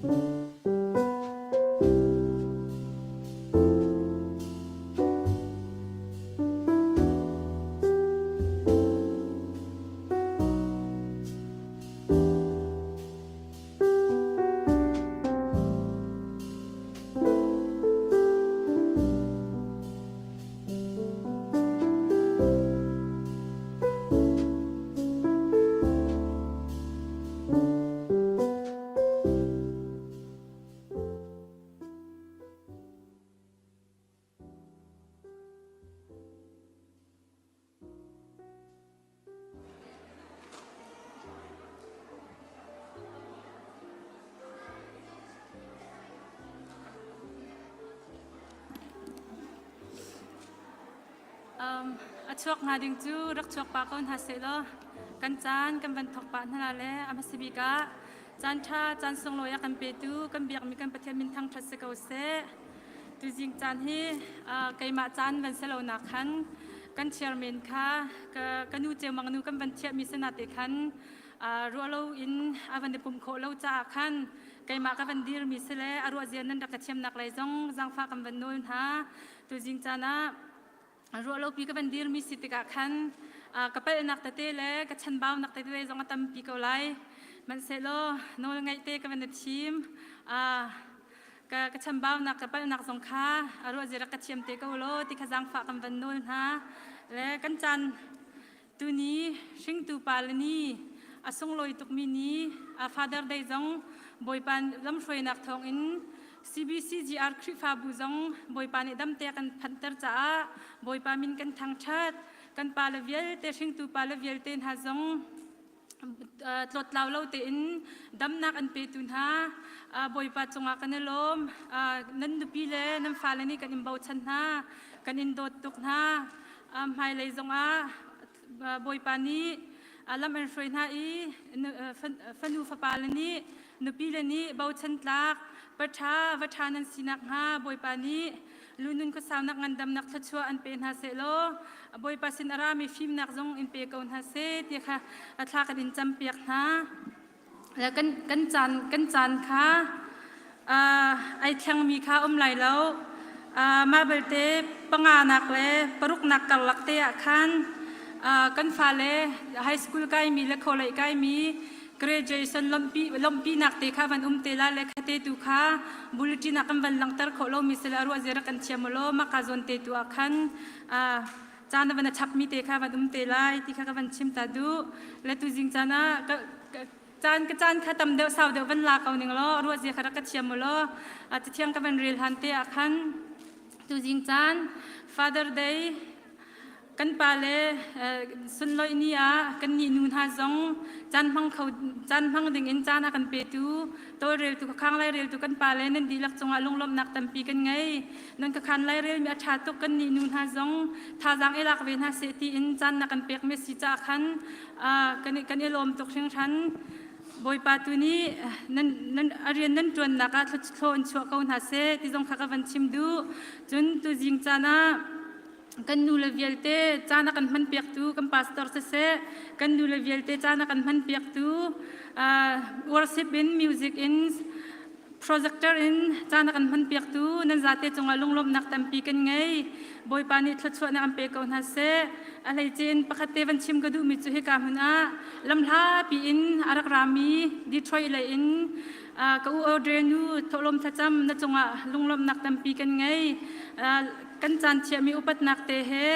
chuak hnga ding cu rak chuak pah ko hna seh law kan caan kan van thawk pah hna le a hmasa bik ah caan ṭha caan sunglawi a kan petu kan biakmi kan Pathian min thangṭhat si ko seh. Tuzing caan hi keimah caan van si lo nak khan kan chairman kha ka nu ceumang nu kan van thiahmi sana te khan ruah lo in a van i pumh khawh lo caah khan keimah ka van dirmi si le a ruah zia nan rak ka thiamnak lei zong zaangfah kan van nawl hna. Tuzing caan ah ruah lopi ka van dirmi si tikah khan ka palhnak tete le ka chanbaunak tete zong a tampi ko lai. Hmanhsehlaw nawl ngaih te ka van i thim. Ka chambaunak ka palhnak zong kha a ruah zia rak ka thiam te ko law ti kha zaangfah kan van nawl hna. Le kan caan tuni hringtu pa le ni a sunglawi tukmi ni Father Day zong Bawipa lamhruainak thawngin CBCGR Khrihfabu zong Bawipa nih damte kan phanhter caah Bawipa min kan thangṭhat. Kan pa le vialte hringtu pa le vialte hna zong tlawttlau lo tein damnak an petu hna Bawipa cungah kan i lawm. Nan nupi le nan fale nih kan in bochan hna, kan in dawt tuk hna. Hmailei zongah Bawipa nih lam an hruai hna i fanu fapa le nih nupi le nih bochan tlak paṭha va ṭha nan sinak hnga Bawipa nih lunun khuasaunak ngandamnak thluachuah an pe hna seh law Bawipa sin a rami fimnak zong in pe ko hna seh ti kha a thla kan in campiak hna. Kan caan kha ai thlengmi kha um lai lo. Mah belte panganak le paruknak karlak te ah khan kan fale high school kaimi le college kaimi graduation lawmhpinak te kha van um te la le khate tu kha bulletin ah kan van langhter khawh lomi sile a ruah zia rak kan thiam law mah ka zawn te tu ah khan caan van a chapmi te kha van um te lai ti kha ka van chim ta duh. Le tu zing caan ah caan ka caan kha tam deuh sau deuh van la ko ning law ruah zia kha rak ka thiam mu law cathiang ka van rel han te ah khan tu zing caan Father Day kan pale sunlawih ni ah kan nih nu hna zong caan hmang kho caan hmang ding in caan a kan petu tawlreltu khakhang laireltu kan pale nan dihlak cungah lunglawmhnak tampi kan ngei. Nan khakhan lairel mi a ṭha tuk. Kan nih nu hna zong thazaang i lak ve hna seh tiin caan na kan pek mi si caah khan kan i lawm tuk hringhran. Bawipa tu nih nan nan a rian nan ṭuannak ah thlaw in chuah ko hna seh ti zong kha ka van chim duh. Cun tuzing caan ah kan nu le vialte caan a kan hman piaktu kan pastor siseh, kan nu le vialte caan a kan hman piaktu worship in, music in, projector in caan a kan hman piaktu nan zate cungah lunglawmhnak tampi kan ngei. Bawipa nih thluachuahnak an pe ko hna seh. A hleice in pakhat te van chim ka duhmi cu hika hmun ah lamhlapi in a rak rami Detroit lei in ka u Audrey nu thawhlawm thlacam na cungah lunglawmhnak tampi kan ngei. Kan caan thiahmi upatnak te he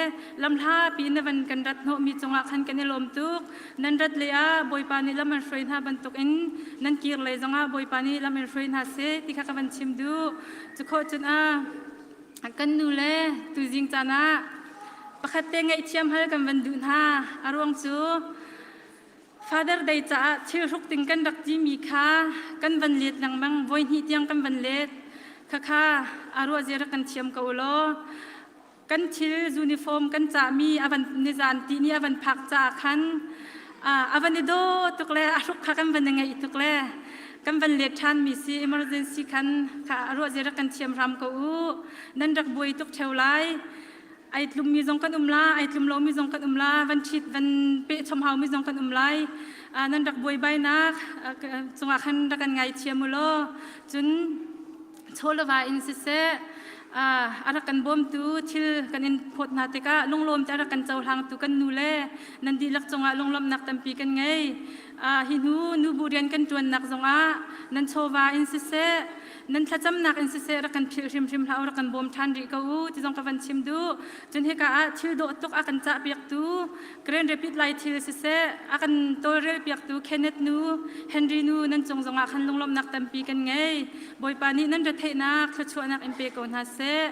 lamhlapi na van kan rat hnawhmi cungah khan kan i lawm tuk. Nan rat lei ah Bawipa nih lam an hruai hna bantuk in nan kir lei zongah Bawipa nih lam in hruai hna seh ti kha ka van chim duh. Cu khawh cun a kan nu le tuzing caan ah pakhat te ngaihthiam hal kan van duh hna. A ruang cu Father Day caah thil hruk ding kan rak timi kha kan van let lengmang, voi hnih tiang kan van let. Khakha a ruah zia rak kan thiam ko law kan thil uniform kan cahmi a van nizan ti ni a van phak caah khan a van i daw tuk le a hruk kha kan van i ngaih tuk le kan van let ṭhan mi si. Emergency khan kha a ruah zia rak kan thiam hram ko u. Nan rak buai tuk ṭheo lai. Ai tlummi zong kan um la, ai tlum lomi zong kan um la, van ṭhit van peh chom haumi zong kan um lai. Nan rak buaibainak cungah khan rak kan ngaithiam u law cun chawleva in siseh a rak kan bawmtu thil kan in phawt hna tikah lunglawm te a rak kan cohlangtu kan nu le nan dihlak cungah lunglawmhnak tampi kan ngei. Hi hnu nubu rian kan ṭuannak zongah nan chawva in siseh nan thlacamnak in siseh rak kan philh hrimhrim hlah u rak kan bawm ṭhan rih ko u ti zong ka van chim duh. Cun hika ah thil dawh tuk a kan cahpiaktu Grand Rapid Lai thil siseh a kan tawlrel piaktu Kenneth nu Henry nu nan cung zongah khan lunglawmhnak tampi kan ngei. Bawipa nih nan retheihnak thluachuahnak in pe ko hna seh.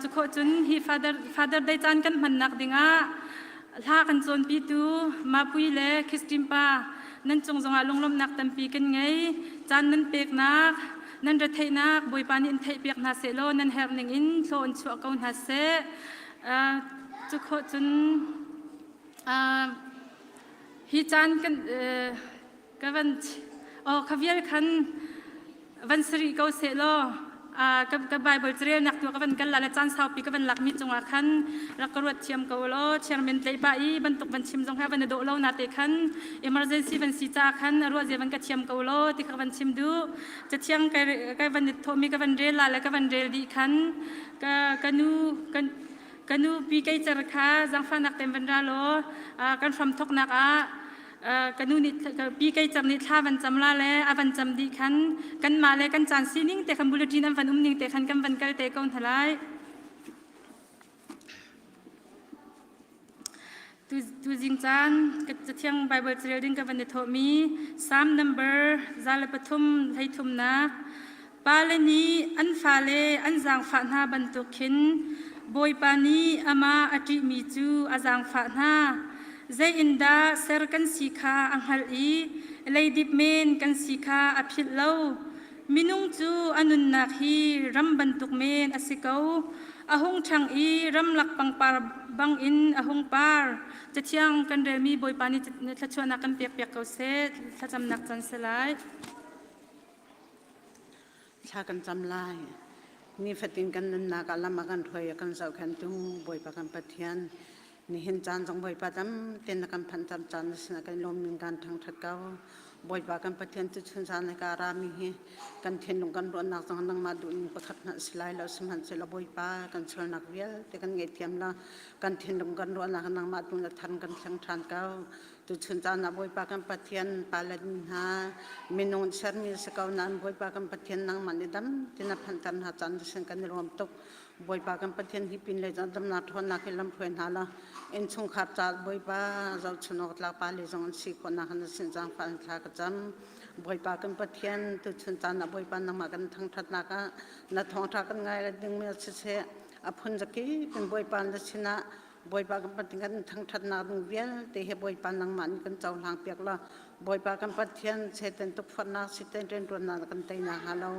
Cu khawh cun hi Father Father Day caan kan hmannak dingah hla kan cawnpitu Mapui le Christine pa nan cung zongah lunglawmhnak tampi kan ngei. Caan nan peknak nan retheihnak Bawipa nih in theihpiak hna seh law nan herh ning in thlaw in chuah ko hna seh. Cu khawh cun hi caan kan ka van oh kha vial khan van sari ko seh law ka Bible carelnak tu ka van kal la le caan saupi ka van lakmi cungah khan rak ka ruat thiam ko law chairman tlei pa i bantuk van chim zong ha van dawh lo na te khan emergency van si ca khan ruah zia van ka thiam ko law ti kha van chim du cathiang ka van thawhmi ka van rel la le ka van rel dih khan ka ka nu kan ka nu pi kei cer kha zangfahnak tem van ra law kan hram thoknak ah ka nu nih pi kei cer nih thla van cam la le a van cam dih khan kan mah le kan caan sining te khan bulletin an van um ning te khan kan van kal te ko hna lai. Tuzing caan Cathiang Baibal carel ding ka van i thawhmi Psalm number 103 hleithumnak Pale nih an fale an zaangfah hna bantuk khin Bawipa nih amah a ṭihmi cu a zaangfah hna. Zei in dah ser kan si kha a hngalh i leidip men kan si kha a philh lo. Minung cu a nunnak hi ram bantuk men a si ko. A hung ṭhang i ramlak pangpar bangin a hung par. Cathiang kan relmi Bawipa nih thluachuahnak kan pekpiak ko seh. Thlacamnak can si lai. Thla kan cam lai. Nifatin kan nunnak ah lam a kan hruai a kan zohkhenhtu Bawipa kan Pathian Nihin caan zong Bawipa dam tein na kan phanhter caan na sinah kan i lawm in kan thangṭhat ko. Bawipa kan Pathian cu chun zan le ka rami hi kan thinlung kan ruahnak zong nangmah duhning pakhat hmanh si lai lo sihmanhsehlaw Bawipa kan sualnak vialte kan ngaihthiam la kan thinlung kan ruahnak nangmah tu na than kan thleng ṭhan ko. Tuchun caan ah Bawipa kan Pathian pale hna minung sermi si ko nain Bawipa kan Pathian nangmah nih dam tein na phanhter hna caan na sin kan i lawm tuk. Bawipa kan Pathian hi pin lei damnak ṭhawnnak hi lamhruai hna law innchungkhar ca Bawipa zohchun awk tlak pa le zong an si khawhnak na sin zaangfah in thla ka cam. Bawipa kan Pathian tuchun caan ah Bawipa nangmah kan thangṭhatnak ah na thawngṭha kan ngai dingmi siseh a phun zakip in Bawipa na sinah Bawipa kan Pathian kan thangṭhatnak ding vialte hi Bawipa nangmah nih kan cohlang piak law Bawipa kan Pathian Satan tukforhnak Satan rianṭuannak kan tei nakhnga lo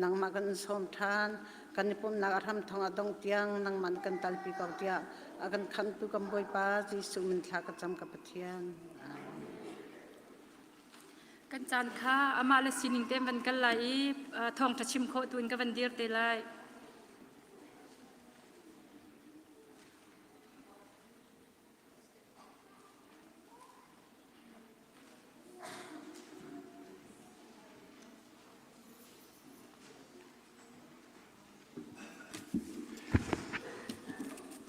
nangmah kan in sawm ṭhan kan i pumhnak a hram thawng a dong tiang nangmah nih kan talpi ko tiah a kan khamtu kan Bawipa Jesuh min thla ka cam ka Pathian. Kan caan kha amah le sining te van kal lai i thawngṭha chim khawh tu in ka van dir te lai.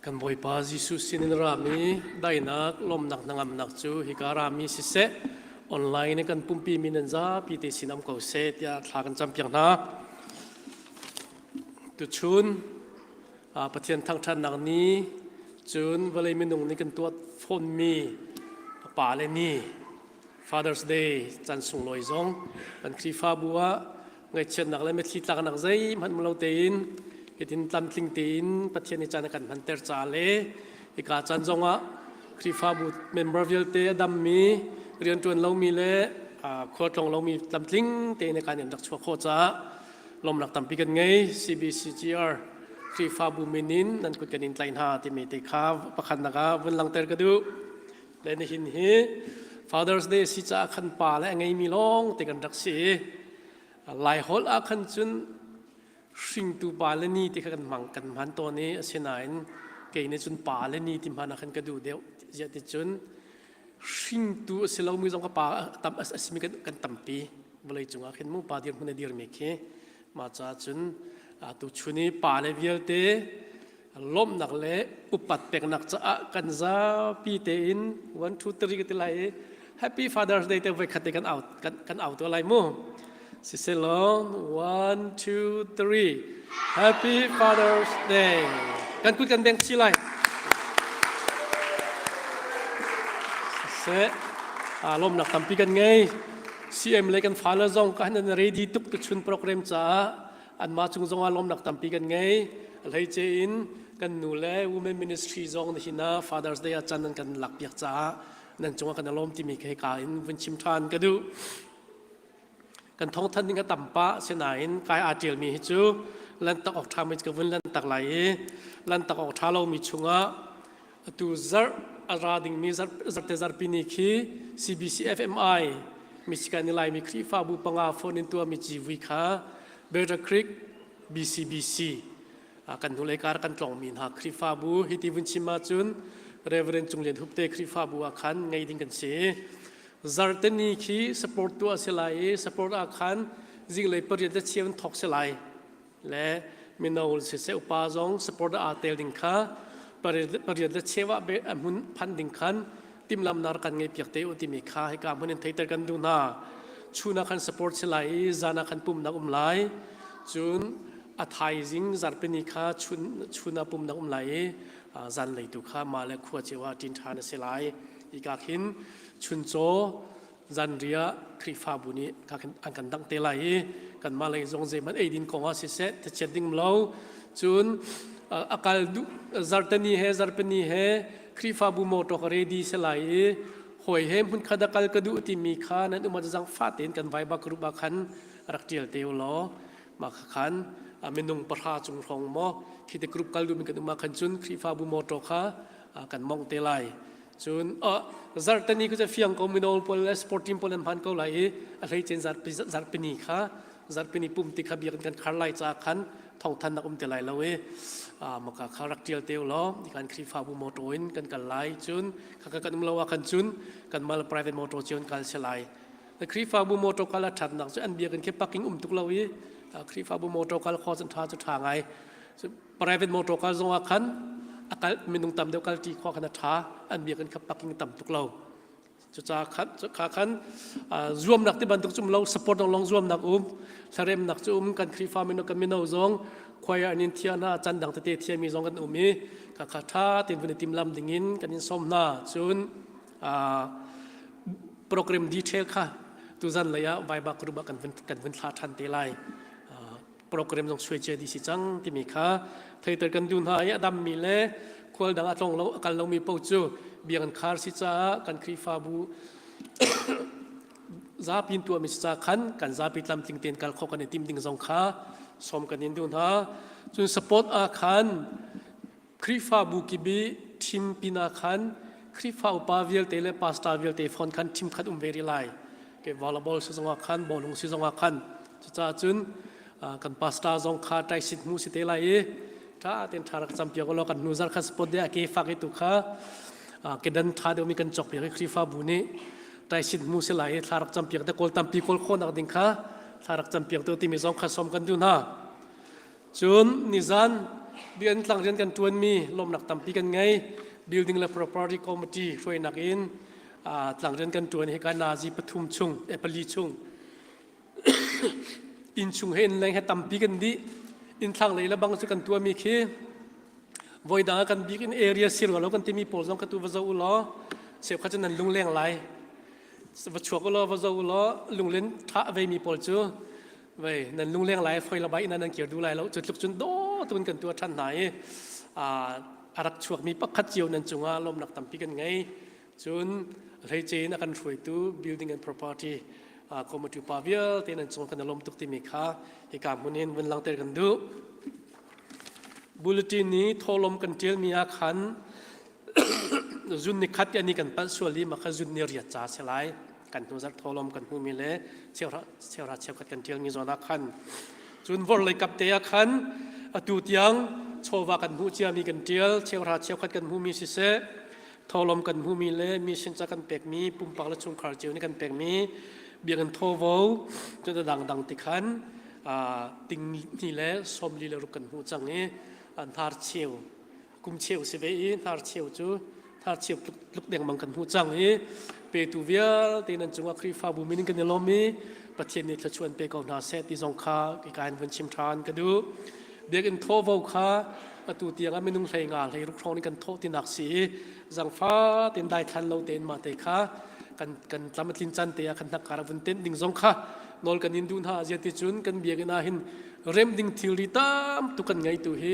Kan Bawipa Jesuh sinin rami daihnak lawmnak hnangamnak cu hika rami siseh online in kan pumpi mi nan zapi te sin um ko seh tiah thla kan campiak hna. Tuchun Pathian thangṭhatnak ni cun vawlei minung nih kan tuah fawnmi pa le ni Father's Day caan sunglawi zong kan Khrihfabu ah ngaihchiatnak le mitthli tlaknak zeihmanh um lo tein hitin tlamtling tein Pathian nih caan a kan hmanter ca le hika caan zongah Khrihfabu member vialte a dammi rianṭuan lomi le khualtlawng lomi tlamtling tein kan in rak chuah khawh caah lawmnak tampi kan ngei CBCGR Khrihfabu min in nan kut kan in tlaih hna timi te kha pakhatnak ah vun langter ka duh. Le nihin hi Father's Day si caah khan pa le a ngeimi lawng te kan rak si i Laiholh ah khan cun hringtu pa le ni ti kha kan hmang kan hman tawn i asinain kei nih cun pa le ni ti hman ah khan ka duh deuh ziah ti cun. Hringtu a si lomi zong ka pa tam a simi kan tampi vawlei cungah khin mu pa dirhmun a dirmi khi mah caah cun tu chun i pa le vialte lawmhnak le upat peknak caah kan zapi tein one two three ka ti lai i Happy Father's Day te voi khat te kan au kan, kan au to lai mu siselaw one two three Happy Father's Day kan kut kan beng chi lai siseh lawmnak tampi kan ngei CM le kan fale zong ka han ready tuk tu chun program caah anmah cung zongah lawmnak tampi kan ngei. A hleice in kan nu le Women Ministry zong nihin ah Father's Day ah can nan kan lakpiak caah nan cungah kan lawm timi khi ka in vun chim ṭhan ka duh. Kan thawngthan ding a tam pah sinain kai aa ṭialmi hi cu lantak awk ṭha mi ka vun lantak lai i lantak awk ṭha lomi chungah atu zarh a ra dingmi zarte zarhpi ni khi CBC FMI Michigan i Laimi Khrihfabu panga phone in tuahmi civui kha Better Creek BCBC kan hnulei kar kan tlongmi hna Khrihfabu hiti vun chim ahcun Reverend Cung Lian Hup te Khrihfabu ah khan ngei ding kan si. Zarte ni khi support tuah si lai i support ah khan zinglei pariat le cheu in thawk si lai. Le mino siseh upa zong support aa tel ding kha pariat le cheu ah a hmun phan ding khan timhlamnak kan ngei piak te u timi kha hika hmun in theiter kan duh hna. Chun ah khan support si lai i zan ah khan pumnak um lai. Cun a thaizing zarhpini kha chun chun ah pumnak um lai i zanlei tu kha mah le khua cio ah ṭin ṭhan a si lai. Hika khin chuncaw zanriah Khrihfabu nih an kan dangh te lai i kanmah lei zong zeihmanh eidin kong ah siseh thachiat ding lo cun a kal duh zartani he zarpani he Khrihfabu motor ka ready si lai i hawi he hmun khat a kal ka duh timi kha nan um zangfah tein kan Viber group ah khan rak tial te u law mah kha khan minung pahra cung hrawng maw khi te group kal duhmi kan um ah khan cun Khrihfabu motor kha kan mongh te lai. Cun zarhteni ku cu fiang ko mino pawl le sport team pawl an hman ko lai i a hleicen zarhpini kha zarhpini pum ti kha biakinn kan khar lai ca khan thawngthan nak um te lai lo i maka kha rak tial te law kan Khrihfabu motor in kan kal lai cun kha kan um lo ah khan cun kan mal private motor cio in kal si lai Khrihfabu motor kal a thatnak cu an biakinn khi parking um tuk lo i Khrihfabu motor kal kho cun tha cu tha ngai private motor kal zong ah khan a kal minung tam deuh kal ṭi khua khan a ṭha an biakinn kha parking tam tuk lo cucaah khan kha khan zuamnak ti bantuk cum lo support dong long zuamnak um thlaremnak cu um kan Khrihfa mino kan mino zong choir an in thia hna chan dang tete thiami zong kan um i kha kha ṭha tein vun i timlam ding in kan in sawm hna cun program detail kha tuzan lei ah Viber group ah kan vun kan vun thla ṭhan te lai program zong suai cia dih si cang timi kha theiter kan duh hna i a dammi le khual dang a tlong lo a kal lomi paoh cu biakinn khar si caah kan Khrihfabu zapi in tuahmi si caah khan kan zapi tlamtling tein kal khawh kan i tim ding zong kha sawm kan in duh hna. Cun support ah khan Khrihfabu kip i thim pinah khan Khrihfa upa vialte le pastor vialte phone khan thim khat um ve rih lai. Ke volleyball si zongah khan bawlung si zongah khan cucaah cun kan pastor zong kha taisit hmu si te lai i tha ten tha rak campiak law kan hnu zar kha sport de a ke fak i tu kha kedan tha deuh mi kan chok piak i Khrihfabu nih taisit hmu si lai i thla rak campiak te kawl tampi kawl khawnak ding kha thla rak campiak te timi zong kha som kan duh hna. Cun nizan biakinn tlang rian kan ṭuanmi lawmhnak tampi kan ngei. Building le Property Committee hruainak in tlang rian kan ṭuan hi ka nazi pathum chung, pali chung inn chung he inn leng he tampi kan dih. Inn thlang lei le bang cu kan tuahmi khi voi dang ah kan bik in area sir lo kan timi pawl zong ka tu va zoh u law cheukhat cu nan lungleng lai. Va chuak u law va zoh u law lunglen ṭha a veimi pawl cu vei nan lungleng lai foi la bai ina nan kir du lai lo cu tluk cun do tun kan tua than hna i a rak chuakmi pakhat cio nan cungah lawmnak tampi kan ngei cun hleice in a kan hruaitu building and property committee pa vialte nan cung kan lawm tuk timi kha hika hmun in vun langter kan duh bulletin ni tholom kan tialmi ah khan zun ni khat ani kan palh sual i maka zun ni riat ca si lai kan hnu zarh tholom kan hmumi le cheuhra cheuhra cheukhat kan ṭialmi zawn ah khan cun vorlei kap te ah khan atu tiang chawva kan hmuh ciami kan ṭial cheuhra cheukhat kan hmumi siseh. Tholom kan hmumi le mission ca kan pekmi pumpak le chungkhar cio nih kan pekmi biakinn thovo cun a dangdang ti khan ting hnih le 46 kan hmuh cang i hnar cheu kum cheu si ve i hnar cheu cu hnar cheu tluk dengmang kan hmuh cang i petu vialte nan cungah Khrihfabu min in kan i lawm i Pathian nih thluachuah pe ko hna seh ti zong kha ka in vun chim ṭhan ka duh. Biakinn thawvo kha atu tiang ah minung 15 16 hrawng nih kan thawh tinak si i zangfa tein daithlan lo tein mah te kha kan kan tlam a tlin can te ah kan hnakkar a vun tenh ding zong kha nawl kan in duh hna zia ti cun kan biakinn ah hin rem ding thilri tam tuk kan ngei tu hi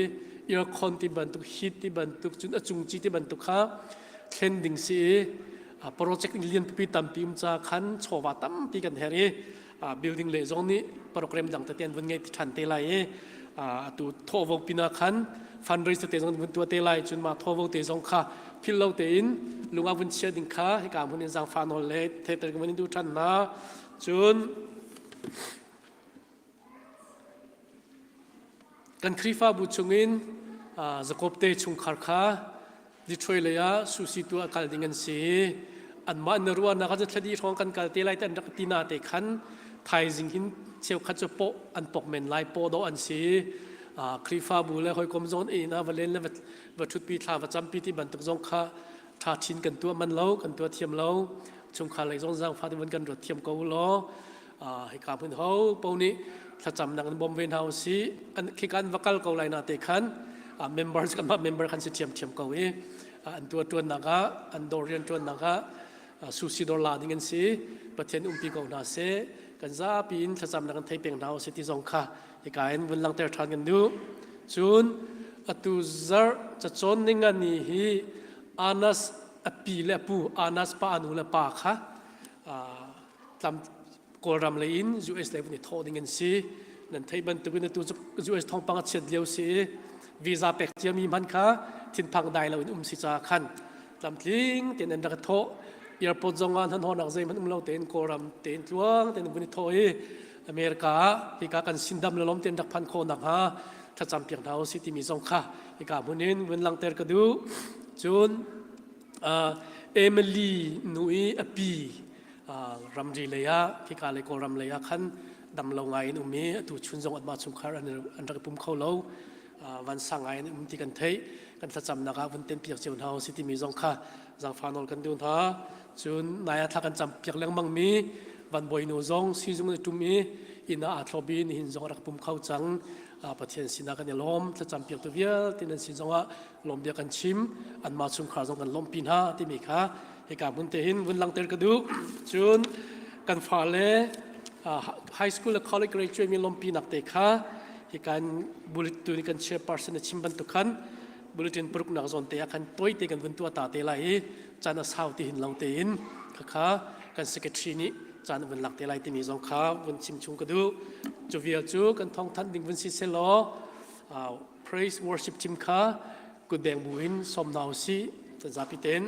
aircon ti bantuk heat ti bantuk cun a cungci ti bantuk kha thlen ding si i project lian pipi tampi um ca khan chawva tampi kan her i building le zong nih program dang tete an vun ngei ṭhan te lai i atu thawhvo pina khan fundraiser te zong vun tua te lai cun ma thawhvo te zong kha phil lo tein lunga vun chia ding kha hika hmun in zangfa nawl le theter kan in du ṭhan hna cun Kan Khrihfabu chungin Jakob te chungkhar kha Detroit lei ah susi tu a kal ding an si. Anmah na ruahnak ah thladi hrawng kan kal te lai te an rak ti na te khan thaizing hin cheukhat cu pawh an pok men lai paw dawh an si. Khrihfabu le hawikom zong in ah va len le va ṭhutpi thla va campi ti bantuk zong kha ṭha chin kan tuah man lo kan tuah thiam lo chungkhar lei zong zaangfah te kan ruat thiam ko law hika hmun ho po nih thlacamnak in bawm ve hna usih an khika an va kal ko lai na te khan members kan mah member khan si thiam thiam ko i an tua tuannak ah an dawr rian tuannak ah susi dawr la ding an si pathian umpi ko hna se kan zapi in thlacamnak an thei peng hna usih ti zong kha hika in vun langter ṭhan kan duh cun atu zarh cacawn ning ani hi Anas api le apu Anas pa anu le pa kha tlam Kawlram lei in US lei vun i thawh ding an si. Nan theih bantukin atu US thawngpang a chiat lio si i visa pek ciami hman kha thinphang dai lo in um si ca khan tlamtling tein an rak thawh. Airport zong ah hnahnawhnak zeihmanh um lo tein Kawlram tein tluang tein vun i thawh i America ah hika kan sindam le lom tein rak phan khawh nakhnga thlacam piak hna usih timi zong kha hika hmun in vun langhter ka duh. Cun Emily nu i a pi ramri lei ah khika lei Kawlram lei ah khan dam lo ngai in um i atu chun zong anmah chungkhar an rak i pum kho lo vansang ngai in um ti kan theih kan thlacamnak ah vun ten piak cio hna si timi zong kha zangfa nawl kan duh hna cun nai ah thla kan cam piak lengmang mi van bawinu zong sizung in tum i inn ah aa thlop i nihin zong a rak pum kho cang Pathian sinah kan i lawm thlacam piak tu vialte nan sin zongah lawm bia kan chim anmah chungkhar zong kan lawmhpi hna timi kha hika hmun te hin vun langhter ka duh cun kan fale high school le college graduate mi lawmhpinak te kha hika in bulletin kan chairperson a chim bantuk khan bulletin paruknak zawn te ah khan toi te kan vun tuah ta te lai i caan a sau ti hin lo te in khakha kan secretary nih caan vun lak te lai timi zong kha vun chim chung ka duh cu vial cu kan thawngthanh ding vun si selaw praise worship team kha kutbeng bu in sawm hna usih kan zapi ten.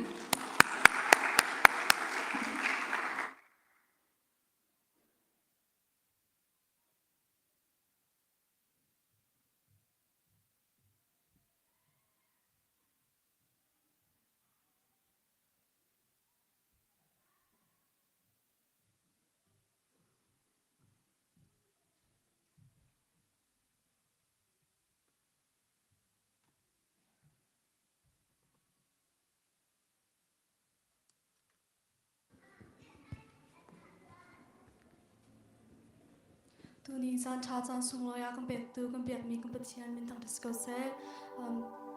Tuni caan ṭha caan sunglawi ah kan pektu kan biakmi kan Pathian min thangṭhat si ko seh.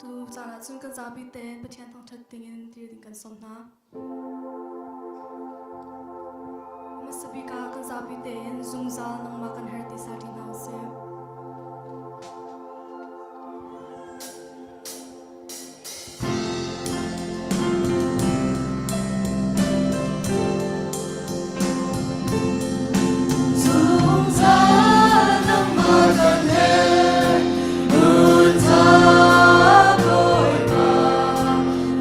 Tu caan ah cun kan zapi tein Pathian thangṭhat dingin dir ding kan sawm hna. Hmasa bik ah kan zapi tein zungzal nangmah kan herh ti sa ṭi hna usih. Zungzal nangmah kan herh, hmun tha Bawipa.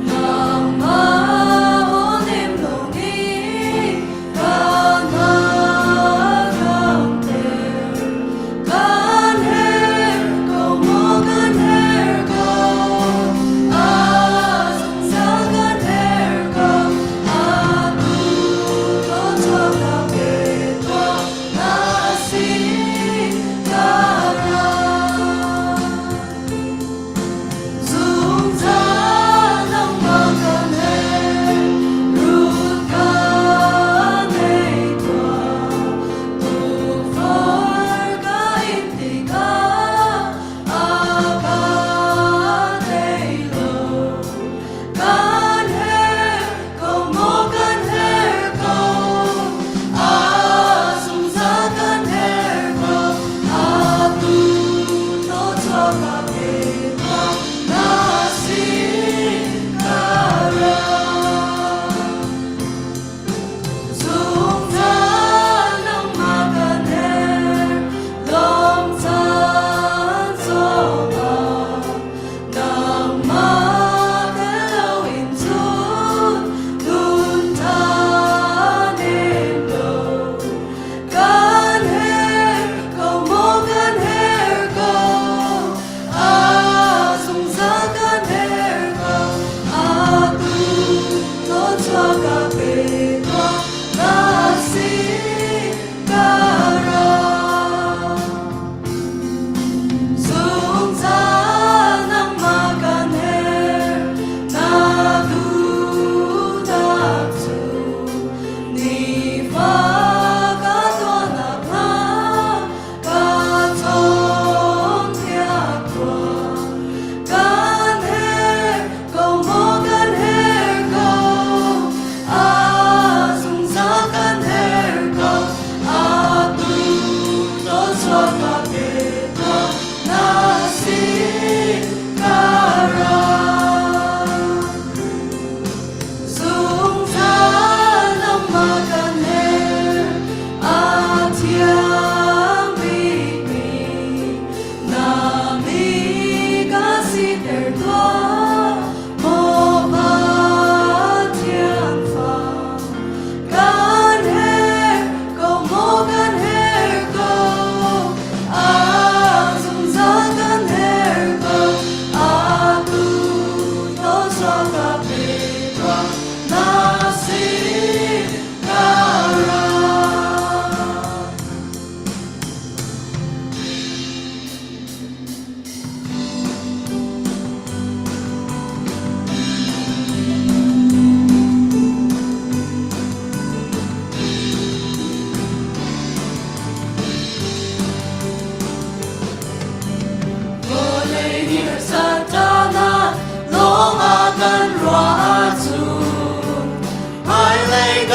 Nangmah aw nem lawng in ka hna kamter.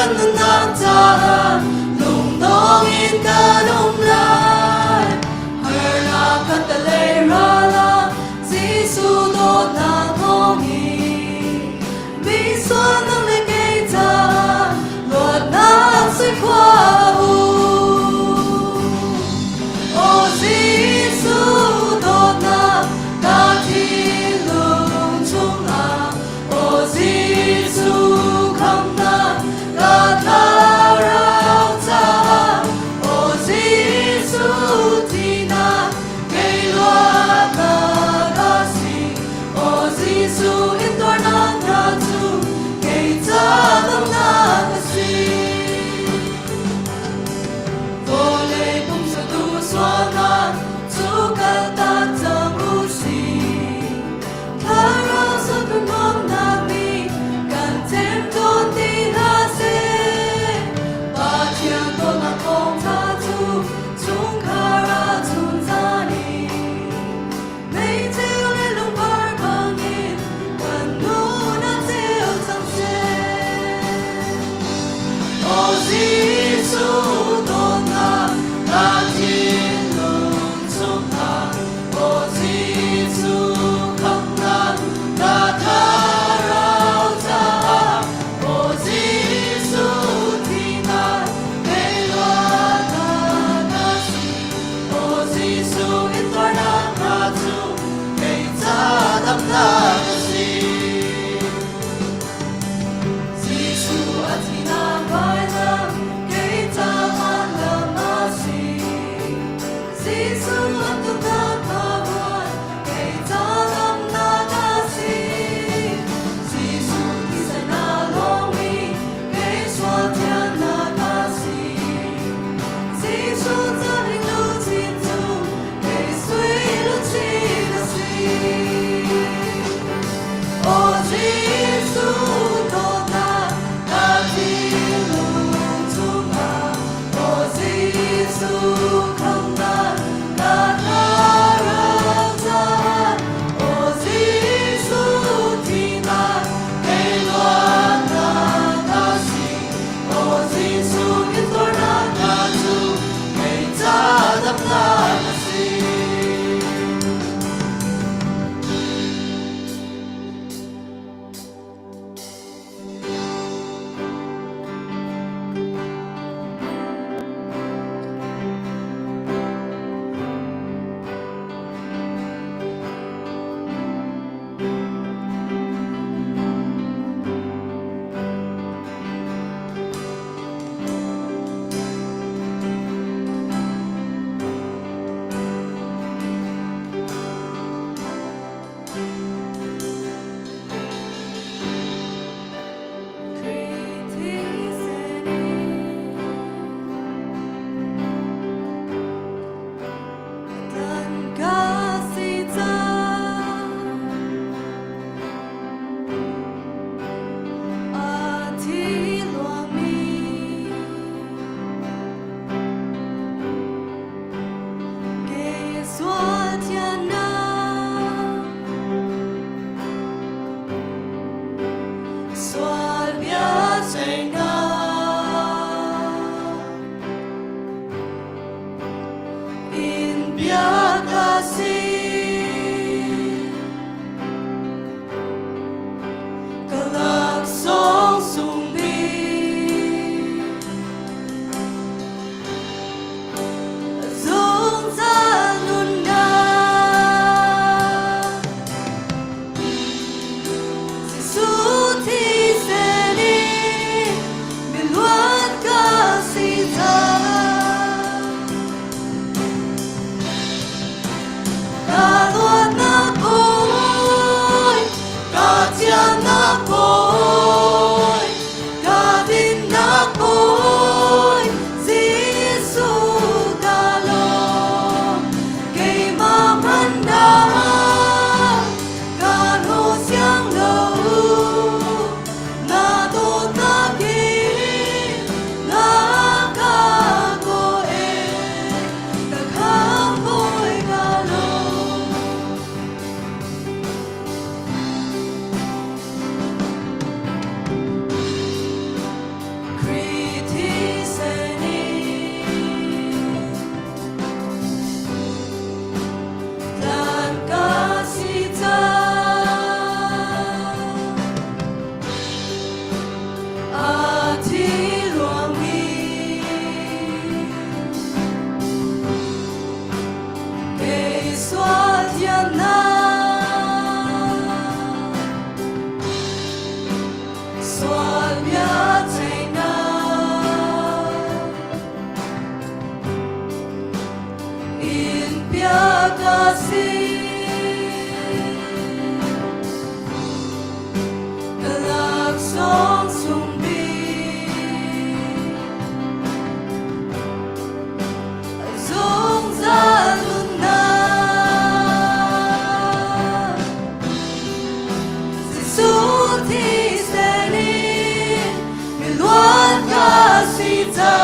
kan nunnak caah lungdong in kan um lai. Harnak kan telei ral ah Jesuh dawtnak thawngin misual nang le kei caah luatnak sui khua u. Aw Jesuh dawtnak ka thinlung chungah Aw Jesuh khamhnak ka thlarau caah Aw Jesuh thihnak kei luatnak a si Aw Jesuh intuarnak hna cu kei ca damnak a si. Vawlei pumsa duh sualnak cu kaltak cang u sih. Thlarau sual nuamnak nih kan temtawn ti hlah seh. Pathian dawtnak thawngṭha cu chungkhar ah chunzan in meiceu le lungvar bangin kan nun a ceu cang seh. Aw Jesuh dawtnak ka thinlung chungah Aw Jesuh khamhnak ka thlarau caah Aw Jesuh thihnak kei luatnak a si Aw Jesuh intuarnak hna cu kei ca damnak a si. Jesuh a thihnak vailam kei caah lam a si. Jesuh a tuknak thabuan kei ca damnak a si. Jesuh thisen aa lawmmi kei sual thiannak a si. Jesuh ca hringtu chin cu kei. Luatpiak ka si. Ka laksawng sung bik. Zungzal nunnak. Jesuh thisen in miluat ka si cang.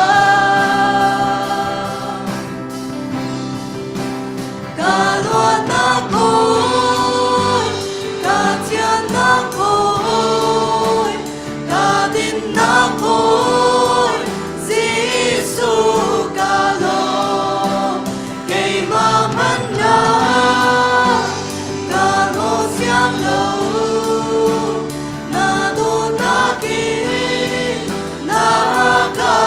Ka luatnak Bawi, ka thiannak Bawi, ka dinnak Bawi, Jesuh ka lawm. Keimah hmanh ka nawl siang lo, na dawtnak in na ka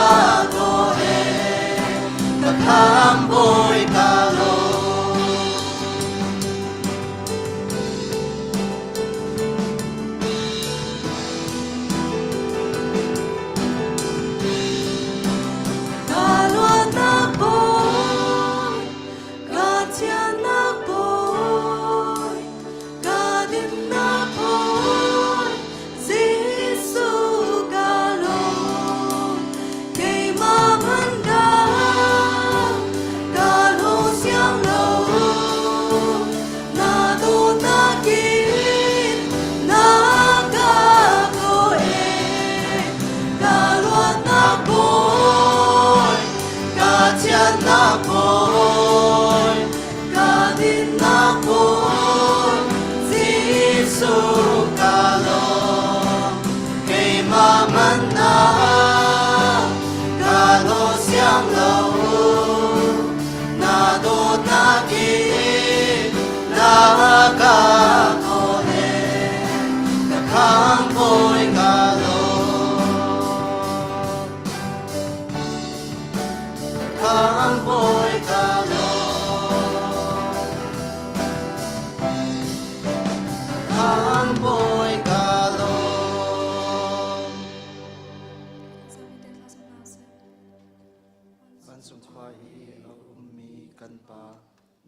daw ee, ka khamhbawi ka lawm. Ka luatnak Bawi, ka thiannak Bawi, ka dinnak Bawi, Jesuh ka lawm. Keimah hmanh ka hlaw siang lo, na dawtnak in na ka daw ee. Ka luatnak Bawi, ka thiannak Bawi, ka dinnak Bawi, Jesuh ka lawm. Keimah hmanh ka daw siang lo, na dawtnak in na ka thawn ee, ka khamhbawi ka lawm. Ka khamhbawi ka lawm. Ka khamhbawi ka lawm. Vancung khua i a ummi kan Pa,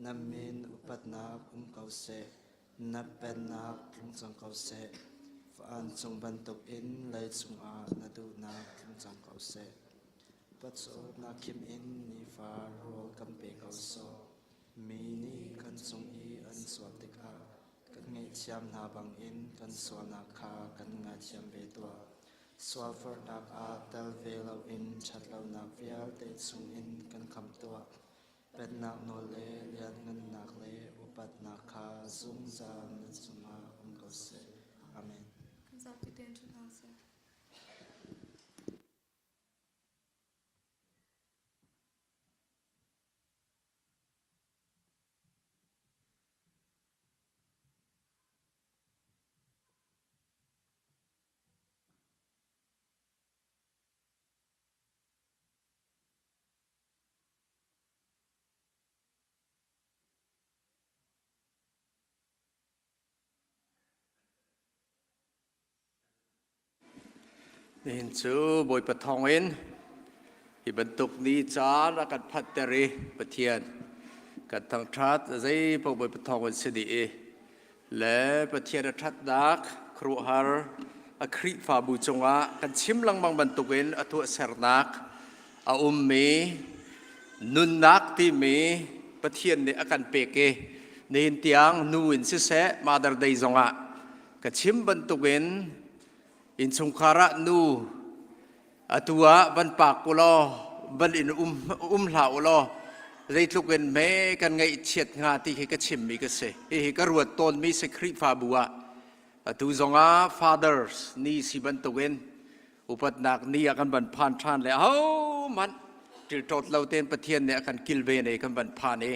na min upatnak um ko seh, na pennak tlung cang ko seh. Vancung bantukin leicung ah na duhnak tlung cang ko seh. Patcawtnak khim in nifa rawl kan pe ko sawh. Mi nih kan cung i an sual tikah kan ngaihthiam hna bangin kan sualnak kha kan ngaithiam ve tuah. Sualforhnak ah tel ve loin ṭhatlonak vialte chungin kan khamh tuah. Pennak nawl le lianngannak le upatnak kha zungzal na cungah um ko seh. Amen. Kan zapi tein ṭhu hna usih. Nihin cu Bawipa thawngin hi bantuk ni caan a kan phanhter i Pathian kan thangṭhat zei paoh Bawipa thawngin si dih i le Pathian a ṭhatnak khuaruahhar a Khrihfabu cungah kan chim lengmang bantukin a tuahsernak a ummi nunnak timi Pathian nih a kan pek i nihin tiang nu in siseh Mother Day zongah ka chim bantukin innchungkhar ah nu atu ah van pak u law van in um, um hlah u law zeitluk in me kan ngaihchiat hnga ti khi ka chimmi ka si hihi ka ruat tawnmi si Khrihfabu ah atu zongah fathers ni si bantukin upatnak ni ah kan van phan ṭhan le ahohmanh ṭilṭawt lo tein Pathian nih a kan kilven i kan van phan i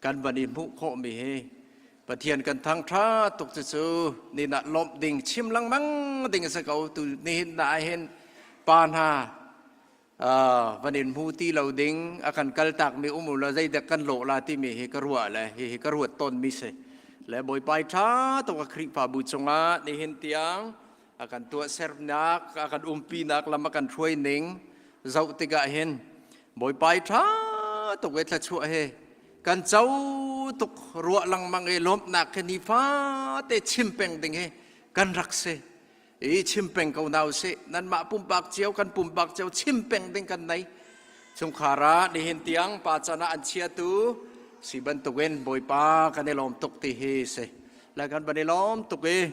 kan van i hmuh khawhmi hi Pathian kan thangṭha tuk cucu ni nah lawmh ding chim lengmang ding a si ko tu nihin na ah hin pa hna van in hmu ti lo ding a kan kaltak mi um lo zeidek kan lawh la timi hi ka ruah le hi hi ka ruat tawn mi si le Bawipa ṭha tuk a Khrihfabu cungah nihin tiang a kan tuahsernak a kan umpinak lam a kan hruai ning zoh tikah hin Bawipa ṭha tuk e thluachuah he. Kan co tuk ruah lengmang i lawmhnak hi nifate chim peng ding hi kan rak si. I chim peng ko hna usih. Nanmah pumpak cio kan pumpak cio chim peng ding kan nei. Chungkhar ah nihin tiang pa can ah an chiatu si bantukin Bawipa kan i lawm tuk ti hi si. Le kan van i lawm tuk i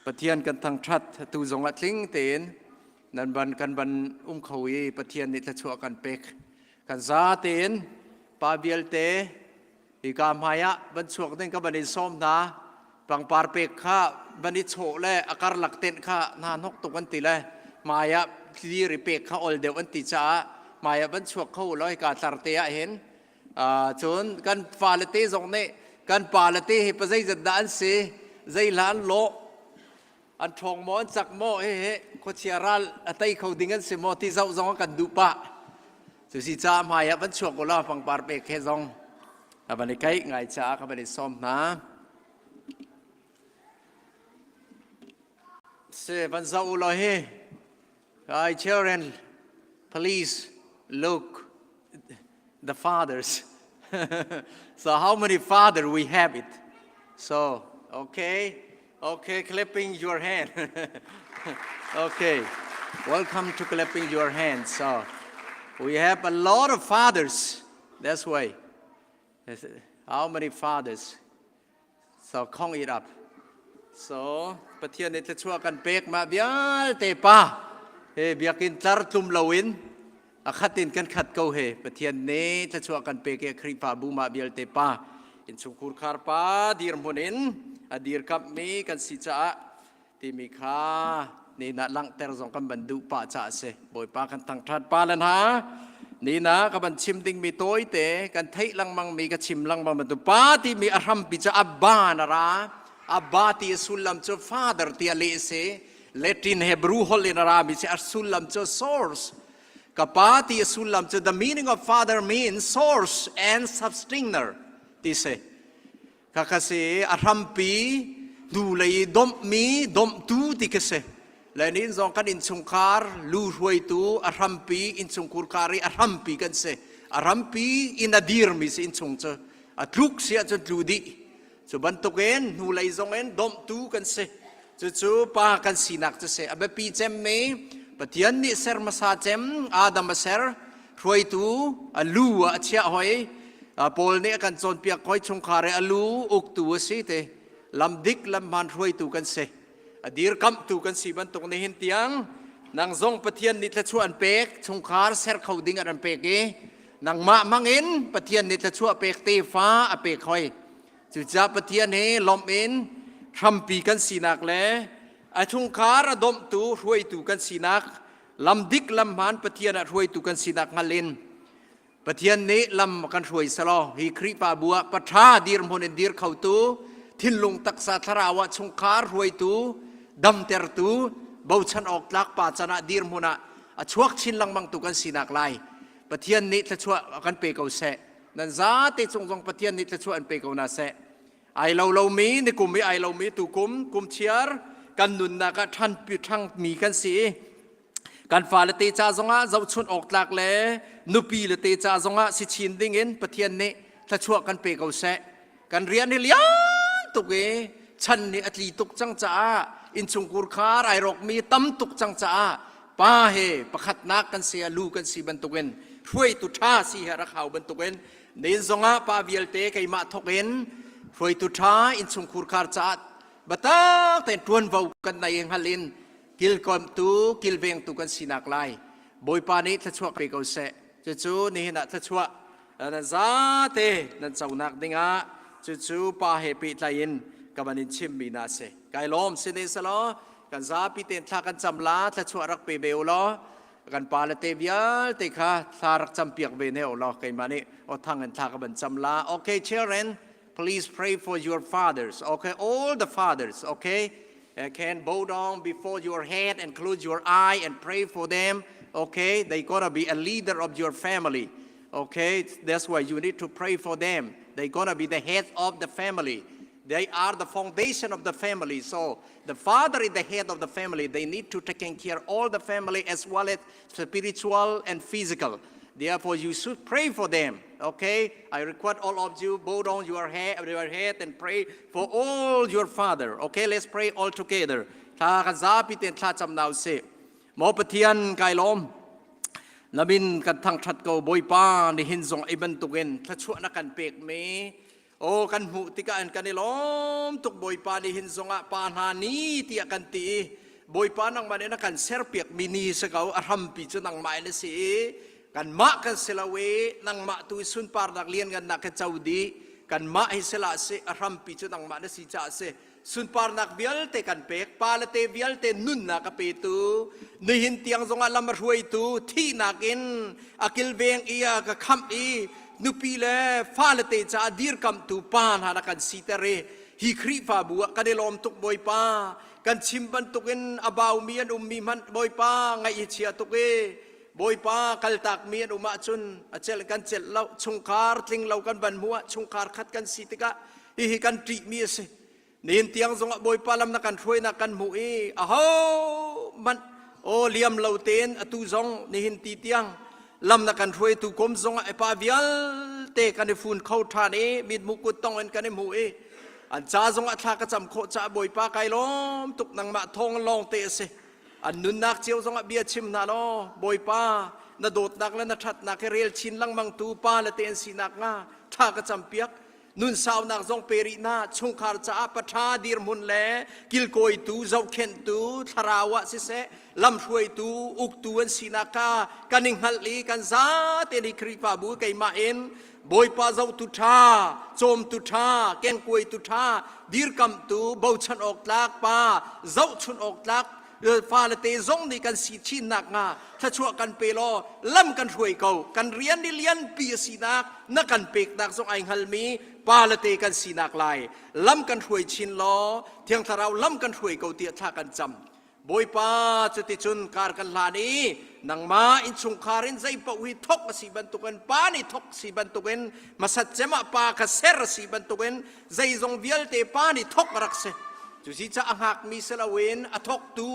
Pathian kan thangṭhat tu zong ah tling tein nan van kan van um kho i Pathian nih thluachuah kan pek. Kan za tein pa vialte hika hmai ah van chuak ding ka van in sawm hna. Pangpar pek kha van i chawh le a karlak tenh kha hna hnok tuk an ti le hmai ah thlir i pek kha ol deuh an ti caah hmai ah van chuak kho law hika tlar te ah hin cun kan fale te zong nih kan pale te hi pa zeizat dah an si zei hla an lawh an ṭhawng maw an cak maw hihi khuachia ral a tei kho ding an si maw ti zoh zong kan duh pah cu si caah hmai ah van chuak ulaw pangpar pek he zong a van i kaih ngai caah ka van i sawm hna se van zoh ulaw hi Hi children please look the fathers so how many father we have it so okay Okay, clapping your hand. okay, welcome to clapping your hands. So, we have a lot of fathers. That's why. How many fathers? So, count it up. So, Pathian nih thluachuah kan pek mah vialte pa he biakinn tlar tlum loin a khat in kan khat ko he Pathian nih thluachuah kan pek i Khrihfabu mah vialte pa innchungkhur khar pa dirhmun in a dirkamhmi kan si caah timi kha ni na langhter zong kan ban duh pah caah si Bawipa kan thangṭhat pa le hna ni na ka ban chim dingmi tawite kan theih lengmang mi ka chim lengmang bantuk pa timi a hrampi cu Abba na ra Abba ti a sullam cu father ti a leh si Latin Hebrew holh in a rami si a sullam cu source. Ka pa ti a sullam cu the meaning of father means source and sustainer ti si. Khakha si a hrampi hnulei domhmi domhtu ti khi si. Le nin zong kan innchungkhar lu hruaitu a hrampi innchungkhur khar i a hrampi kan si. A hrampi in a dirmi si innchung cu. A tluk si ahcun tlu dih. Cu bantukin hnulei zongin domhtu kan si. Cucu pa kan sinak cu si. A biapi cemmi Pathian nih ser hmasa cem Adam a ser, hruaitu a lu ah a chiah hoi. Paul nih a kan cawnpiak hoi chungkhar i a lu uktu a si ti. Lam dik lam hmaan hruaitu kan si. A dirkamhtu kan si bantuk nihin tiang nang zong Pathian nih thluachuah an pek, chungkhar ser kho ding an pek i nangmah hmangin Pathian nih thluachuah pek tefa a pek hoi. Cucaah Pathian he lawmh in hrampi kan sinak le a chungkhar a domhtu hruaitu kan sinak lam dik lam hmaan Pathian ah hruaitu kan sinak hngal in Pathian nih lam kan hruai selaw hi Khrihfabu ah paṭha dirhmun in dir khotu thinlung taksa thlarau ah chungkhar hruaitu damtertu bochan awk tlak pa can ah dirhmun ah a chuak chin lengmang tu kan sinak lai Pathian nih thluachuah kan pe ko seh. Nan zate cung zong Pathian nih thluachuah an pe ko hna seh. Ai lo lomi ni kum i ai lomi tu kum kum chiar kan nunnak ah ṭhan ṭhangmi kan si i kan fale te ca zongah zohchunh awk tlak le nupi le te ca zongah si chin ding in Pathian nih thluachuah kan pe ko seh. Kan rian hi lian tuk i chan nih a tli tuk cang caah innchungkhur khar ai rawkmi tam tuk cang caah pa he pakhatnak kan si a lu kan si bantukin hruaitu ṭha si he rak hau bantukin nin zongah pa vialte keimah thawk in hruaitu ṭha innchungkhur khar caah biatak tein ṭuanvo kan nei hngal in kilkawmtu kilvengtu kan sinak lai Bawipa nih thluachuah pe ko seh cucu nihin ah thluachuah nan zate nan conak dingah cucu pa he pehtlai in ka van in chimmi na si kai lawm si ne selaw kan zapi tein thla kan cam la thluachuah rak pe ve u law kan pa le te vialte kha thla rak cam piak ve ne u law keimah nih aw thang in thla ka van cam la okay children please pray for your fathers okay all the fathers okay can bow down before your head and close your eye and pray for them okay they gonna be a leader of your family Okay, that's why you need to pray for them. They're gonna be the head of the family. They are the foundation of the family. So the father is the head of the family. They need to take care all the family as well as spiritual and physical. Therefore, you should pray for them. Okay? I request all of you, bow down your head, your head and pray for all your father. Okay? Let's pray all together. Thla kan zapi ten thla cham nau se. Mo Pathian kai lom. Namin kan thang that ko Bawipa ni hin zong ai bantukin thluachuah na kan pek mi O kan hmuh tikah an kan i lawm tuk Bawipa nih hin zongah pa hna ni tiah kan ti i Bawipa nangmah nih na kan serpiak mi ni si ko a hrampi cu nangmah in a si i kanmah kan si lo i nangmah tu i sunparnak lianngannak he co dih kanmah hi sila si a hrampi cu nangmah na si caah si sunparnak vialte kan pek pa le te vialte nunnak a petu nihin tiang zongah lam a hruaitu thihnak in a kilveng i a ka khamh i nupi le fale te caah dirkamhtu pa hna na kan siter i hi Khrihfabu ah kan i lawm tuk Bawipa kan chim bantukin a baumi an ummi hmanh Bawipa ngaih hi chia tuk i Bawipa kaltakmi an um ahcun a celh kan celh lo chungkhar tling lo kan van hmuh ah chungkhar khat kan si tikah hihi kan ṭihmi a si nihin tiang zongah Bawipa lam na kan hruainak kan hmuh i aho hmanh aw liam lo tein atu zong nihin ti tiang lam na kan hruaitu kom zongah epa vialte kan i fun kho ṭhan i mithmuh kut tong in kan i hmu i an ca zongah thla ka cam khawh caah Bawipa kai lawm tuk nangmah thawng lawng te a si an nunnak cio zongah bia chim hna law Bawipa na dawtnak le na ṭhatnak hi rel chin lengmang tu pa le te an sinak hnga thla ka cam piak nun saunak zong pe rih hna chungkhar caah paṭha dirhmun le kilkawitu zohkhenhtu thlarau ah siseh lamhruaitu uktu an sinak kha kan i hngalh i kan zate nih Khrihfabu keimah in Bawipa zohtu ṭha cawmtu ṭha kengkuaitu ṭha dirkamhtu bochan awk tlak pa zohchun awk tlak fale te zong nih kan si chin nakhnga thluachuah kan pe law lam kan hruai ko kan rian ni lianpi a sinak na kan peknak zong ai hngalmi pa le te kan sinak lai lam kan hruai chin law thiang thlarau lam kan hruai ko tiah thla kan cam Bawipa cuticun kar kan hlan i nangmah innchungkhar in zei paoh hi thok a si bantukin pa nih thok si bantukin hmasat cem ah pa kha ser a si bantukin zeizong vialte pa nih thok a rak si Cusi ca a hngakmi si loin a thawktu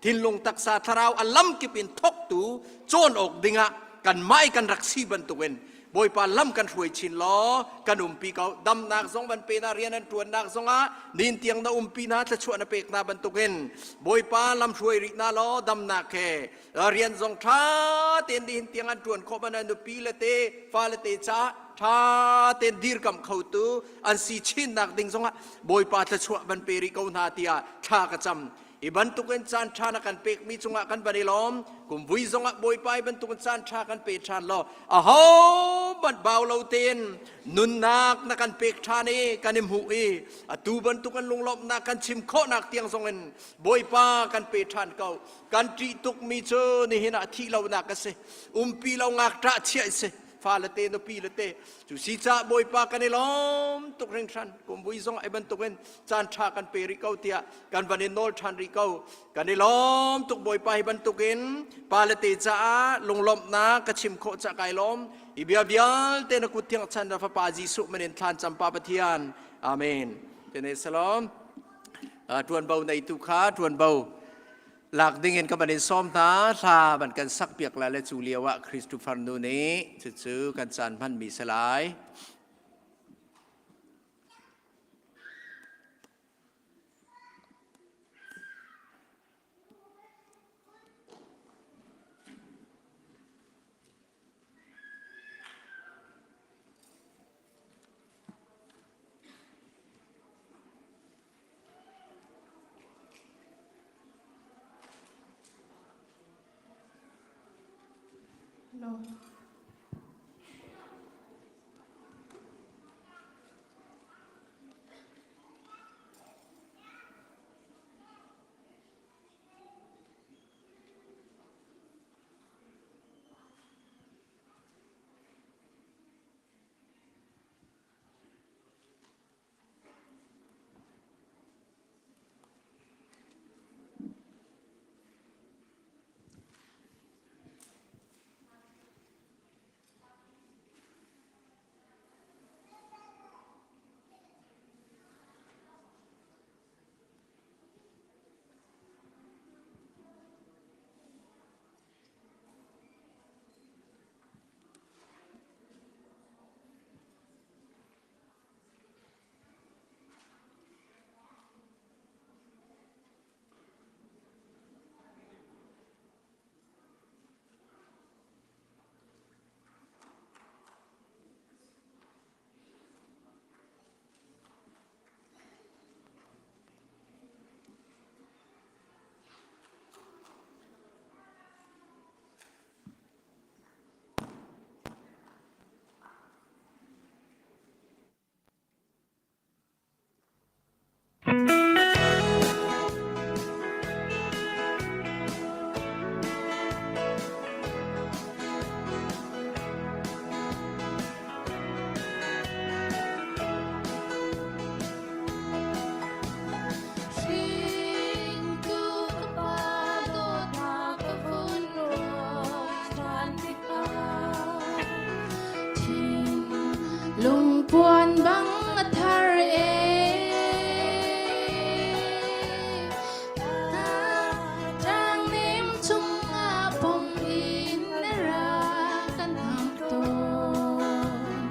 thinlung taksa thlarau a lamkip in thawktu cawn awk dingah kanmah i kan rak si bantukin Bawipa lam kan hruai chin law kan umpi ko damnak zong van pe na rian an ṭuannak zongah nin tiang na umpi hna thluachuah na pek hna bantukin Bawipa lam hruai rih hna law damnak he rian zong ṭha tein nihin tiang an ṭuan khawh man nupi le te fale te caah ṭha tein dirkamh khotu an si chinnak ding zongah Bawipa thluachuah van pe rih ko hna tiah thla ka cam. Hi bantukin caan ṭha na kan pekmi cungah kan van i lawm. Kum vui zongah Bawipa hi bantukin caan ṭha kan pe ṭhan law aho hmanh bau lo tein nunnak na kan pek ṭhan i kan i hmuh i atu bantukin lunglawmhnak kan chim khawhnak tiang zongin Bawipa kan pe ṭhan ko. Kan ṭih tukmi cu nihin ah thih lonak a si. Umpi lo ngakṭah chiah a si. Fa le te nupi le te cu si caah Bawipa kan i lawm tuk hringhran kumvui zong ai bantukin caan ṭha kan pe rih ko tiah kan van in nawl ṭhan rih ko kan i lawm tuk Bawipa hi bantukin pa le te caah lunglawmhnak ka chim khawh cah kai lawm hi bia vialte na kut thiang chan na fapa Jesuh min in thlan cam pa Pathian amen tene salom ṭuanvo neitu kha ṭuanvo lak ding in ka van in sawm hna hla van kan sak piak la le cu lio ah Christopher nu nih cucu kan caan hman mi si lai. Hello. Hringtu ka pa dawtnak ka vun ruat ṭhan tikah Thinlungpuan bang a thar e. Tlangnem chungah pom in na ra kan ham tawn.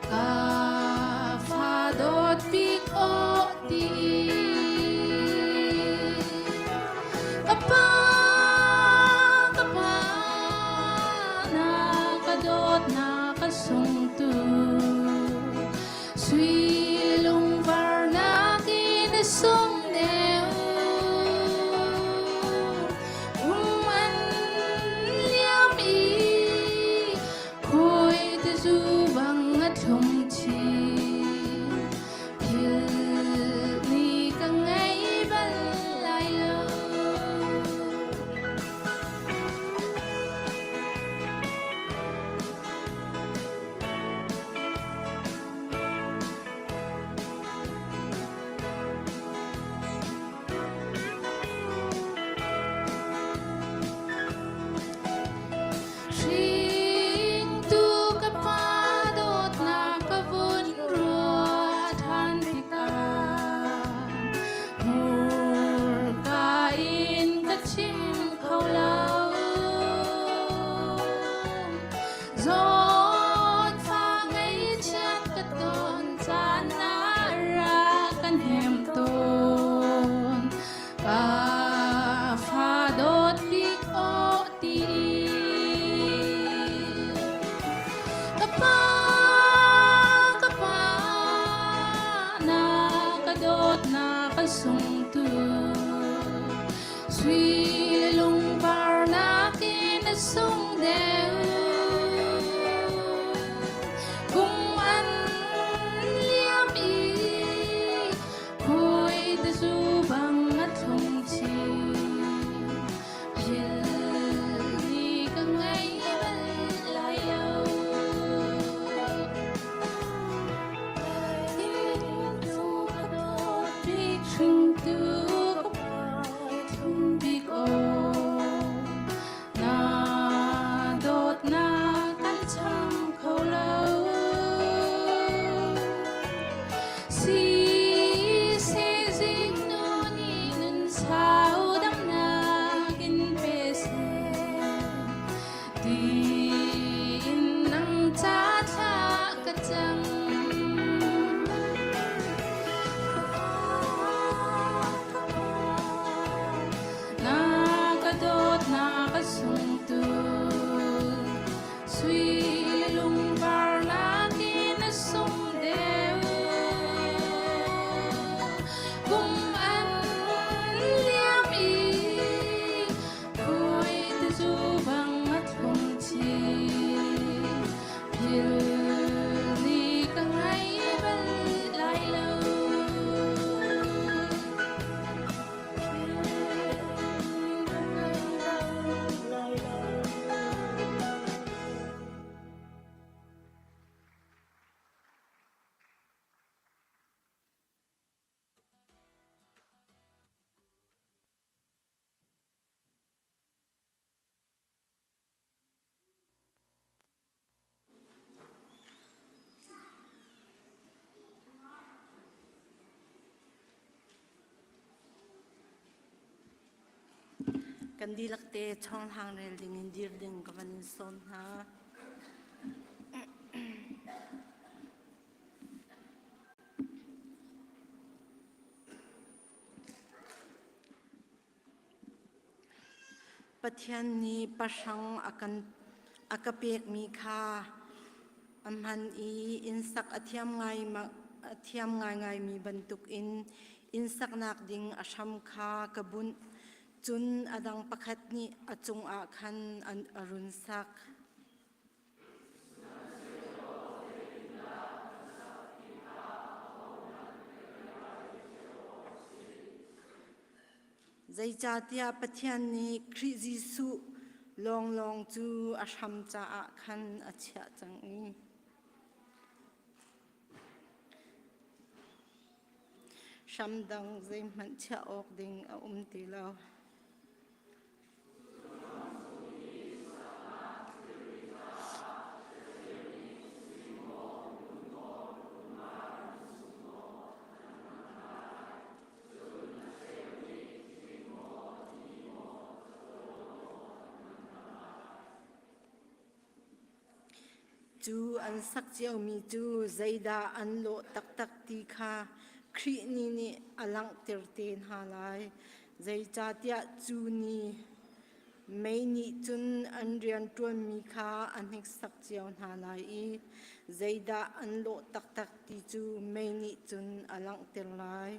Ka fa dawt bik aw ti. Ka pa, ka pa, na ka dawt na ka sungtu. Sui lungvar nakin na sung neu. Uman liam i khoi te zu bang a thlum chin. Phil ni ka ngei bal lai lo. Hringtu ka pa dawtnak ka vun ruah ṭhan tikah hmurka in ka chim kho lo. Zawtfa ngaihchiat ka ton caan ah ra kan hem tawn. Ka fa dawt bik aw ti. Ka pa, ka pa, na ka dawt na ka sungtu. Sui le lungvar nakin a sung deuh. Kum an liam i khui te zu bang a thlung chin. Phil ni ka ngei bal lai lo. Na dawtnak kan cham kho lo. Si sizing nu nih nun sau damnak in pe seh. Tiin nang ca thla ka cang. Na ka dawt na ka sungtu sui le lungvar nakin a sung deuh. Kum an liam i khui te zu bang a thlum chin. Phil ni ka ngai bal lai lo. Kan dihlak te chonghlang rel ding in dir ding ka van in sawm hna. Pathian nih pahrang a kan a ka pekmi kha a hman i innsak a thiam ngai a thiam ngaingaimi bantukin inn saknak ding a hram kha ka bunh. Cun a dang pakhat nih a cungah khan an a run sak. Zeicahtiah Pathian nih Khrih Jesuh lawnglawng cu a hram caah khan a chiah cang i hram dang zeihmanh chiah awk ding a um ti lo. Cu an sak ciomi cu zeidah an lawh taktak ti kha Khrih ni nih a langhter te hna lai. Zeicahtiah cu ni mei nih cun an rianṭuanmi kha a hneksak cio hna lai i zeidah an lawh taktak ti cu mei nih cun a langhter lai.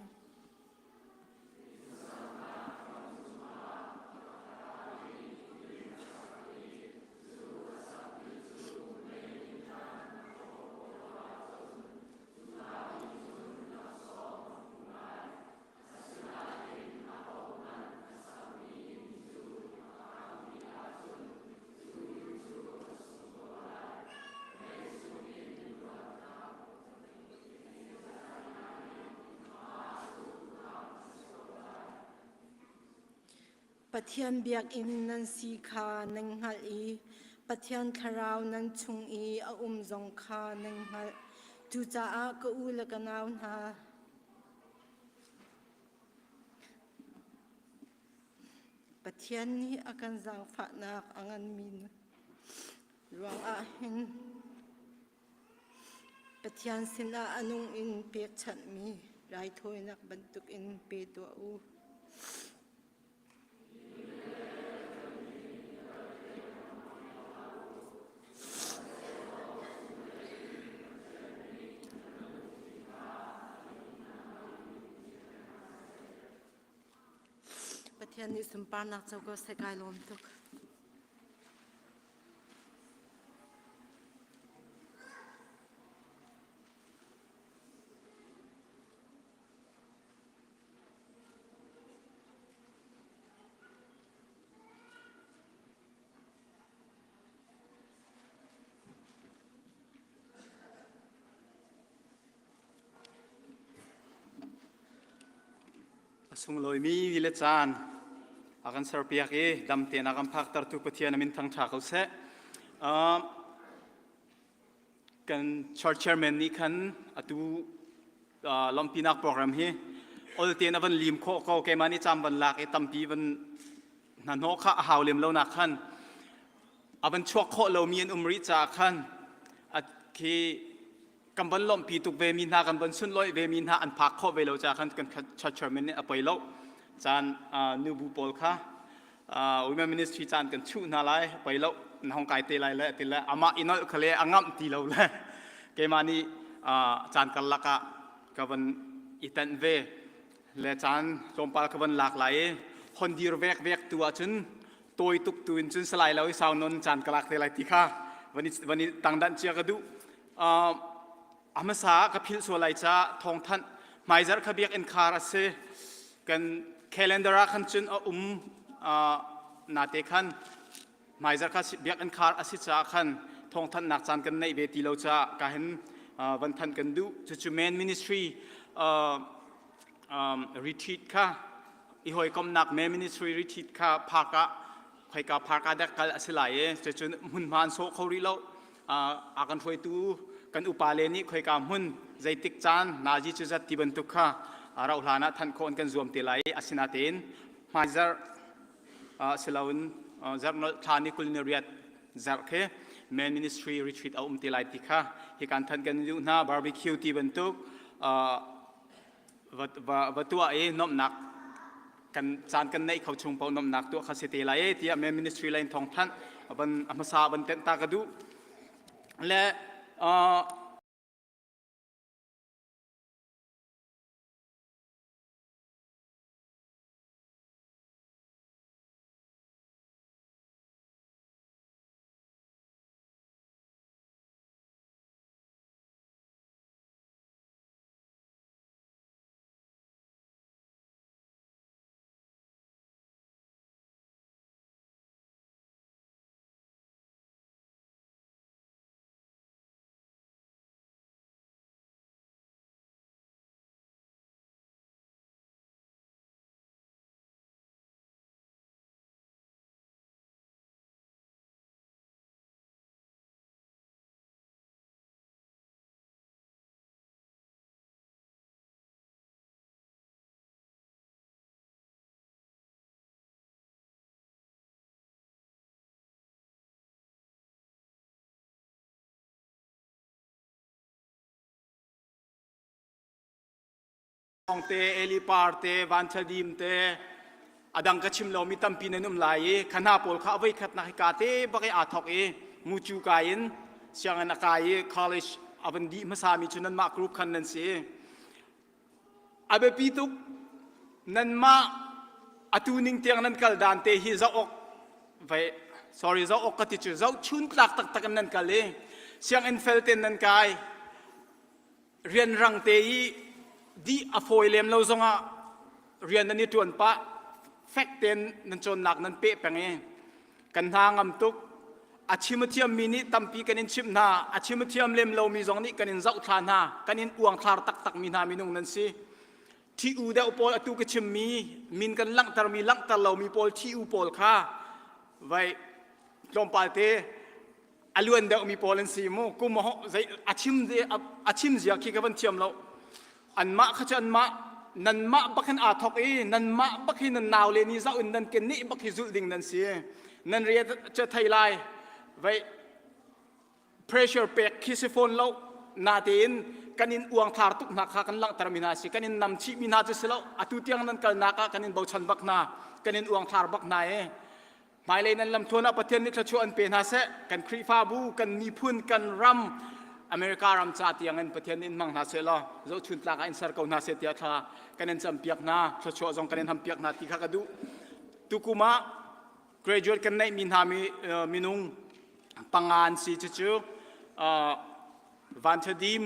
Pathian biakinn nan si kha nan hngalh i Pathian thlarau nan chung i a um zong kha nan hngalh. Cucaah ka u le ka nau hna, Pathian nih a kan zaangfahnak a nganmi ruangah hin Pathian sinah a nung in pekchanhmi raithawinak bantukin pe tuah u. Pathian nih sunparnak co ko seh kai lawm tuk. A sunglawimi ni le caan a kan serpiak i dam tein a kan phaktertu Pathian a min thangṭha ko seh. Kan church chairman nih khan atu lawmhpinak program hi ol tein a van lim khawh ko keimah nih cam van lak i tampi van hnahnawh kha a hau lem lo nak khan a van chuak khawh lomi an um rih caah khan a khi kan van lawmhpi tuk ve mi hna kan van sunlawih ve mi hna an phak khawh ve lo caah khan kan church chairman nih a poi lo caan nubu pawl kha women ministry caan kan chuh hna lai poi lo na hong kai te lai le ti le amah i nolh khale a ngamh ti lo le keimah nih caan karlak ah ka van i tenh ve le caan tlawmpal ka van lak lai i hon dir vek vek tu ahcun tawi tuk tu in cun salai lo i sau non caan ka lak te lai ti kha van i van i tangdanh cia ka duh. A hmasa ah ka philh sual lai ca thawngthanh hmaizarh kha biakinn khar a si. Kan calendar ah khan cun a um nate khan hmaizarh kha biakinn khar a si caah khan thawngthanhnak caan kan neih ve ti lo caah ka hin van thanh kan duh. Cucu men ministry retreat kha i hawikomhnak men ministry retreat kha park ah khoika park ah dek kal a si lai i cucun hmunhma an sawh kho rih lo. A kan hruaitu kan upa le nih khoika hmun zeitik caan nazi cu zat ti bantuk kha rauh hlan ah thanh khawh an kan zuam te lai i asinatein hmaizarh siloin zarh nolh thla ni 20 ni riat zarh khi men ministry retreat a um te lai ti kha hi kan thanh kan duh hna. Barbecue ti bantuk va tuah i nuamhnak kan caan kan neih kho chung paoh nuamhnak tuah kha si te lai e tiah men ministry lei in thawng thanh van a hmasa van tenh ta ka duh le. Te, Eli Par te, Van Tha Dim te, a dang ka chim lomi tampi nan um lai i kha hna pawl kha a voikhatnak hi ka te bak i aa thawk i mucu kai in sianginn a kai i college a van dih hmasami cu nanmah group khan nan si. A biapi tuk nanmah atu ning tiang nan kal dan te hi zoh awk vai sorry zoh awk ka ti cu zohchun tlak taktak in nan kal i sianginn fel ten nan kai rianrang te i dih a fawi lem lo zongah rian nan i ṭuan pah fek tein nan cawnnak nan peh peng i kan hna ngam tuk a chim a thiammi nih tampi kan in chimh hna a chim a thiam lem lomi zong nih kan in zohthla hna kan in uangthlar taktakmi hna minung nan si thi-u deuh pawl atu ka chimmi min kan langhtermi langhter lomi pawl thi-u pawl kha vai tlawmpal te a luan deuhmi pawl an si mu kum zei a chim a chim zia khi ka van thiam lo anmah kha cu anmah nanmah bak hin aa thok i nanmah bak hi nan nau le ni zoh in nan ke nih bak hi zulh ding nan si nan ria cu thei lai vei pressure pek khi si fawn lo natein kan in uangthlar tuk hna kha kan langhter mi hna si kan in nam chih mi hna cu si lo atu tiang nan kalnak ah kan in bochan bak hna kan in uangthlar bak hna e Hmailei nan lamtluan ah Pathian nih thluachuah an pe hna seh. Kan Khrihfabu, kan miphun, kan ram, America ram ca tiang in Pathian nih in hmang hna seh law zohchun tlak ah in ser ko hna seh tiah thla kan in campiak hna, thluachuah zong kan in hampiak hna ti kha ka duh. Tukum ah graduate kan neihmi hna mi, uh, minung panga an si cucu uh, Van Tha Dim,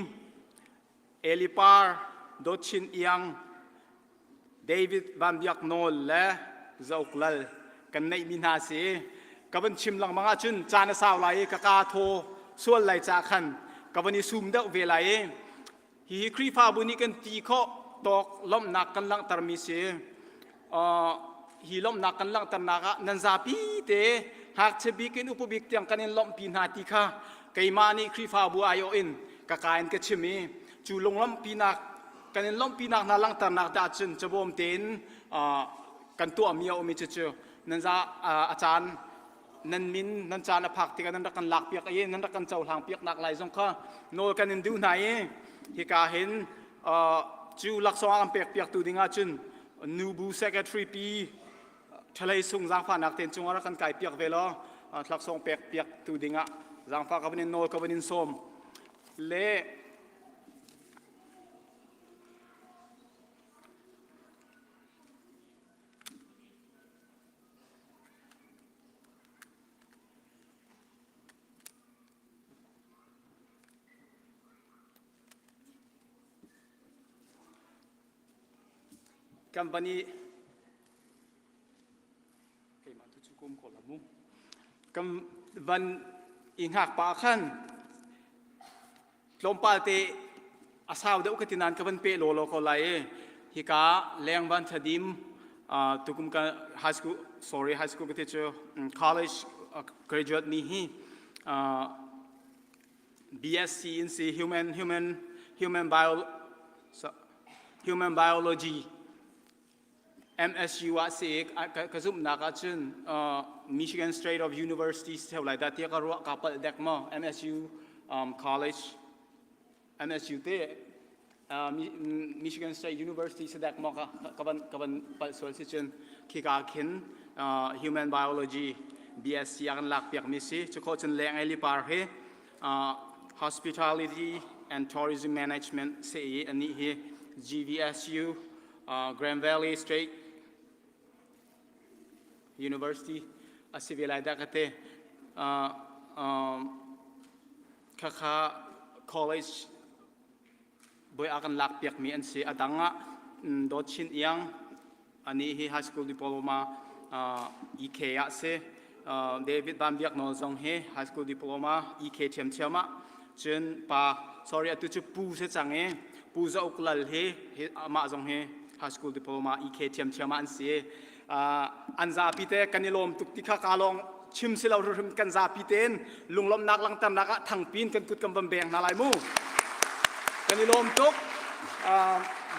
Eli Par, Dawt Chin Iang, David Van Biak Nawl le Zauk Lal kan neihmi hna si. Ka van chim lengmang ahcun caan a sau lai i ka kaa thaw sual lai ca khan ka van i sum deuh ve lai i hihi Khrihfabu nih kan ti khawh tawk lawmhnak kan langhtermi si. Uh, hi lawmhnak kan langhternak ah nan zapi te ngakchia bik in upa bik tiang kan in lawmhpi hna ti kha keimah nih Khrihfabu aiawh in ka ka in ka chim i cu lunglawmhpinak kan in lawmhpinak hna langhternak dah cun cabawm tein kan tuahmi a um i cucu nan za a caan nan min nan caan a phak tikah nan rak kan lakpiak i nan rak kan cohlang piaknak lai zong kha nawl kan in duh hna i hika hin cu laksawng a kan pek piaktu ding ah cun nubu secretary pi ṭhalei sung zaangfahnak ten cungah rak kan kai piak ve law laksawng pek piaktu ding ah zaangfah ka van in nawl ka van in sawm le Kan van i keimah tu cu kum ko la mu. Kan van i hngak pa khan Tlawmpal te a sau deuh ka ti nain ka van peh lawlaw ko lai i hika leng van thadim tukum ka high school sorry high school ka ti cu college graduate mi hi BSc in si human human human bio human biology MSU ah si ka zumhnak ahcun Michigan State of University si theo lai dah tiah ka ruah ka palh dek maw MSU um, college MSU te uh, Michigan State University si dek maw ka ka van ka van palh sual si cun khika khin uh, human biology BSc a kan lak piak mi si cu kho cun leng eli par hi uh, hospitality and tourism management se i ani hi GVSU Grand Valley State University a si ve lai dah ka te. Khakha college boi a kan lak piakmi an si. A dang ah Dawt Chin Iang ani hi high school diploma EK ah si. David Van Biak Nawl zong hi high school diploma EK ṭhiamṭhiam ah cun pa sorry atu cu pu si cang i pu Zauk Lal hi amah zong hi high school diploma EK ṭhiamṭhiam ah an si. An zapi te kan i lawm tuk ti kha ka lawng chim si lo hrim kan zapi tein lunglawmhnak langhternak ah thangpin kan kut kan van beng hna lai mu. Kan i lawm tuk.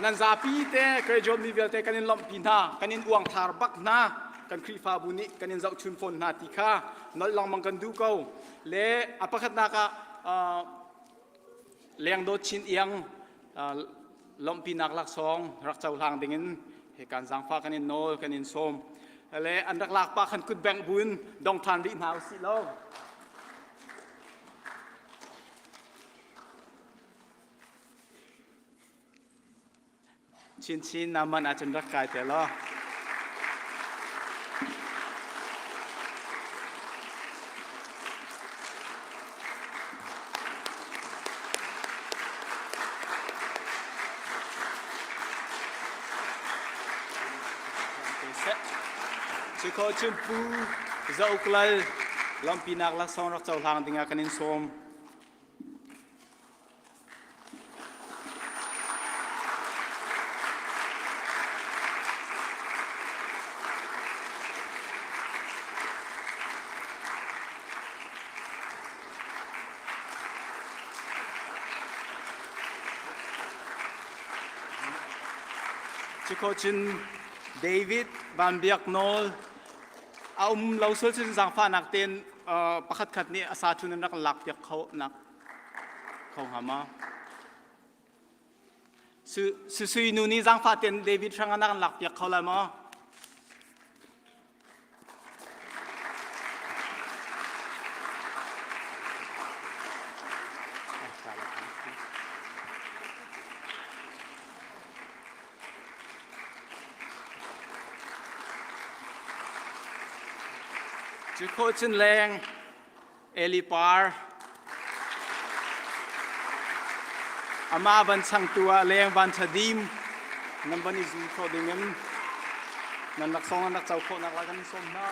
Nan zapi te graduate mi vialte kan in lawmhpi hna, kan in uangthlar bak hna. Kan Khrihfabu nih kan in zohchun fawn hna ti kha nolh lengmang kan duh ko. Le a pakhatnak ah lengdawt chin iang. lawmhpinak laksawng rak cohlang dingin he kan zaangfah kan in nawl kan in sawm. Le an rak lak pah khan kut bengh buin dong ṭhan rih hna usih law. Chinchin na man ahcun rak kai te law. Cikho cun Pu Za Uk Lal lawmhpinak laksawng rak cohlang dingah kan in sawm. Cukhocun David Van Biak Nawl a um lo sual cun zaangfahnak tein pakhat khat nih a sa thun in rak lak piak kho nak kho hnga ma? Sui nu nih zaangfah tein David hrang ah na kan lak piak kho lai maw? Cu khawh cun leng Eli Par amah van changtu ah leng van thadim nan van i zu khawh ding in nan laksawng nan rak co khawh nak lai kan in sawm hna.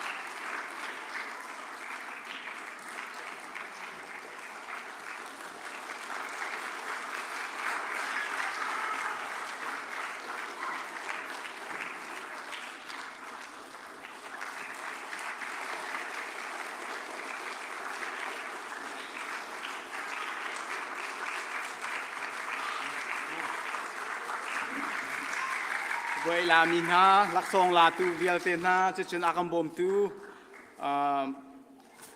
Buai lami hna, laksawng latu vialte hna, cucun a kan bawmtu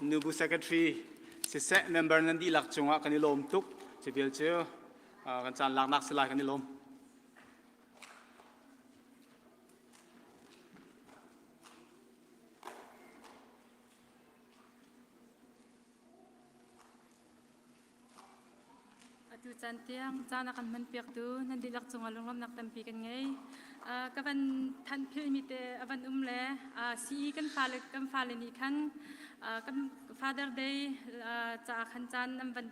nubu secretary siseh member nan dihlak cungah kan i lawm tuk. Cu vial cu kan caan laknak si lai kan i lawm. Atu caan tiang caan a kan hmanpiaktu nan dihlak cungah lunglawmhnak tampi kan ngei. Ka van thanh philmi te a van um le CE kan fale kan fale nih khan kan Father Day caah khan caan an van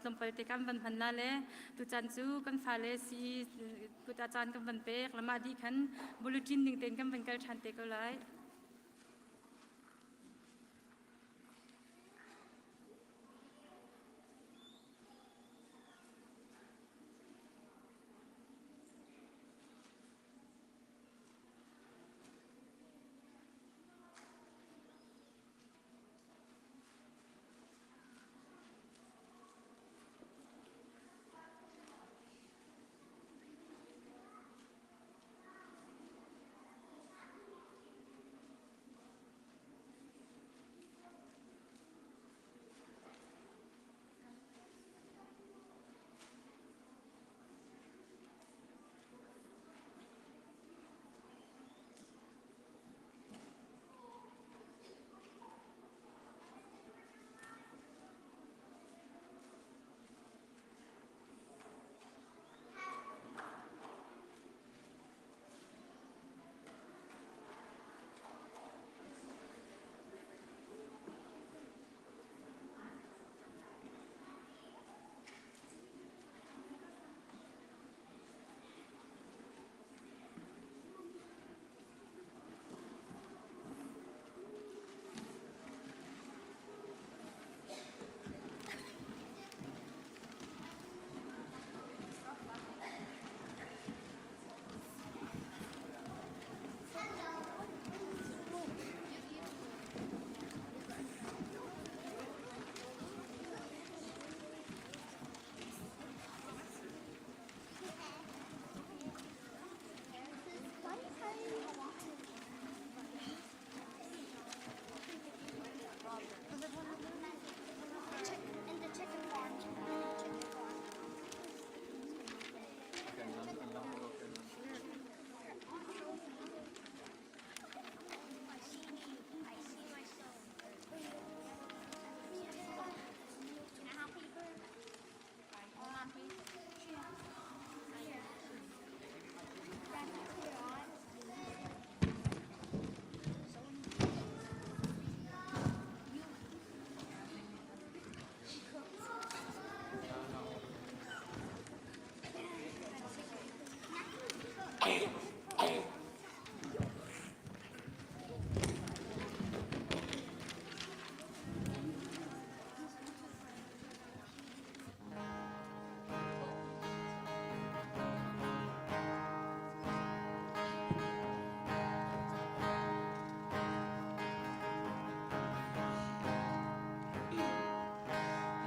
tlawmpal te kan van hman la le tucaan cu kan fale CE kut ah caan kan van pek le mah dih khan bulletin ning tein kan van kal ṭhan te ko lai.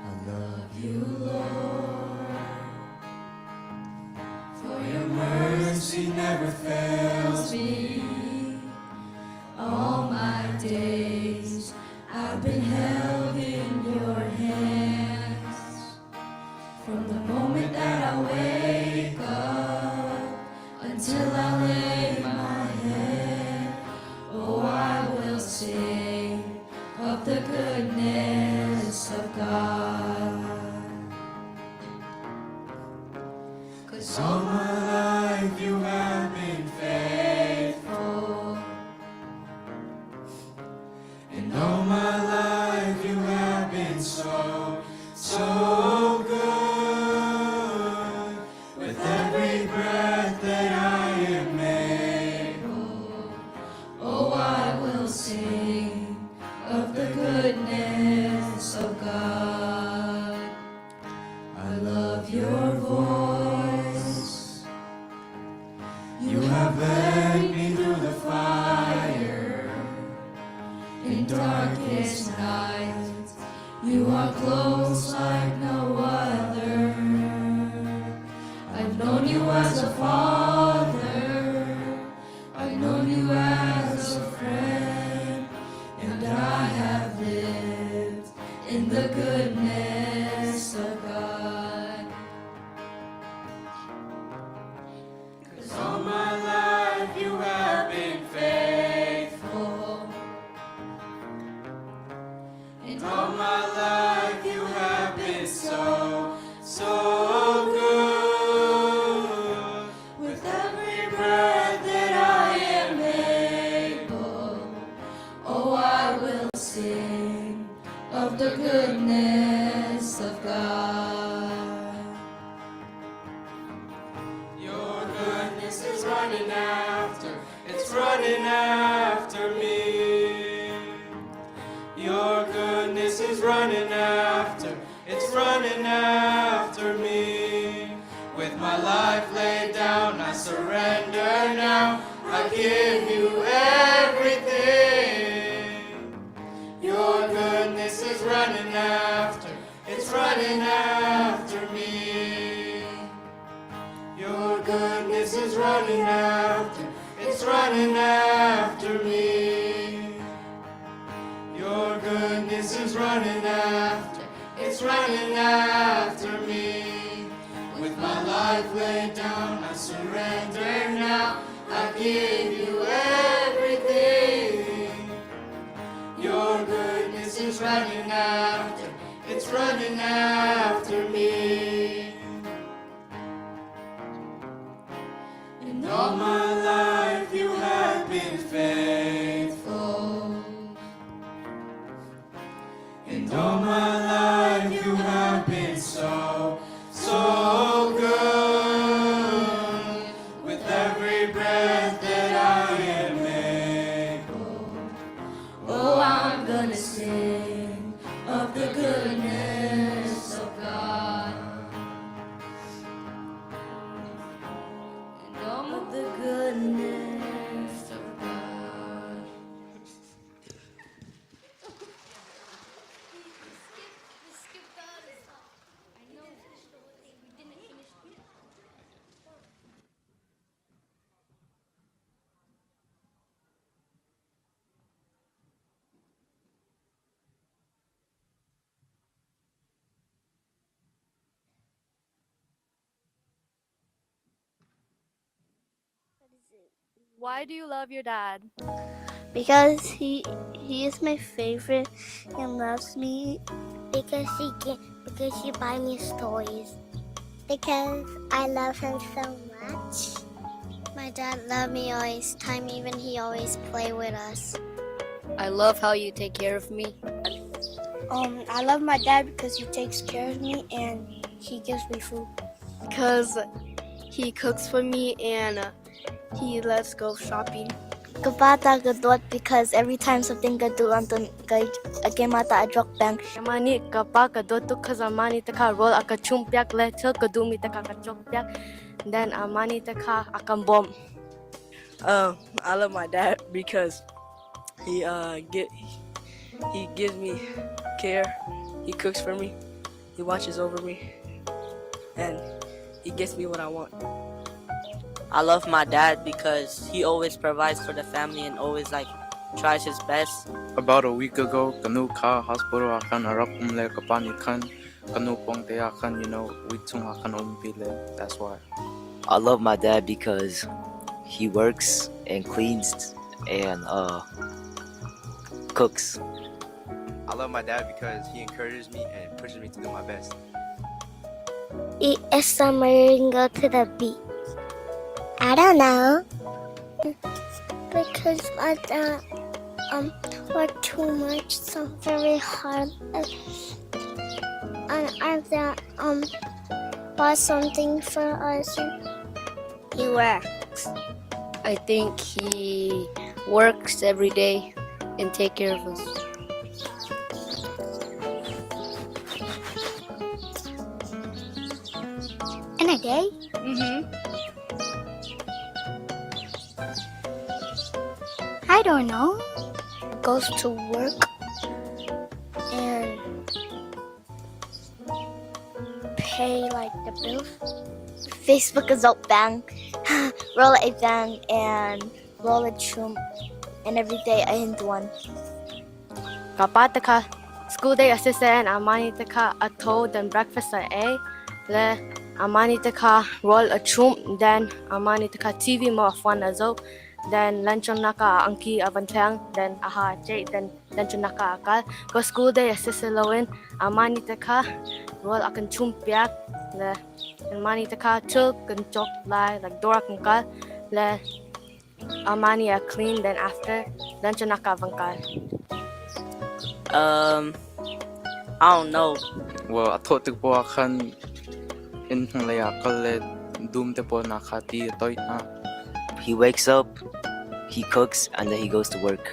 I love you, Lord, for your mercy never fails me. All my days I've been held in your hands. From the moment that I wake up until I lay my head, oh, I will sing of the goodness of God. Cause all my life you have been faithful. And all my life you have been so, so good. With every breath that I am able, oh, I will sing of the goodness of God. I love your voice. You have led me through the fire. In darkest nights, you are close like no other. I've known you as a father, I've known you as a friend, and I have lived in the goodness of God. Cause all my life you have been faithful. And all my life you have been so, so good. With every breath that I am able, oh, I will sing of the goodness of God. Your goodness is running after, it's running after me. Your goodness is running after, it's running after me. With my life laid down, I surrender now. I give you everything. Your goodness is running after, it's running after me. Your goodness is running after, it's running after me. Your goodness is running after, it's running after me. With my life laid down, I surrender now. I give you everything. Your goodness is running after, it's running after me. And all my life you have been faithful. And all my life you have been so, so good. With every breath that I am able, oh, I'm gonna sing of the goodness of God. And all of the goodness of God. Why do you love your dad? Because he he is my favorite and loves me. Because he get, because he buy me toys. Because I love him so much. My dad love me always time even he always play with us. I love how you take care of me. I love my dad because he takes care of me and he gives me food. Because he cooks for me and. He lets go shopping. Ka pa ta ka dawt because every time something ka duh anton ka keimah ta a drok peng. Keimah nih ka pa ka dawt tuk kha mah nih ta kha rawl a ka chumh piak le thil ka duhmi ta kha ka cawk piak. Then amah nih ta kha a kan bawmh. I love my dad because he uh get he gives me care. He cooks for me. He watches over me, and he gets me what I want. I love my dad because he always provides for the family and always like tries his best. About a week ago, ka nu kha hospital ah khan a rak um le ka pa nih khan ka nu pawng te ah khan you know week chung ah khan a umpi le that's why. I love my dad because he works and cleans and uh, cooks. I love my dad because he encourages me and pushes me to do my best. Eat a summer and go to the beach. I don't know. Because my dad um worked too much, so very hard. And I dad um bought something for us. He works. I think he works every day and take care of us. In a day? Mm-hmm. I don't know. Goes to work and pay like the bills. Facebook is out bang, roll a bang and roll a chum and every day I hint one. Ka pa te kha school day a si seh amah nih te kha a tho then breakfast a ei le amah nih te kha rawl a chumh then amah nih te kha TV maw a phone a zoh then lunchon-nak ah a angki a van thleng then a ha a ceih then lunchon-nak ah a kal. Ka school day a si si loin amah nih te kha rawl a kan chumh piak le anmah nih te kha thil kan cawk lai like dawr ah kan kal le Amah nih a clean then after lunch-nak ah van kal. I don't know. Well, a thawh tik poah khan inn hnulei ah kal le dum te pawl hna kha ti a toih hna. He wakes up, he cooks, and then he goes to work.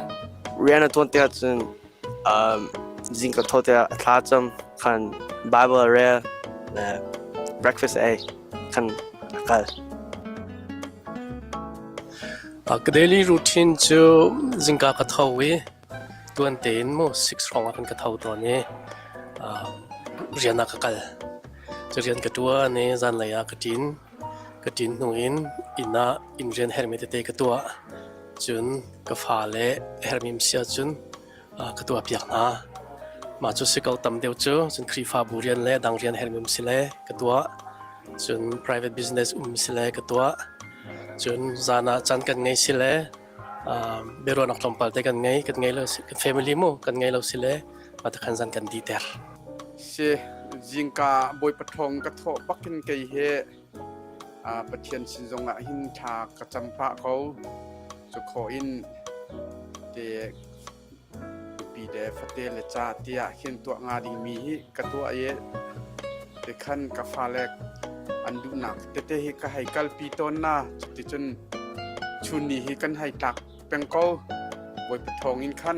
Rian a tuan tikah cun um, zingka tho tikah a thla cam khan Bible a rel le breakfast a ei khan a kal. Ka daily routine cu zingka ka tho i tuan tein mu 6 hrawng ah khan ka tho tawn i rian ah ka kal. Cu rian ka ṭuan i zanlei ah ka ṭin. Ka ṭin hnu in inn ah inn rian herhmi tete ka tuah. Cun ka fale herhmi um si ahcun ka tuahpiak hna. Mah cu si ko tam deuh cu cun Khrihfabu rian le dang rian herhmi um si le ka tuah. Cun private business um si le ka tuah. Cun zan ah caan kan ngei si le biaruahnak tlawmpal te kan ngei, kan ngei lo kan family mu kan ngei lo si le mah khan zan kan diter. Si zingka Bawipa thawng ka thawh bakin kei he Pathian sin zongah hin thla ka cam pah ko. Cu khawh in te nupi le fate le ca tiah khin tuah nga dingmi hi ka tuah i te khan ka fale an duhnak tete hi ka hei kalpi tawn na. Cuticun chun ni hi kan hei tlak peng ko. Bawipa thawng in khan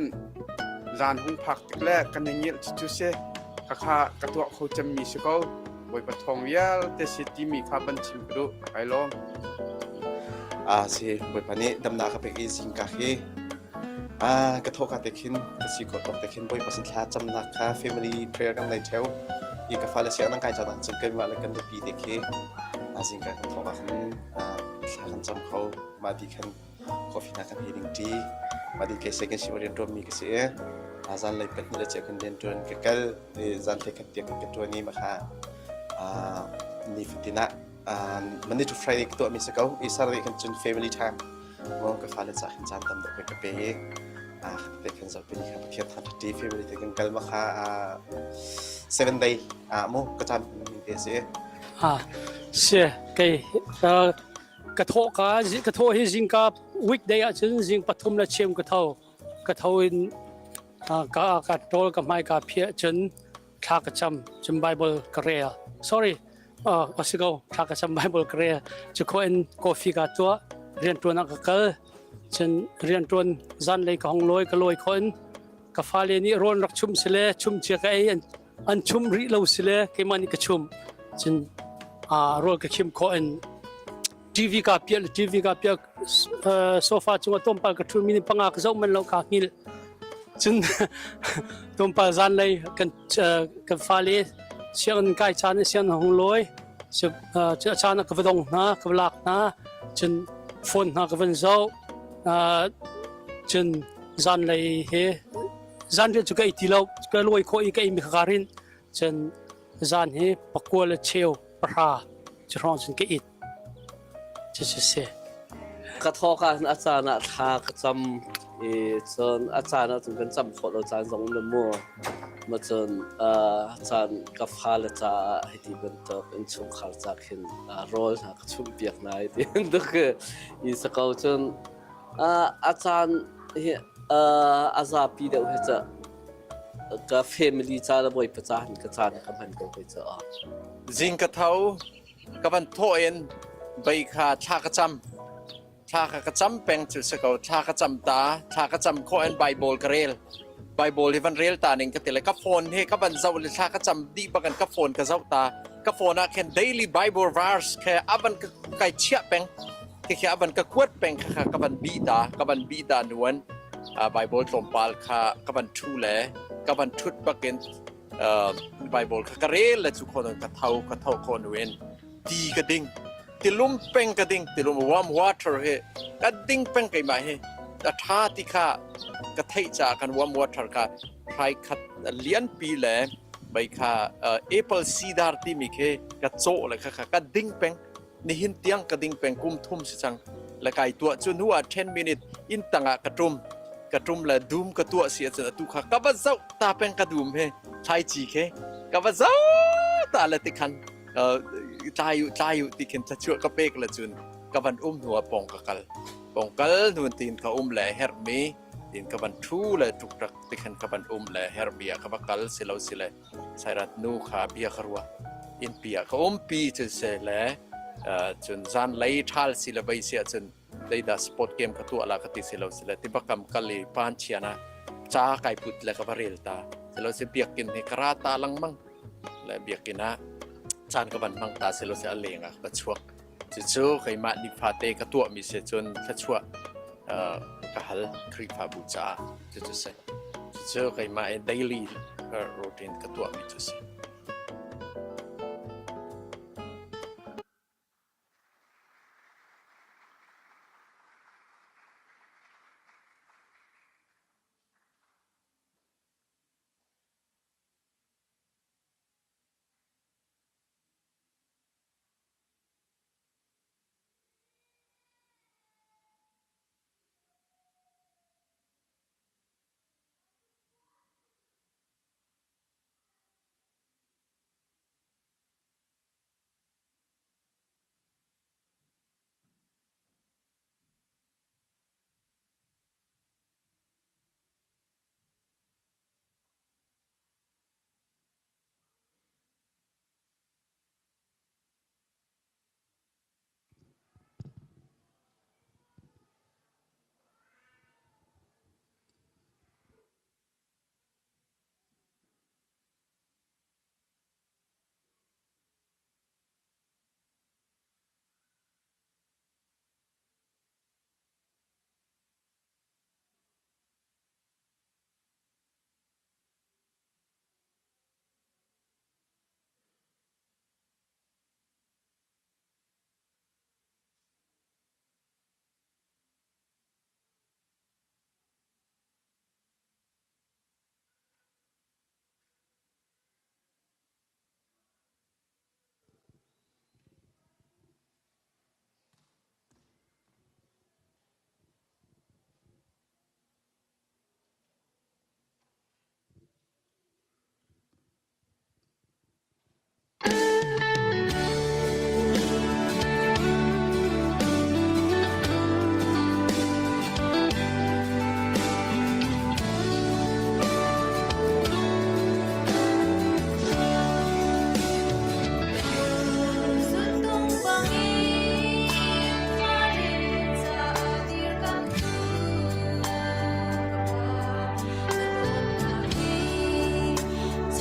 zan hung phak tik le kan i ngilh cu si khakha ka tuah kho cemmi si ko. Bawipa thawng vialte si timi kha van chim ka duh. Kai lawm. A si Bawipa nih damnak ka pek i zingka hi a ka thawhka te khin ka si khawh tawk te khin Bawipa sin thla camnak kha family prayer kan nei theo i ka fale siang nan kai caan ah cun keimah le kan nupi te khi a zingka kan thawk ah khan thla kan cam kho mah ti khan coffee hna kan ei ding ṭi mah ti kei second shift rian ṭuan mi ka si i a zanlei pahnih le cheu kan rian ṭuan ka kal i zanhlei khat tiang ka ṭuan i mah kha ni fatin ah Monday to Friday ka tuahmi si ko i Saturday kan cun family time mo ka fale ca khin caan tam deuh ka pe i te khan zoh kha Pathian thangṭhat family te kan kal ma kha seven day mu ka caan ning te si Ah, si kei ka thawh ka ka thawh hi zingka weekday ah cun zing pathum le chem ka tho ka tho in ka ka ṭawl ka hmai ka phiah cun thla ka cam cun Bible ka rel sorry a si ko thla ka cam Bible ka rel cu kho in coffee ka tuah. Rianṭuan ah ka kal. Cun rianṭuan zanlei ka hong lawi ka lawi khawh in ka fale nih rawl rak chumh sile chum cia ka ei an chum rih lo sile keimah nih ka chum. Cun rawl ka khim khawh in TV ka piah TV ka piah sofa cungah tlawmpal ka ṭhu minute panga ka zoh manh lo ka hngilh. Cun tlawmpal zanlei kan kan fale sianginn kai caan in sianginn hung lawi cu a caan ah ka va dong hna ka va lak hna cun phone hna ka van zoh cun zanlei he zanriah cu ka ei ti lo ka lawi khawh i ka ei mi kha kaa rinh cun zan hi pakua le cheu pahra cu hrawng cun ka it Cucu si. Ka thawk ah a caan ah thla ka cam i cun a caan ah cun kan cam khawh lo caan zong um mu. Ma cun caan ka fale caah hiti bantuk innchungkhar ca khin rawl hna ka chumh piak hna i ti bantuk i sa ko cun a caan hi a zapi deuh hi ca ka family ca le bawipa ca hin ka caan ka hman ko hoi caah. Zing ka tho Ka van thawh in bei kha thla ka cam. Thla kha ka cam peng cu si ko. Thla ka cam ta. Thla ka cam khawh in Bible ka rel. Bible hi van rel ta ning ka ti le ka phone he ka van zoh le thla ka cam dih bakin ka phone ka zoh ta. Ka phone ah khin daily Bible verse khe a van ka kai chiah peng. Khi a van ka kuat peng kha kha ka van bih ta. Ka van bih ta nuan Bible tlawmpal kha ka van ṭhu le ka van ṭhut bakin Bible kha ka rel le cu khon ka tho ka tho kho nu in ti ka ding tilum peng ka ding tilum warm water hi ka ding peng keimah hi a tha ti kha ka theih ca kan warm water kha hrai khat lian pi le mei kha apple cider timi khi ka cawh le kha kha ka ding peng nihin tiang ka ding peng kum thum si cang le kai tuah cu nu ah 10 minute in tangah ka tum ka tum le dum ka tuah si ahcun atu kha ka va zoh ta peng ka dum he thlai ci khe ka va zoh ta le tikhan tlai u tlai u ti khin thlachuah ka pek le cun ka van um hnu ah pong ka kal pong kal nun tin ka um le herh mi tin ka van thu le tuk rak tikhan ka van um le herh mi ah ka va kal si lo si le Sairat nu kha bia ka ruah. Innpi ah ka umpi cu se le cun zanlei ṭhal si le vei si ahcun zeidah sport game ka tuah la ka ti si lo si le tibakam kal i pan chian ah ca kai put le ka va rel ta si lo si biakinn hi ka ra ta lengmang le biakinn ah caan ka van hmang ta si lo si a leng ah ka chuak cucu keimah nifate ka tuahmi si cun thluachuah ka hal Khrihfabu caah cucu si cucu keimah i daily routine ka tuahmi cu si.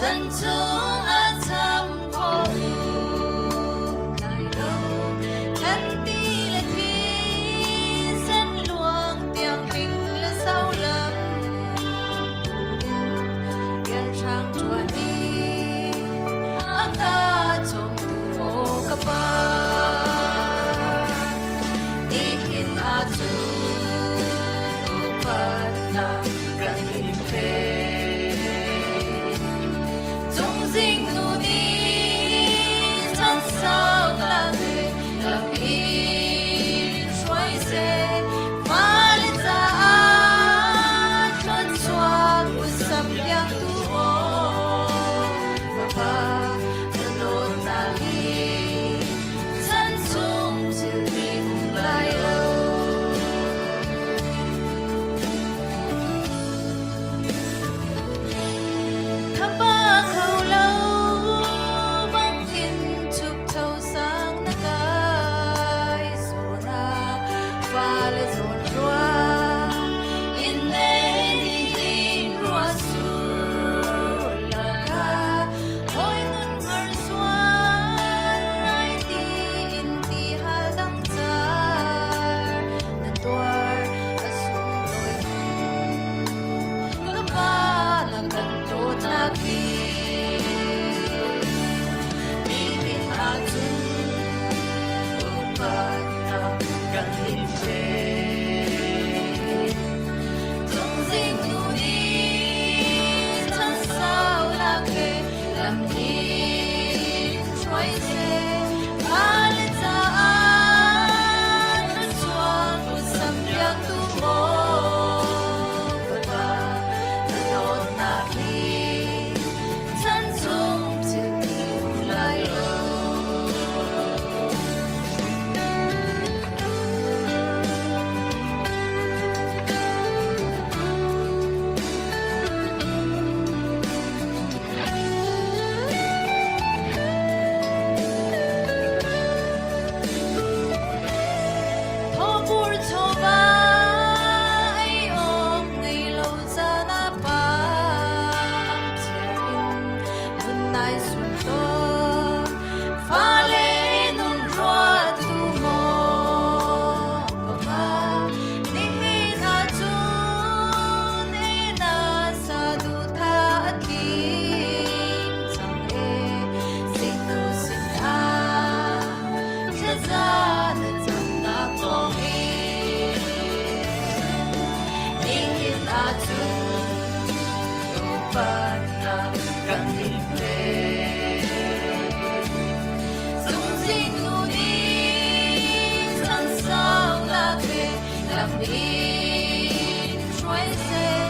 Chan chung a cham khawh lai lo. Kan ti le thi sen luang tiang hling le sau lam rian hrang ṭuan i a ka cawmtu maw ka pa. Nihin ahcun upatnak kan in pek. Cungzing nu nih chan sau la ve lam in hruai seh. Fale caah thluachuak usam piaktu aw Bapa na dawtnak hi chan chung thilri um lai lo. Thapa kho lo bangin chukcho sang na kai zawn ah fale zawn ruah in nei in ruah sur lakah hawi nun har sual lai ti in ti hal dang car na tuar a sunglawi ka pa na kan dawtnak hi nihin ahcun upatnak kan in pek. Cungzing nu nih chan sau lak he lam in hruai seh. Fale caah thluachuak usam piaktu maw Bawipa na dawtnak hi chan chung thilti um lai lo. Thawpur chawva ei awk ngei lo caan ah pam in nun nai sum tawn. Fale nun ruatu maw ka pa nihin ahcun na saduhthah a tling cang e sinu sinah thlaza na camnak kong in nihin ahcun upatnak kan in pek. Zungzing nu nih chan sau lak he lam in hruai seh.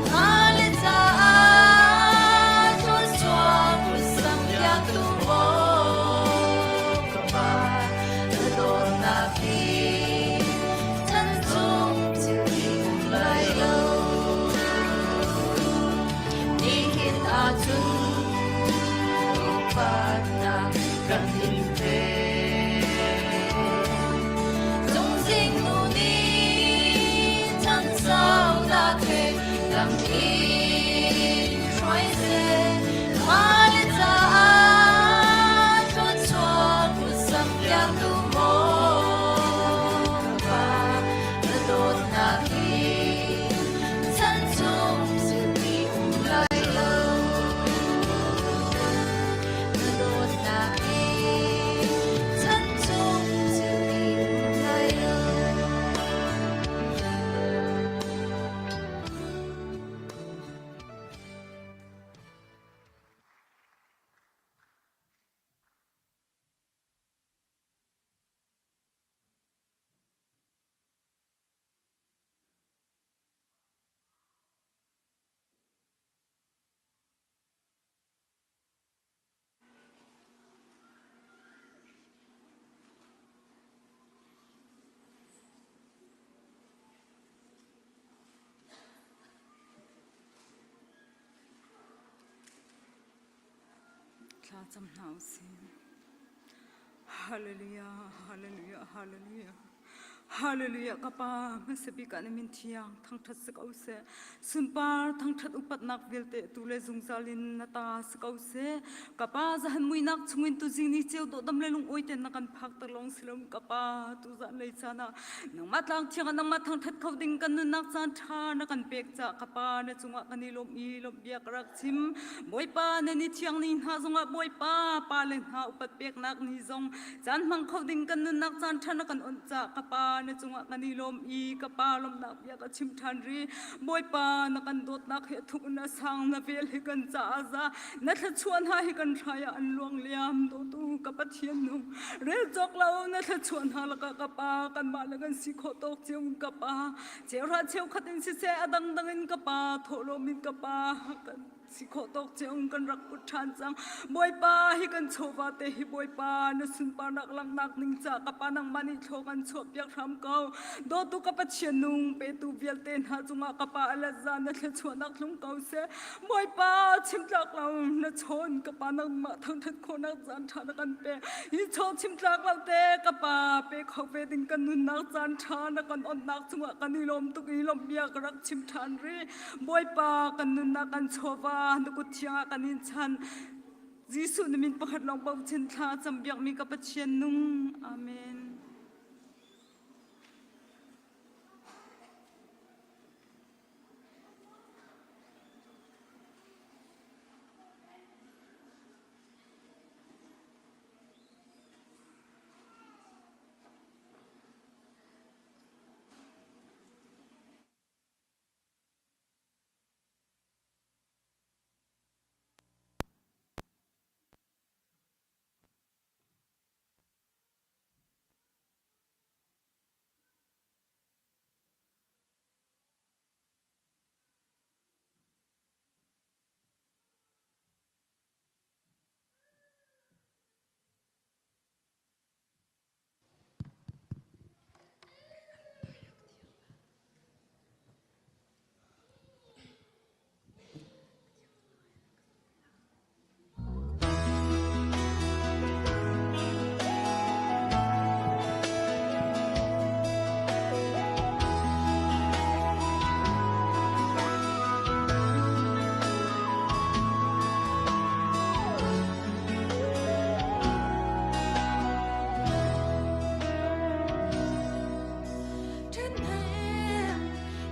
Fale caah thluachuak usam piaktu maw ka pa na dawtnak hi chan chung thilri um lai lo. Nihin ahcun upatnak kan in pek. Zungzing nu nih chan saunak he lam in hruai seh. Fale caah thluachuak usam piaktu maw ka pa na dawtnak hi chan chung silmi um lai lo. Na dawtnak hi chan chung silmi um lai lo. Thla cam hna u sih. Hallelujah, hallelujah, hallelujah. Hallelujah ka pa hmasabik ah na min thiang thangthat si ko seh. Sunpar thangthat upatnak vialte tu le zungzal in na ta si ko seh. Ka pa zahan muinak chungin tu zing ni ceu dawhdam le lungawi ten na kan phak ter long silom ka pa tu zan lei caan ah nangmah tlang thiang ah nangmah thangthat kho ding kan nunnak caan tha na kan pek ca ka pa na cungah kan i lawm i lawmh bia ka rak chim. Bawipa na ni thiang ni hna zongah Bawipa pa le hna upat peknak ni zong Caan hmang kho ding kan nunnak caan ṭha na kan onh ca ka pa na cungah kan i lawm i ka pa lawmhnak bia ka chim ṭhan ri. Bawipa na kan dawtnak hi a thuk in a sang na vel hi kan caah za na thluachuah hna hi kan hrai ah an luang liam dawtu ka Pathian nung rel cawk lo na thluachuah hna lakah ka pa kanmah le kan si khawh tawk cio in ka pa cheuhra cheukhat in siseh a dangdang in ka pa thawhlawm in ka pa kan Si khawh tawk cio kan rak put ṭhan cang. Bawipa hi kan chawva te hi Bawipa na sunparnak langhnak ning ca ka pa nangmah nih thlaw kan chuahpiak hram ko. Dawtu ka Pathian nung petu vialte hna cungah ka pa alatza na thluachuahnak tlung ko seh. Bawipa chimtlak lo na chawn ka pa nangmah thangṭhat khawhnak caan ṭha na kan pe. Hi chaw chimtlak lo te ka pa pe kho ve ding kan nunnak caan ṭha na kan onhnak cungah kan i lawm tuk i lawmh bia ka rak chim ṭhan rih. Bawipa kan nunnak kan chawva na kut thiang ah kan in chan. Jesuh na min pakhat lawng bochan thla cam biakmi ka Pathian nung. Amen.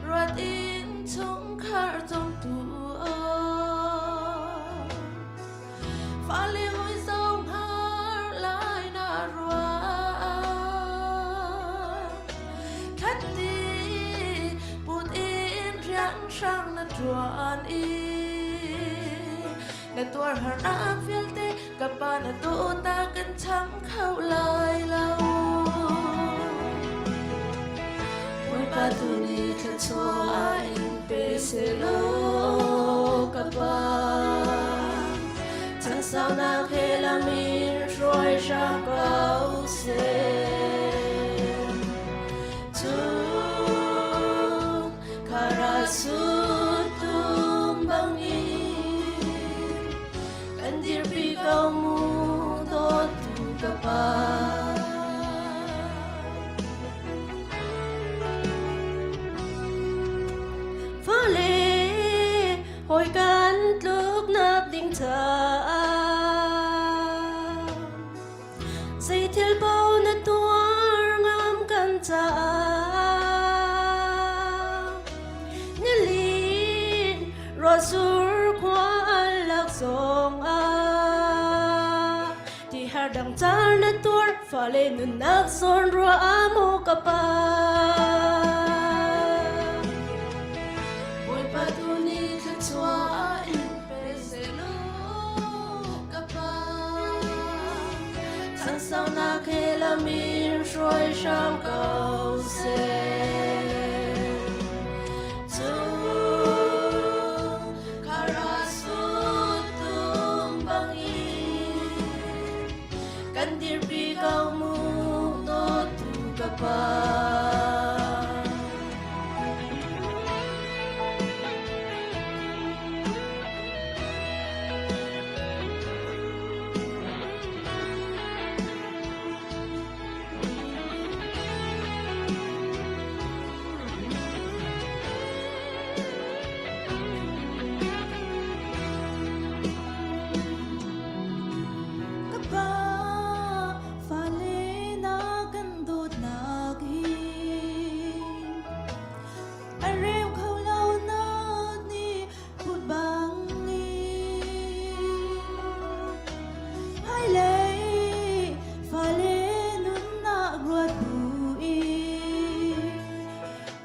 Ruat in chungkhar cawmtu Fale hawi zong har lai na ruah Thatti put in rian hrang na ṭuan i Na tuar harnak vialte ka pa na dawtnak kan cham kho lai lo. Bawipa tu nih thluachuah in pe selaw ka pa. Chansaunak he lam in hruai hram ko seh. Cung kharasutum bangin kan dirpi ko mu dawtu ka pa. Fale hawi kan tluknak ding caah Zeithil paoh na tuar ngam kan caah Nilin ruahsur khua an lak zong ah Ti har dang car na tuar fale nunnak zawn ruah maw ka pa Bawipa tu nih thluachuah in pe selaw ka pa Chansaunak he lam in hruai hram ko seh. Cung kharasutum bangin kan dirpi ko mu dawtu ka pa.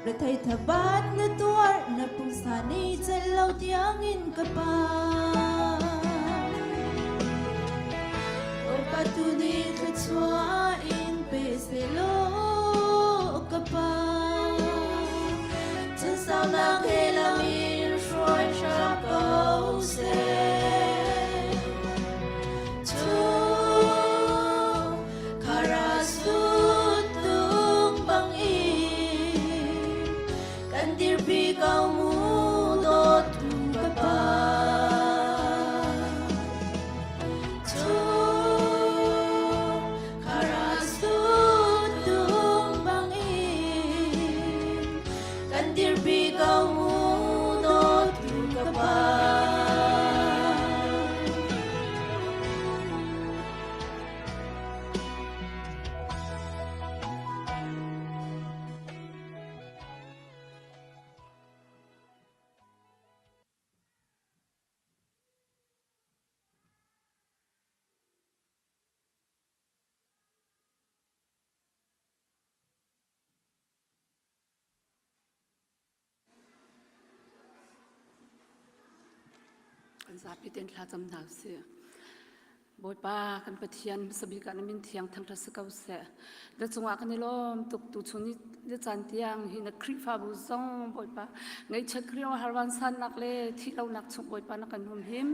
Rethei thabat na tuar na pumsa nih celh lo tiangin ka pa. Bawipa tu nih thluachuah in pe sehlaw ka pa. Chan saunak he lam in hruai hram ko seh. Chung kharas tung bang in kan dirpi ko mu dawtu ka pa. Chung kharas tung bang in kan dirpi ko mu dawtu ka pa. Kan zapi tein thla cam hna usih. Bawipa kan Pathian hmasa bik ah na min thiang thangṭhat si ko seh. Na cungah kan i lawm tuk tu chung ni ni caan tiang hi na Khrihfabu zong Bawipa ngaihchiat Khrih harvan sannak le thih lonak chung Bawipa na kan humhim.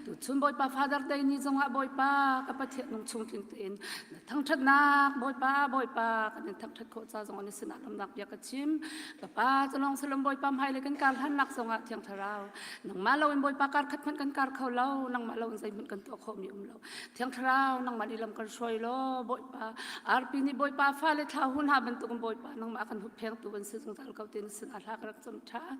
Tu chun Bawipa Father Day ni zongah Bawipa ka Pathian nung chung tling tein na thangṭhatnak Bawipa Bawipa kan in thangṭhat khawh ca zong an sinah lawmnak bia ka chim. Ka pa calong salom Bawipa hmai le kan kar hlannak zongah Thiang Thlarau nangmah loin Bawipa kar khat hmanh kan kar kho lo nangmah loin zeihmanh kan tuah khawhmi um lo Thiang Thlarau nangmah nih lam kan hruai law Bawipa arpi nih Bawipa fale thla hun ha bantukin Bawipa nangmah kan hupphengtu kan si zungzal ko tin sin a hla ka rak cam ṭhan.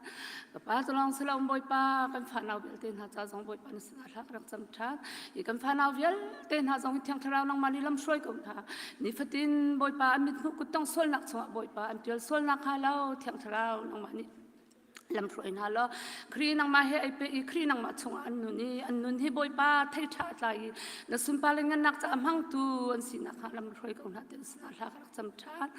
Ka pa calong salom Bawipa kan fanau vialte hna ca zong Bawipa na sin a hla ka rak cam ṭhan. I kan fanau vialte hna zong hi Thiang Thlarau nangmah nih lam hruai ko hna. Nifatin Bawipa an mithmuh kuttong sualnak chungah Bawipa an ṭial sualnak hnga lo Thiang Thlarau nangmah nih lam hruai hna law Khrih nangmah he ai pe i Khrih nangmah chungah an nun i an nun hi Bawipa thei ṭha tlai i na sunpar le ngannak caah hmangtu an sinak hnga lam hruai ko hna ti sinah hla ka rak cam ṭhan.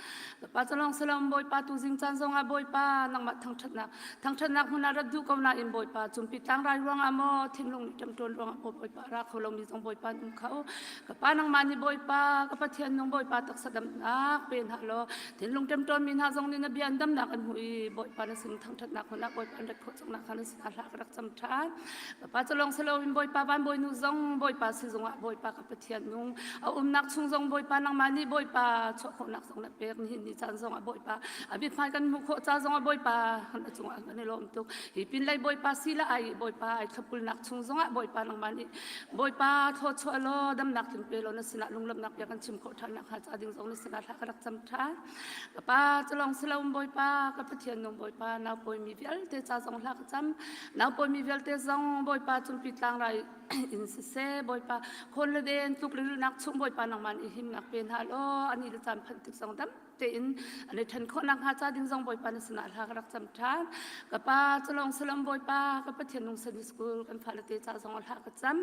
Bawipa calong salom Bawipa tu zing caan zongah Bawipa nangmah thangṭhatnak thangṭhatnak hmun ah rat duh ko nain Bawipa cumpi tlangrai ruangah maw thinlung nih ṭemṭawn ruangah maw Bawipa ra kho lomi zong Bawipa um kho ka pa nangmah nih Bawipa ka Pathian nung Bawipa taksa damnak pe hna law thinlung ṭemṭawn mi hna zong nih na bia an damnak an hmuh i Bawipa na sin thangṭhatnak hmun ah Bawipa an rat khawh cangnak kha na sinah hla ka rak cam ṭhan Bawipa calong saloin Bawipa van bawinu zong Bawipa sizung ah Bawipa ka Pathian nung a umnak chung zong Bawipa nangmah nih Bawipa chuah khawhnak zong na pek nihin ni caan zong ah Bawipa a mithmai kan hmuh khawh ca zong ah Bawipa na cungah kan i lawm tuk hi pin lei Bawipa si la ai Bawipa ai thlopulnak chung zong ah Bawipa nangmah nih Bawipa thluachuah law damnak tling pe law na sinah lunglawmhnak bia kan chim khawh ṭhan nakhnga ca ding zong na sinah thla ka rak cam ṭhan ka pa culong silom Bawipa ka Pathian nung Bawipa nau pawimi vialte ca zong hla ka cam nau pawimi vialte zong Bawipa cumpi tlangrai in siseh Bawipa khawn le den tluk le rilnak chung Bawipa nangmah nih himnak pe hna law ani le caan phanh tik zong dam tein an i ṭhen khawh nakhnga ca ding zong Bawipa na sinah hla ka rak cam ṭhan. Ka pa culawng salam Bawipa ka Pathian nung Sunday school kan fale te ca zong hla ka cam.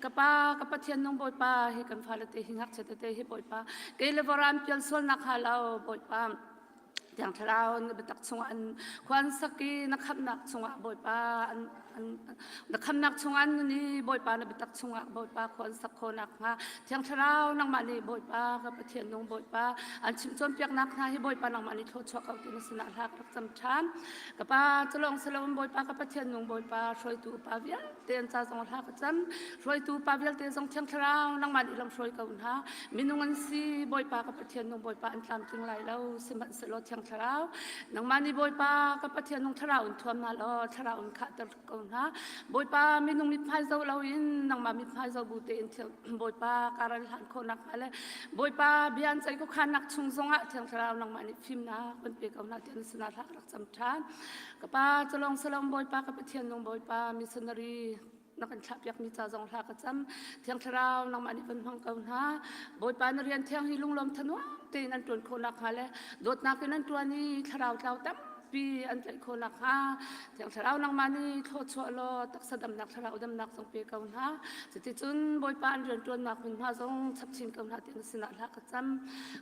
Ka pa ka Pathian nung Bawipa hi kan fale te hi ngakchia tete hi Bawipa kei le voran pial sualnak hnga lo Bawipa Thiang Thlarau na biatak chungah an khua an sak i na khamhnak chungah Bawipa an na khamnak chungah an nun i Bawipa na biatak chungah Bawipa khua an sak khawh nakhnga Thiang Thlarau nangmah nih Bawipa ka Pathian nung Bawipa an chimh cawnpiaknak hna hi Bawipa nangmah nih thluachuah ko ti na sinah hla ka rak cam ṭhan. Ka pa culawng siloin Bawipa ka Pathian nung Bawipa hruaitu upa vialte an ca zong hla ka cam. Hruaitu upa vialte zong Thiang Thlarau nangmah nih lam hruai ko hna. Minung an si Bawipa ka Pathian nung Bawipa an tlamtling lai lo sihmanhsehlaw Thiang Thlarau nangmah nih Bawipa ka Pathian nung Thlarau in thuam hna law Thlarau in khahter ko hna. Bawipa minung mithmai zoh loin nangmah mithmai zoh bu tein Bawipa karal hlan khawhnak hnga le Bawipa bia an ceih khuakhannak chung zongah Thiang Thlarau nangmah nih fimnak kan pe ko hna tiah na sinah hla ka rak cam ṭhan. Ka pa calong salom Bawipa ka Pathian nung Bawipa missionary na kan thlahpiakmi ca zong hla ka cam. Thiang Thlarau nangmah nih kan hmang ko hna. Bawipa na rian thiang hi lunglawm thanuam tein an ṭuan khawh nakhnga le dawtnak in an ṭuan i thlarau tlau tam. pi an tlaih khawh nakhnga Thiang Thlarau nangmah nih thluachuah law taksa damnak thlarau damnak zong pe ko hna. Cuticun Bawipa an rianṭuannak hmunhma zong chap chin ko hna ti na sinah hla ka cam.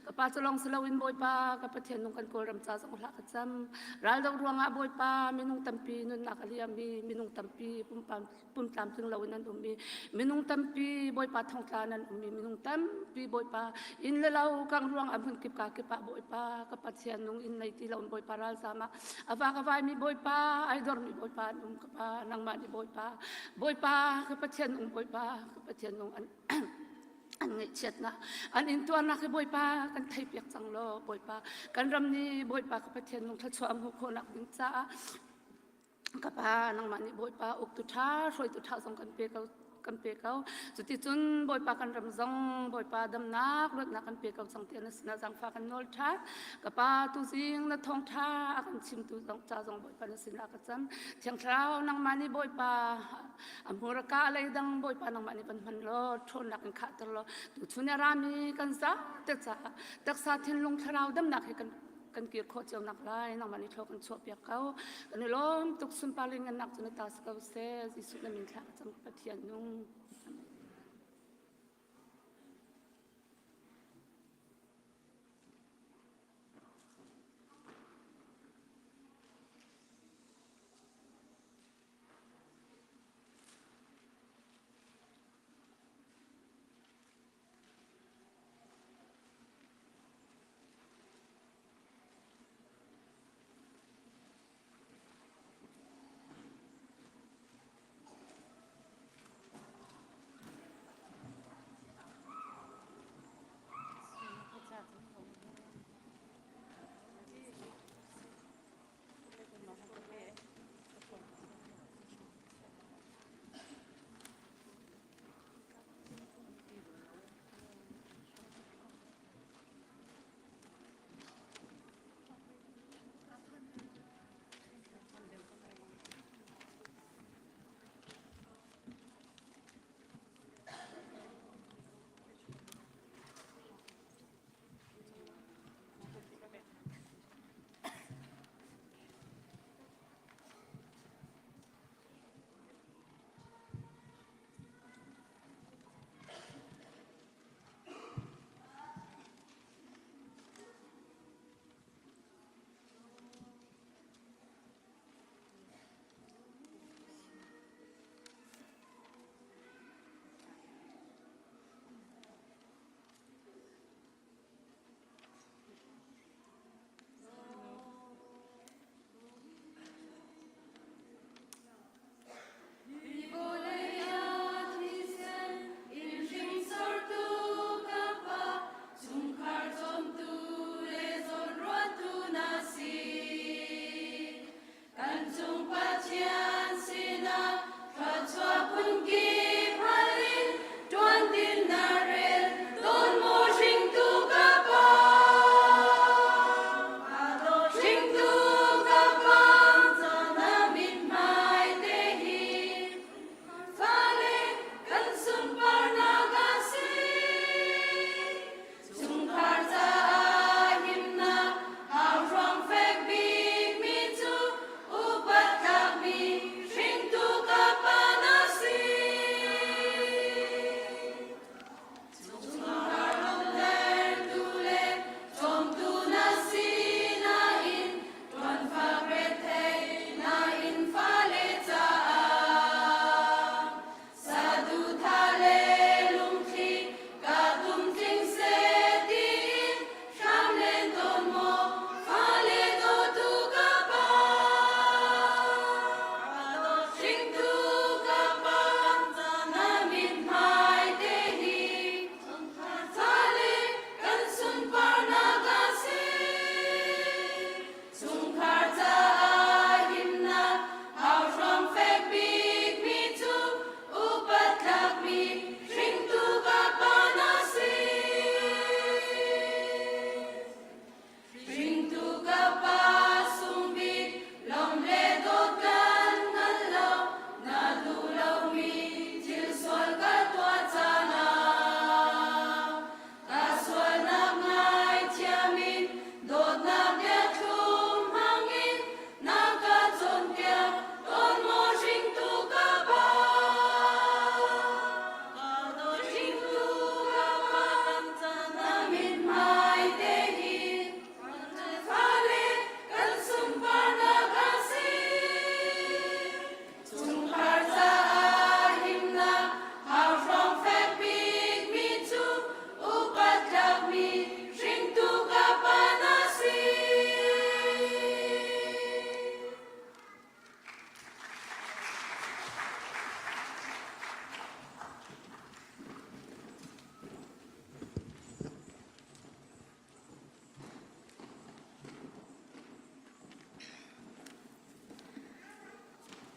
Ka pa cu lawng si loin Bawipa ka Pathian nung kan Kawlram ca zong hla ka cam. Raldoh ruangah Bawipa minung tampi nunnak a liam i minung tampi pumpak pumtlamtling loin an um i minung tampi Bawipa thongtla nan um i minung tampi Bawipa inn le lo kang ruang ah hmun kip ka kip ah Bawipa ka Pathian nung inn nei ti lo in Bawipa ralzam ah a vak a vaimi Bawipa ai dormi Bawipa an um ka pa nangmah nih Bawipa Bawipa ka Pathian nung Bawipa ka Pathian nung an an ngaihchiatnak an intuarnak hi Bawipa kan theipiak cang law Bawipa kan ram nih Bawipa ka Pathian nung thluachuah a hmuh khawhnak ding caah Ka pa, nangmah nih Bawipa uktu ṭha, hruaitu ṭha zong kan pe ko kan pe ko. Cuticun Bawipa kan ram zong Bawipa damnak, luatnak kan pe ko cang tiah na sinah zaangfah kan nawl ṭhan. Ka pa, tuzing na thawngṭha a kan chimtu zong ca zong Bawipa na sinah ka cam. Thiang Thlarau, nangmah nih Bawipa a hmurka a leidang Bawipa nangmah nih van hman law ṭhawnnak in khahter law tuchun a rami kan zate caah taksa thinlung thlarau damnak he kan kan kir khawh cio nak lai nangmah nih thlaw kan chuah piak ko kan i lawm tuk sunpar le ngannak cu na ta si ko seh Jesuh na min thla ka cam Pathian nung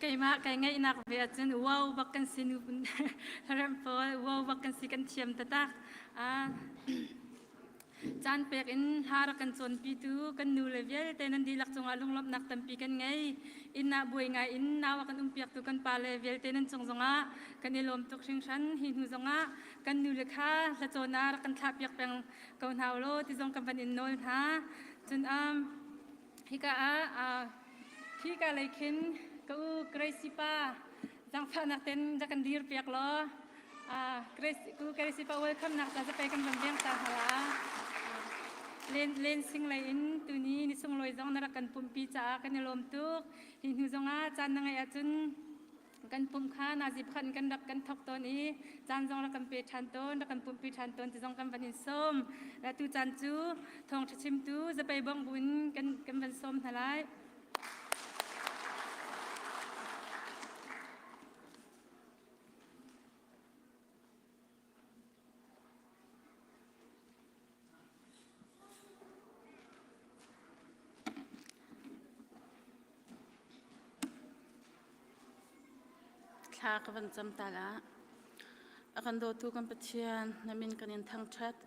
Keimah kai ngaihnak ve ahcun wow bak kan si nu rem pawl wow bak kan si kan thiam taktak. Caan pek in hla rak kan cawnpitu kan nu le vialte nan dihlak cungah lunglawmhnak tampi kan ngei. Inn ah buai ngai in nau a kan umpiaktu kan pa le vialte nan cung zongah kan i lawm tuk hringhran. Hi hnu zongah kan nu le kha hlacawn ah rak kan thlahpiak peng ko hna u law ti zong kan van in nawl hna. Cun um, hika ah hika lei khin ka u Gracie pa zaangfahnak ten rak kan dir piak law Grace ku Gracie pa welcome nak ta zapei kan van veng ta hala len len sing lei in tuni ni sunglawi zong na rak kan pumpi caah kan i lawm tuk hi hnu zongah caan na ngeih ahcun kan pum kha nazi pakhat in kan rak kan thok tawn i caan zong rak kan pe ṭhan tawn rak kan pumpi ṭhan tawn ti zong kan van in sawm tu caan cu thawngṭha chimtu zapei bong buin kan kan van sawm hna lai. Thla ka van cam ta la. A kan dawtu kan Pathian, na min kan in thangṭhat.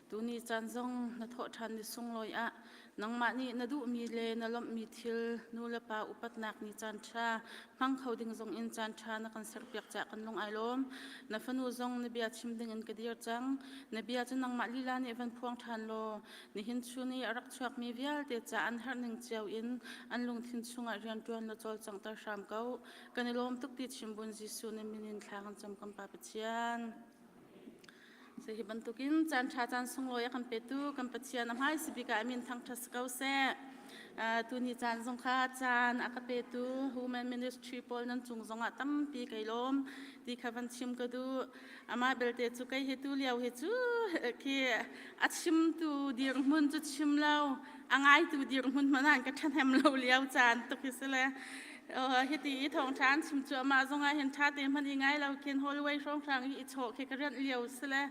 Tuni caan zong na thawh ṭhan ni sunglawi ah nangmah nih na duhmi le na lawmhmi thil nu le pa upatnak ni caan ṭha hmang kho ding zong in caan ṭha na kan serpiak caah kan lung ai lawm. Na fanu zong na bia chim ding in ka dir cang. Na bia cu nangmah lila nih van phuang ṭhan law Nihin chun i a rak chuakmi vialte ca an herhning cio in an lungthin chungah rianṭuan na cawlcanghter hram ko. Kan i lawm tuk ti chimbun Jesuh na min in thla kan cam kan Pa Pathian. So hi bantukin caan ṭha caan sunglawi a kan petu kan Pathian a hmai sibik ah a min thangṭhat si ko seh. Uh, tuni caan zong kha caan a ka petu Human Ministry pawl nan cung zongah tampi kai lawm ti kha van chim ka duh. Amah belte cu kei hi tu lio hi cu khi a chimtu dirhmun cu chim lo a ngaitu dirhmun hmanh ah ka ṭhahnem lo lio caan tuk hi si le hiti i thawngṭha an chim cu amah zongah hin ṭha te hmanh i ngai lo khin hallway hrawnghrang i i chawh khi ka rianh lio si le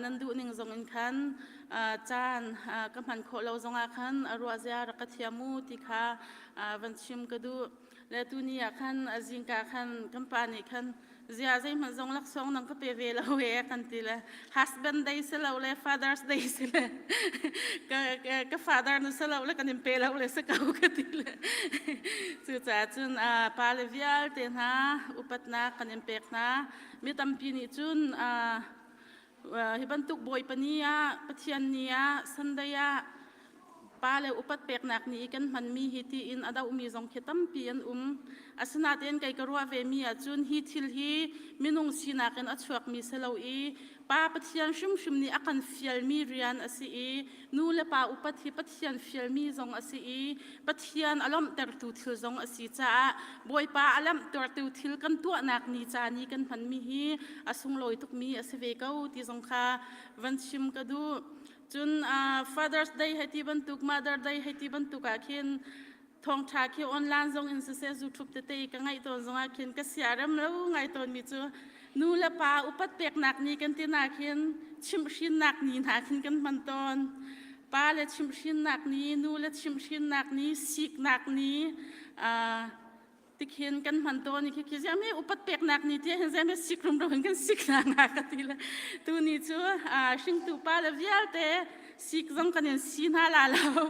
nan duh ning zong in khan caan ka hman khawh lo zongah khan a ruah zia rak ka thiam u ti kha van chim ka duh le tuni ah khan a zingka khan kan pa nih khan zia zeihmanh zong laksawng nang ka pe ve lo e kan ti le husband day si lo le father's day si le ka, ka father nu si lo le kan in pe lo le si ko ka ti le cucaah cun pa le vialte hna upatnak kan in pek hna mi tampi nih cun hi bantuk bawipa ni ah Pathian ni ah Sunday ah pa le upat peknak ni i kan hmanmi hi tiin a dohmi zong khi tampi an um. Asinain kei ka ruah vemi ahcun hi thil hi minung sinak in a chuakmi si lo i Pa Pathian hrimhrim nih a kan fialmi rian a si i nu le pa upat hi Pathian fialmi zong a si i Pathian a lawmhtertu thil zong a si caah Bawipa a lawmhtertu thil kan tuahnak ni ca ni kan hmanmi hi a sunglawi tukmi a si ve ko ti zong kha van chim ka duh. Cun uh, Father's Day hei ti bantuk, Mother Day hei ti bantuk ah khin thawngṭha khi online zong in siseh YouTube tete i ka ngaih tawn zongah khin ka siarem lo ngai tawnmi cu nu le pa upat peknak ni kan ti na khin chimhhrinnak ni hna khin kan hman tawn pa le chimhhrinnak ni nu le chimhhrinnak ni siknak ni uh, tikhin kan hman tawn i khi ziam hi upat peknak ni ti hin ziam hi sik rumro in kan sik na nga ka ti le tu ni cu hringtu pa le vialte sik zong kan in si hna la lo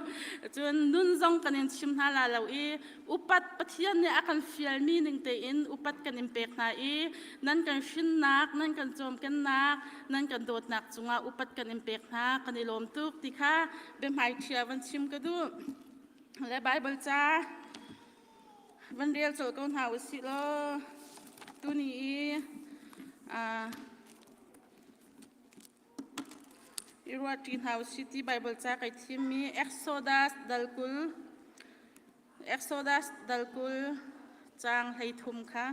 cun nun zong kan in chim hna la lo i upat Pathian nih a kan fialmi ning tein upat kan in pek hna i nan kan hrinnak nan kan cawmkennak nan kan dawtnak cungah upat kan in pek hna kan i lawm tuk ti kha biahmai ṭhia van chim ka duh le Bible ca Van rel colh ko hna usih law tuni i i ruahṭi hna usih ti Baibal ca kai thimmi Exodus dal 20 Exodus dal 20 caang 13 kha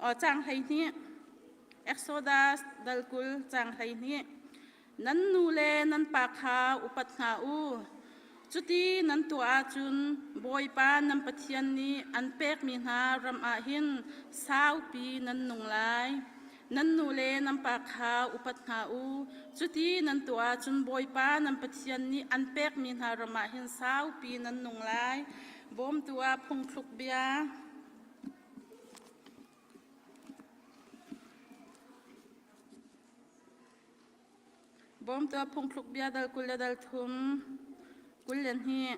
o caang 12 Exodus dal 20 caang 12 Nan nu le nan pa kha upat hna u. Cuti nan tuah ahcun Bawipa nan Pathian nih an pekmi hna ram ah hin saupi nan nung lai. Nan nu le nan pa kha upat hna u. Cuti nan tuah ahcun Bawipa nan Pathian nih an pekmi hna ram ah hin saupi nan nung lai. Bawmtu ah phungthluk bia. Bawmtu a phungthluk bia dal 20 le dal thum 22.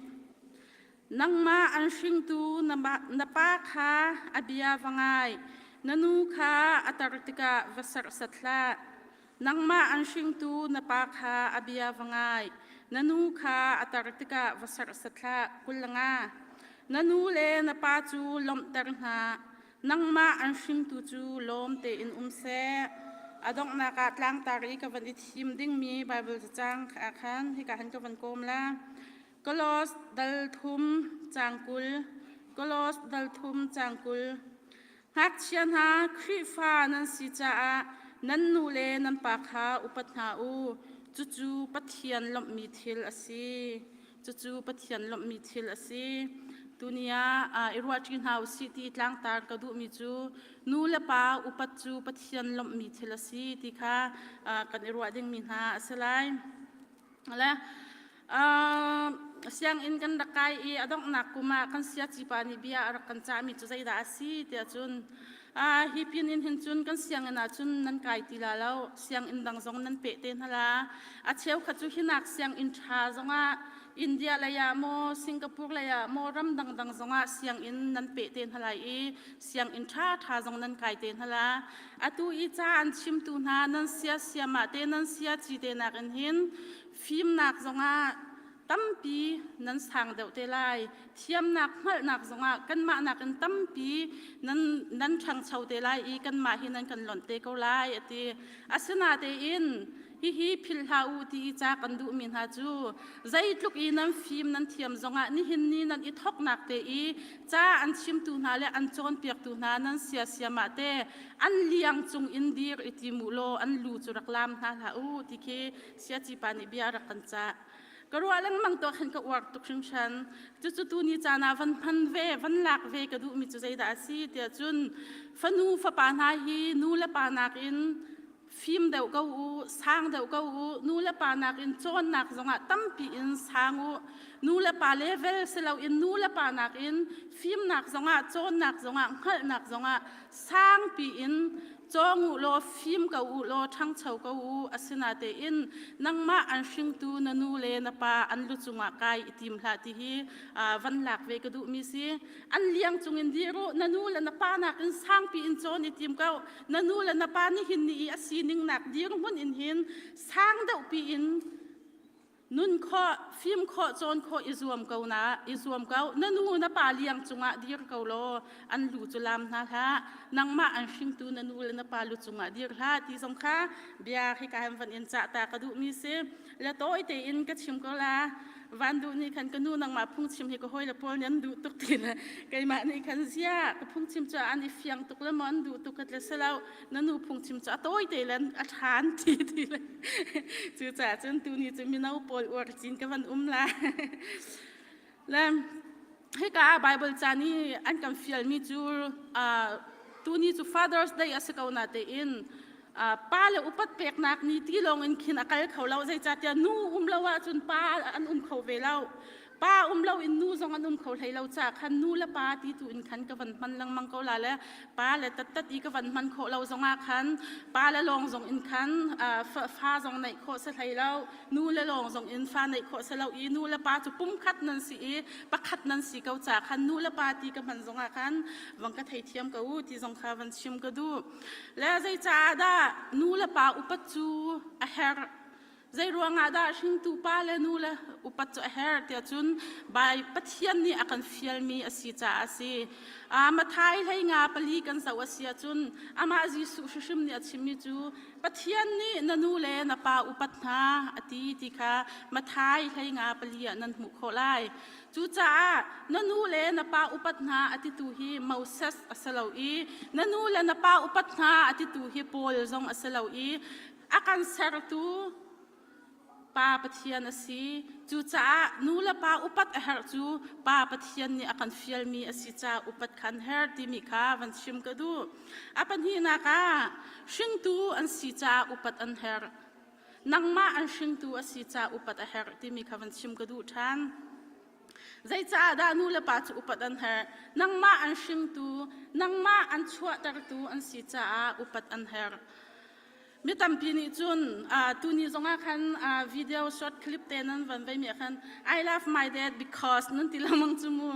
Nangmah an hringtu na pa kha a bia va ngai, na nu kha a tar tikah va serhsat hlah. Nangmah an hringtu na pa kha a bia va ngai, na nu kha a tar tikah va serhsat hlah. 25. Na nu le na pa cu lawmhter hna, nangmah an hringtu cu lawm tein um seh. A donghnak ah tlangtar i ka van i thim dingmi Baibal cacang ah khan hika han ka van kawm la. Kolos dal thum caang 20 Kolos dal thum caang 20 Ngakchia hna Khrihfa nan si caah nan nu le nan pa kha upat hna u. Cucu Pathian lawmhmi thil a si. Cucu Pathian lawmhmi thil a si. Tuni ah i ruahṭi hna u sih ti tlangtar ka duhmi cu nu le pa upat cu Pathian lawmhmi thil a si ti kha kan i ruah dingmi hna a si lai. Le sianginn kan rak kai i a donghnak kum ah kan siaci pa nih bia a rak kan cahmi cu zeidah a si tiah cun hi pin in hin cun kan sianginn ah cun nan kai ti la lo, sianginn dang zong nan peh te hna la, a cheukhat cu hinak sianginn ṭha zongah India lei ah maw Singapore lei ah maw ram dangdang zongah sianginn nan peh te hna lai i sianginn ṭha ṭha zong nan kai te hna la. Atu i ca an chimtu hna nan sia siamah te nan sia ci te nakin hin fimnak zongah tampi nan sang deuh te lai, thiamnak hngalhnak zongah kanmah nakin tampi nan nan ṭhangcho te lai i kanmah hi nan kan lonh te ko lai, a ti. Asinatein hihi philh hlah u ti i ca kan duhmi hna cu zeitluk i nan fim nan thiam zongah nihin ni nan i thoknak te i ca an chimtu hna le an cawnpiaktu hna nan sia siamah te an liang cung in dir i ti mu law an lu cu rak lam hna hlah u ti khi siaci pa nih bia rak kan cah. Ka ruah lengmang tuah khan ka uar tuk hringhran. Cucu tu ni caan ah van hman ve, van lak ve ka duhmi cu zeidah a si tiah cun fanu fapa hna hi nu le pa nakin fim deuh ko u, sang deuh ko u, nu le pa nakin cawnnak zongah tampi in sang u. Nu le pa level si loin nu le pa nakin fimnak zongah, cawnnak zongah, hngalhnak zongah sangpi in cawng u law, fim ko u law, ṭhangcho ko u. Asinatein nangmah an hringtu na nu le na pa an lu cungah kai i tim hlah ti hi van lak ve ka duhmi si. An liang cungin dir u, na nu le na pa nakin sangpi in cawn i tim ko. Na nu le na pa nihin ni i a sining nak dirhmun in hin sang deuh pi in nun khawh, fim khawh, cawn khawh i zuam ko na i zuam ko. Na nu na pa liang cungah dir ko law an lu cu lam hna hlah, nangmah an hringtu na nu le na pa lu cungah dir hlah ti zong kha bia hi ka han van in cah ta ka duhmi si. Le tawi tein ka chim ko la. Van duh nih khan, ka nu, nangmah phungchim hi ka hawi le pawl nih an duh tuk ti le keimah nih khan, zia ka phungchim cu an i fiang tuk le maw an duh tuk ka tle si lo, na nu phungchim cu a tawi te le a ṭha an ti ti le. Cucaah cun tuni cu mino pawl uar cin ka van um la. Le hika ah Bible ca nih an kan fialmi cu tuni cu Father's Day a si ko na tein pa le upat peknak ni ti lawng in khin a kal kho lo, zeicahtiah nu um lo ahcun pa an um kho ve lo, pa um lo in nu zong an um kho hlei lo caah khan nu le pa ti tu in khan ka van hman lengmang ko la. Le pa le tattat i ka van hman khawh lo zongah khan pa le lawng zong in khan fa zong neih khawh si hlei lo, nu le lawng zong in fa neih khawh si lo i nu le pa cu pumkhat nan si i pakhat nan si ko caah khan nu le pa ti ka hman zongah khan vang ka theithiam ko u ti zong kha van chim ka duh. Le zeicaah dah nu le pa upat cu a herh? Zei ruangah dah hringtu pa le nu le upat cu a herh tiah cun bai Pathian nih a kan fialmi a si caah a si. Mathai hlei nga pali kan zoh a si ahcun amah Jesuh hrimhrim nih a chimmi cu Pathian nih na nu le na pa upat hna a ti ti kha Mathai hlei nga pali ah nan hmuh khawh lai. Cucaah na nu le na pa upat hna a titu hi Moses a si lo i na nu le na pa upat hna a titu hi Paul zong a si lo i a kan sertu Pa Pathian a si. Cucaah nu le pa upat a herh cu Pa Pathian nih a kan fialmi a si caah upat kha an herh timi kha van chim ka duh. A pahnihnak ah hringtu an si caah upat an herh. Nangmah an hringtu a si caah upat a herh timi kha van chim ka duh ṭhan. Zeicaah dah nu le pa cu upat an herh? Nangmah an hringtu, nangmah an chuahtertu an si caah upat an herh. Mi tampi nih cun tuni zongah khan video short clip te nan van vei mi ah khan I love my dad because nan ti lengmang cu mu.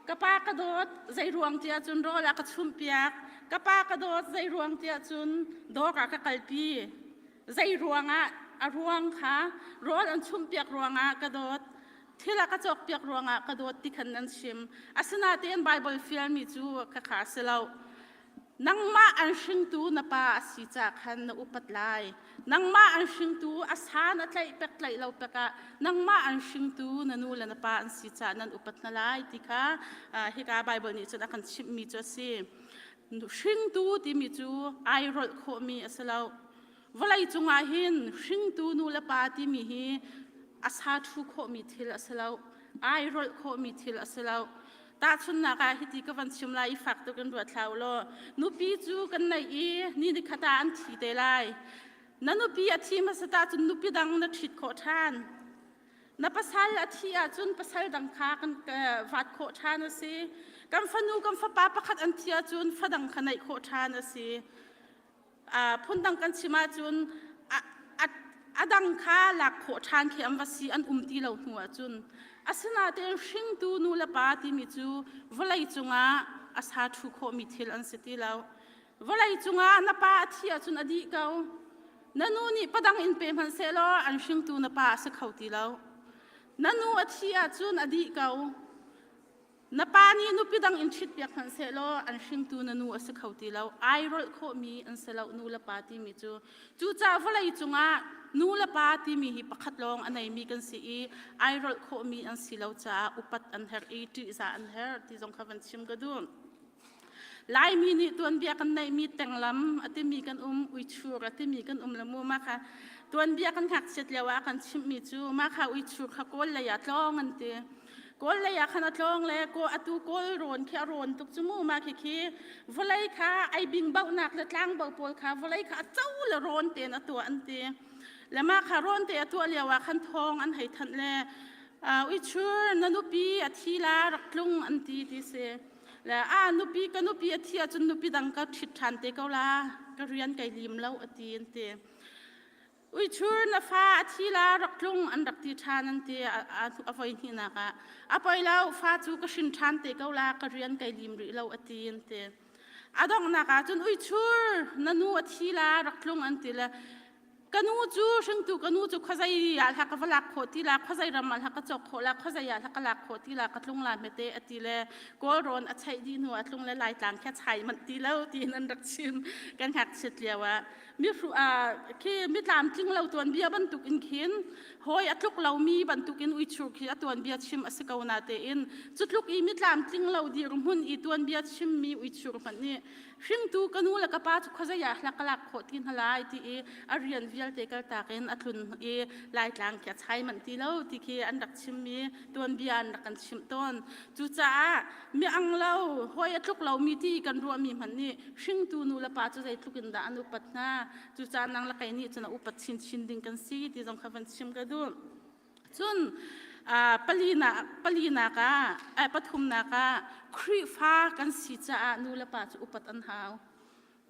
Ka pa ka dawt zei ruang tiah cun rawl a ka chumhpiak. Ka pa ka dawt zei ruang tiah cun dawr ah ka kalpi. Zei ruangah a ruang kha rawl an chumhpiak ruangah ka dawt. Thil a ka cawkpiak ruangah ka dawt ti khan nan chim. Asinain Bible fialmi cu khakha a si lo. Nangmah an hringtu na pa a si caah khan na upat lai. Nangmah an hringtu a sa na tlaih pek tlaih lo pek ah nangmah an hringtu na nu le na pa an si caah nan upat hna lai ti kha hika Baibal nih cun a kan chimhmi cu a si. Hringtu timi cu ai rolh khawhmi a si lo. Vawlei cungah hin hringtu nu le pa timi hi a sa ṭhu khawhmi thil a si lo. Ai rolh khawhmi thil a si lo. Tahchunhnak ah hiti ka van chim lai i fak tuk in ruat hlah u law nupi cu kan neih i ni nikhat ah an thi te lai. Na nupi a thi hmasa ahcun nupi dang na ṭhit khawh ṭhan. Na pasal a thi ahcun pasal dang kha kan vat khawh ṭhan a si. Kan fanu kan fapa pakhat an thi ahcun fa dang kha neih khawh ṭhan a si. Phundang kan chim ahcun a dang kha lak khawh ṭhan khi an va si an um ti lo hnu ahcun asinain hringtu nu le pa timi cu vawlei cungah a sa ṭhu khawhmi thil an si ti lo. Vawlei cungah na pa a thi ahcun a dih ko. Na nu nih padang in pe hmanh sehlaw an hringtu na pa a si kho ti lo. Na nu a thi ahcun a dih ko. Na pa nih nupi dang in ṭhitpiak hmanh sehlaw an hringtu na nu a si kho ti lo. Ai rolh khawhmi an si lo nu le pa timi cu. Cucaah vawlei cungah nu le pa timi hi pakhat lawng a neimi kan si i ai rolh khawhmi an si lo caah upat an herh i ṭihzah an herh ti zong kha van chim ka duh. Laimi nih tuanbia kan neihmi tenglam a timi kan um, uichur a timi kan um le mu mah kha tuanbia kan ngakchiat lio ah kan chimhmi cu mah kha uichur kha kawl lei ah tlawng an ti. Kawl lei ah khan a tlawng le ko atu kawl rawn khi a rawn tuk cu mu mah khi khi vawlei kha ai bing bauhnak le tlang bo pawl kha vawlei kha a co le rawn tein a tuah an ti. Le mah kha rawn te a tuah lio ah khan thawng an hei thanh le uichur na nupi a thi la rak tlung an ti ti si. Le a nupi ka nupi a thi ahcun nupi dang ka ṭhit ṭhan te ko la ka rian kai lim lo a ti an ti. Uichur na fa a thi la rak tlung an rak ti ṭhan an ti a voi hnihnak ah. A poi lo fa cu ka hrin ṭhan te ko la ka rian kai lim rih lo a ti an ti. A donghnak ah cun uichur na nu a thi la rak tlung an ti le ka nu cu hringtu ka nu cu khuazei ah hla ka va lak khawh ti la khuazei ram ah hla ka cawk khawh la khuazei ah hla ka lak khawh ti la ka tlung la hmete a ti le kawlrawn a cheih dih hnu ah tlung le laitlang kha chai manh ti lo tiin an rak chim kan ngakchiat lio ah mi khi mi tlamtling lo tuanbia bantuk in khin hawi a tluk lomi bantuk in uichur khi a tuanbia chim a si ko na tein cu tluk i mi tlamtling lo dirhmun i tuanbia chimmi uichur hmanh nih hringtu ka nu le ka pa cu khuazei ah hla ka lak khawh ti hna lai ti i a rian vialte kaltak in a tlun i laitlang khi a chai manh ti lo ti khi an rak chimmi tuanbia an rak kan chimh tawn cucaah mi ang lo hawi a tluk lomi ti kan ruahmi hmanh nih hringtu nu le pa cu zeitluk in dah an upat hna cucaah nang le kei nih cun a upat chinchin ding kan si ti zong kha van chim ka duh Cun palinak palinak ah pathumnak ah Khrihfa kan si caah nu le pa cu upat an hau.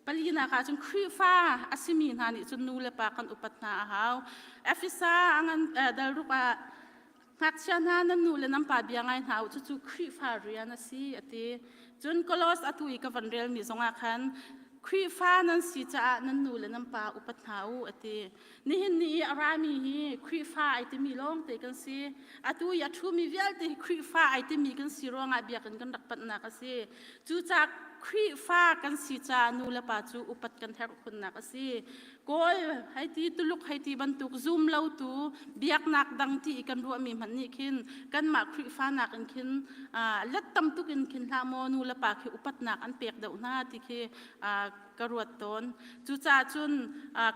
Palinak ah cun Khrihfa a simi hna nih cun nu le pa kan upat hna a hau. Efesa a ngan dalruk ah ngakchia hna nan nu le nan pa bia ngai hna u cucu Khrihfa rian a si a ti. Cun Kolos atu i ka van relmi zongah khan Khrihfa nan si caah nan nu le nan pa upat hna u a ti. Nihin ni i a rami hi Khrihfa ai timi lawngte kan si. Atu i a ṭhumi vialte hi Khrihfa ai timi kan si ruangah biakinn kan rak panhnak a si. Cucaah Khrihfa kan si caah nu le pa cu upat kan herh khunnak a si. Kawl hei ti Tuluk hei ti bantuk zum lotu biaknak dang ti i kan ruahmi hmanh nih khin kanmah Khrihfa nakin khin let tam tuk in khin hlah maw nu le pa khi upatnak an pek deuh hna ti khi ka ruat tawn. Cucaah cun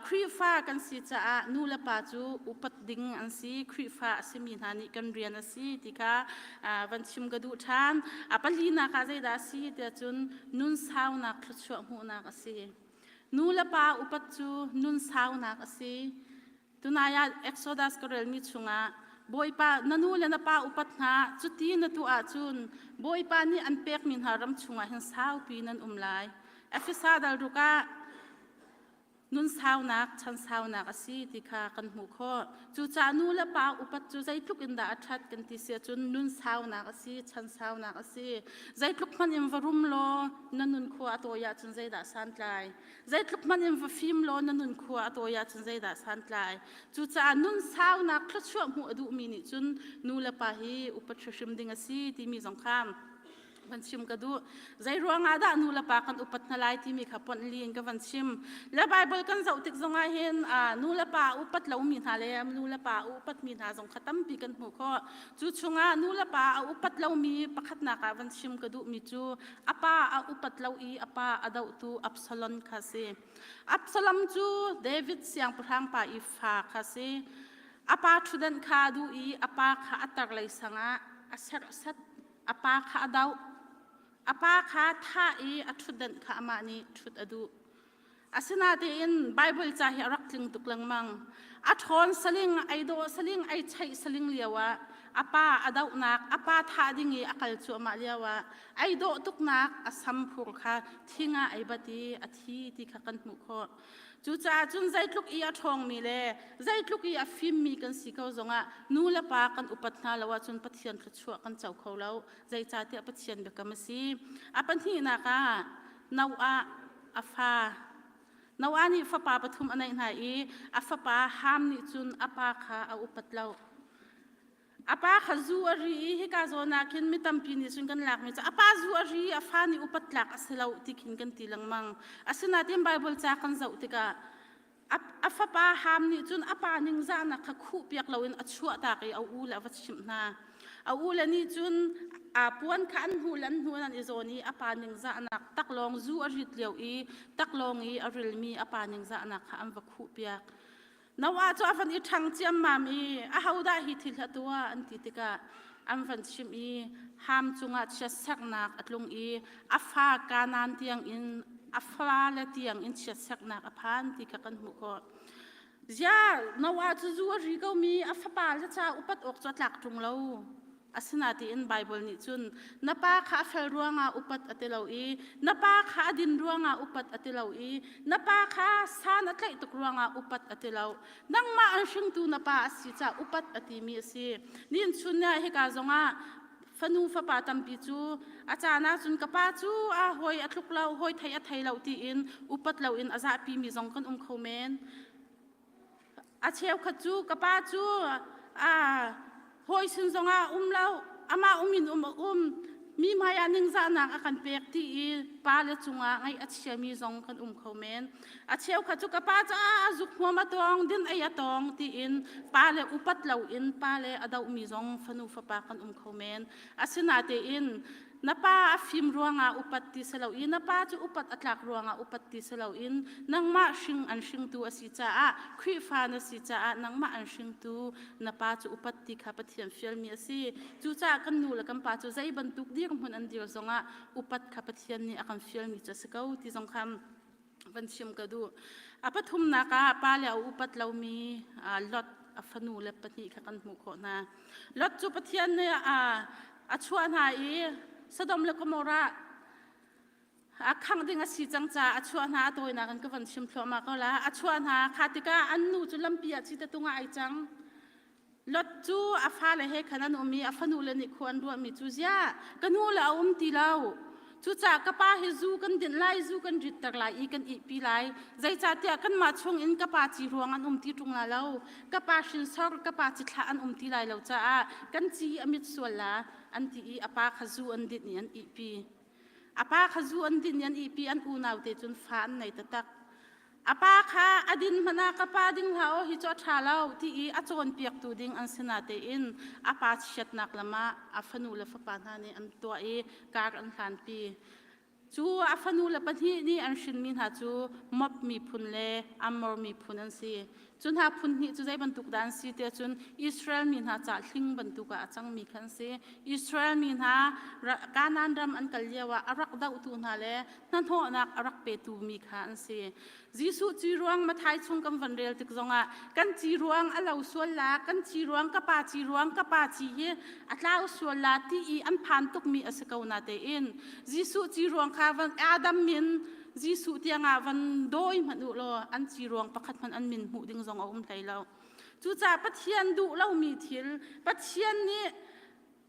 Khrihfa kan si caah nu le pa cu upat ding an si. Khrihfa a simi hna nih kan rian a si ti kha van chim ka duh ṭhan. A palinak ah zeidah a si tiah cun nun saunak thluachuah hmuhnak a si. Nu le pa upat cu nun saunak a si. Tunai ah Exodus ka relmi chungah Bawipa na nu le na pa upat hna cuti na tuah ahcun Bawipa nih an pekmi hna ram chungah hin saupi nan um lai. Efesa dal ruk ah. Nun saunak, chan saunak a si ti kha kan hmuh khawh. Cucaah nu le pa upat cu zeitluk in dah a ṭhat kan ti si ahcun nun saunak a si, chan saunak a si. Zeitluk hmanh in va rum law na nun khua a tawi ahcun zeidah santlai? Zeitluk hmanh in va fim law na nun khua a tawi ahcun zeidah santlai? Cucaah nun saunak thluachuah hmuh a duhmi nih cun nu le pa hi upat hrimhrim ding a si timi zong kha van chim ka duh. Zei ruangah dah nu le pa kan upat hna lai timi kha ponh li in ka van chim. Le Bible kan zoh tik zongah hin nu le pa upat lomi hna le nu le pa upat mi hna zong kha tampi kan hmuh khawh. Cu chungah nu le pa a upat lomi pakhatnak ah van chim ka duhmi cu a pa a upat lo i a pa a dohtu Absalom kha si. Absalom cu David siangpahrang pa i fa kha si. A pa ṭhutdan kha a duh i a pa kha a tarlei sangah a serhsat. A pa kha a doh. A pa kha thah i a ṭhutdanh kha amah nih ṭhut a duh. Asinain Baibal ca hi a rak tling tuk lengmang. A ṭhawn saling, ei dawh saling, ei cheih saling lioah a pa a dohnak, a pa thah ding i a kal cuahmah lioah ei dawh tuknak a sam phur kha thing ah ei bat i a thi ti kha kan hmuh khawh. Cucaah cun zeitluk i a ṭhawngmi le zeitluk i a fimmi kan si ko zongah nu le pa kan upat hna lo ahcun Pathian thluachuah kan co kho lo. Zeicahtiah Pathian biakam a si. A pahnihnak ah Noah a fa Noah nih fapa pathum a neih hna i a fapa Ham nih cun a pa kha a upat lo. A pa kha zu a ri i hika zawn ah khin mi tampi nih cun kan lakmi cu a pa zu a ri a fa nih upat tlak a si lo ti khin kan ti lengmang. Asinain Baibal ca kan zoh tikah a, a fapa Ham nih cun a pa ningzahnak kha khuhpiak loin a chuahtak i a u le a va chimh hna. A u le nih cun a puan kha an hnu le an hnu an i zawn i a pa ningzahnak taklawng zu a rit lio i taklawng i a rilmi a pa ningzahnak kha an va khuhpiak. Noah cu a van i ṭhang ciammam i ahodah hi thil a tuah an ti tikah an van chimh i Ham cungah chiatserhnak a tlung i a fa Kanaan tiangin a fale tiangin chiatserhnak a phan ti kha kan hmuh khawh. Ziah Noah cu zu a ri komi a fapa le ca upat awk cu a tlak ṭung lo. Asinain Baibal nih cun na pa kha a fel ruangah upat a ti lo i na pa kha a din ruangah upat a ti lo i na pa kha san a tlaih tuk ruangah upat a ti lo. Nangmah an hringtu na pa a si caah upat a timi a si. Nihin chun ah hika zongah fanu fapa tampi cu a caan ah cun ka pa cu a hawi a tluk lo, hawi thei a thei lo tiin upat loin a zahpimi zong kan um kho men. A cheukhat cu ka pa cu hawi sin zongah um lo, amah um in um a um, mi hmaiah ningzahnak a kan pek ti i pale cungah ngaih a chiami zong kan um kho men. A cheukhat cu ka pa cu a zuk hmuam a tawng, din ei a tawng tiin pale upat loin pale a dohmi zong fanu fapa kan um kho men. Asinain Na pa a fim ruangah upat ti si lo i na pa cu upat a tlak ruangah upat ti si loin nangmah hring an hringtu a si caah Khrihfa na si caah nangmah an hringtu na pa cu upat ti kha Pathian fialmi a si. Cucaah kan nu le kan pa cu zei bantuk dirhmun an dir zongah upat kha Pathian nih a kan fialmi cu a si ko ti zong kha van chim ka duh. A pathumnak ah pa le a upat lomi Lot a fanu le pahnih kha kan hmuh khawh hna. Lot cu Pathian nih a chuah hna i Sodom le Gomorrah a khangh ding a si cang caah a chuah hna a tawinak in ka van chim thluahmah ko la. A chuah hna kha tikah an nu cu lampi ah chita tung ah ai cang. Lot cu a fale he khan an um i a fanule nih khua an ruahmi cu ziah ka nu le a um ti lo. Cucaah ka pa hi zu kan dinh lai, zu kan ritter lai i kan ihpi lai. Zeicahtiah kanmah chungin ka pa ci ruang an um ti ṭung la lo. Ka pa hrinsor, ka pa cithlah an um ti lai lo caah kan ci a mit sual la an ti i a pa kha zu an dinh i an ihpi. A pa kha zu an dinh i an ihpi, an unau te cun fa an nei taktak. A pa kha a din hmanh ah ka pa ding hlah aw hi cu a ṭha lo ti i a cawnpiaktu ding an si natein a pa chiatnak lam ah a fanu le fapa hna nih an tuah i kar an hlanpi. Cu a fanu le pahnih nih an hrinmi hna cu Moab miphun le Ammor miphun an si. Cu hna phun hnih cu zei bantuk dah an si tiah cun Israel mi hna cah hling bantuk ah a cangmi kha an si. Israel mi hna Kanaan ram an kal lioah a rak dohtu hna le hnahnawhnak a rak petu mi kha an si. Jesuh ci ruang Mathai chung kan van rel tik zongah kan ci ruang a lo sual la, kan ci ruang ka pa ci ruang ka pa ci hi a tlau sual la ti i an phan tukmi a si ko na tein Jesuh ci ruang kha van Adam min Jesuh tiangah van dawi hmanh u law an ci ruang pakhat hmanh an min hmuh ding zong a um hlei lo. Cucaah Pathian duh lomi thil, Pathian nih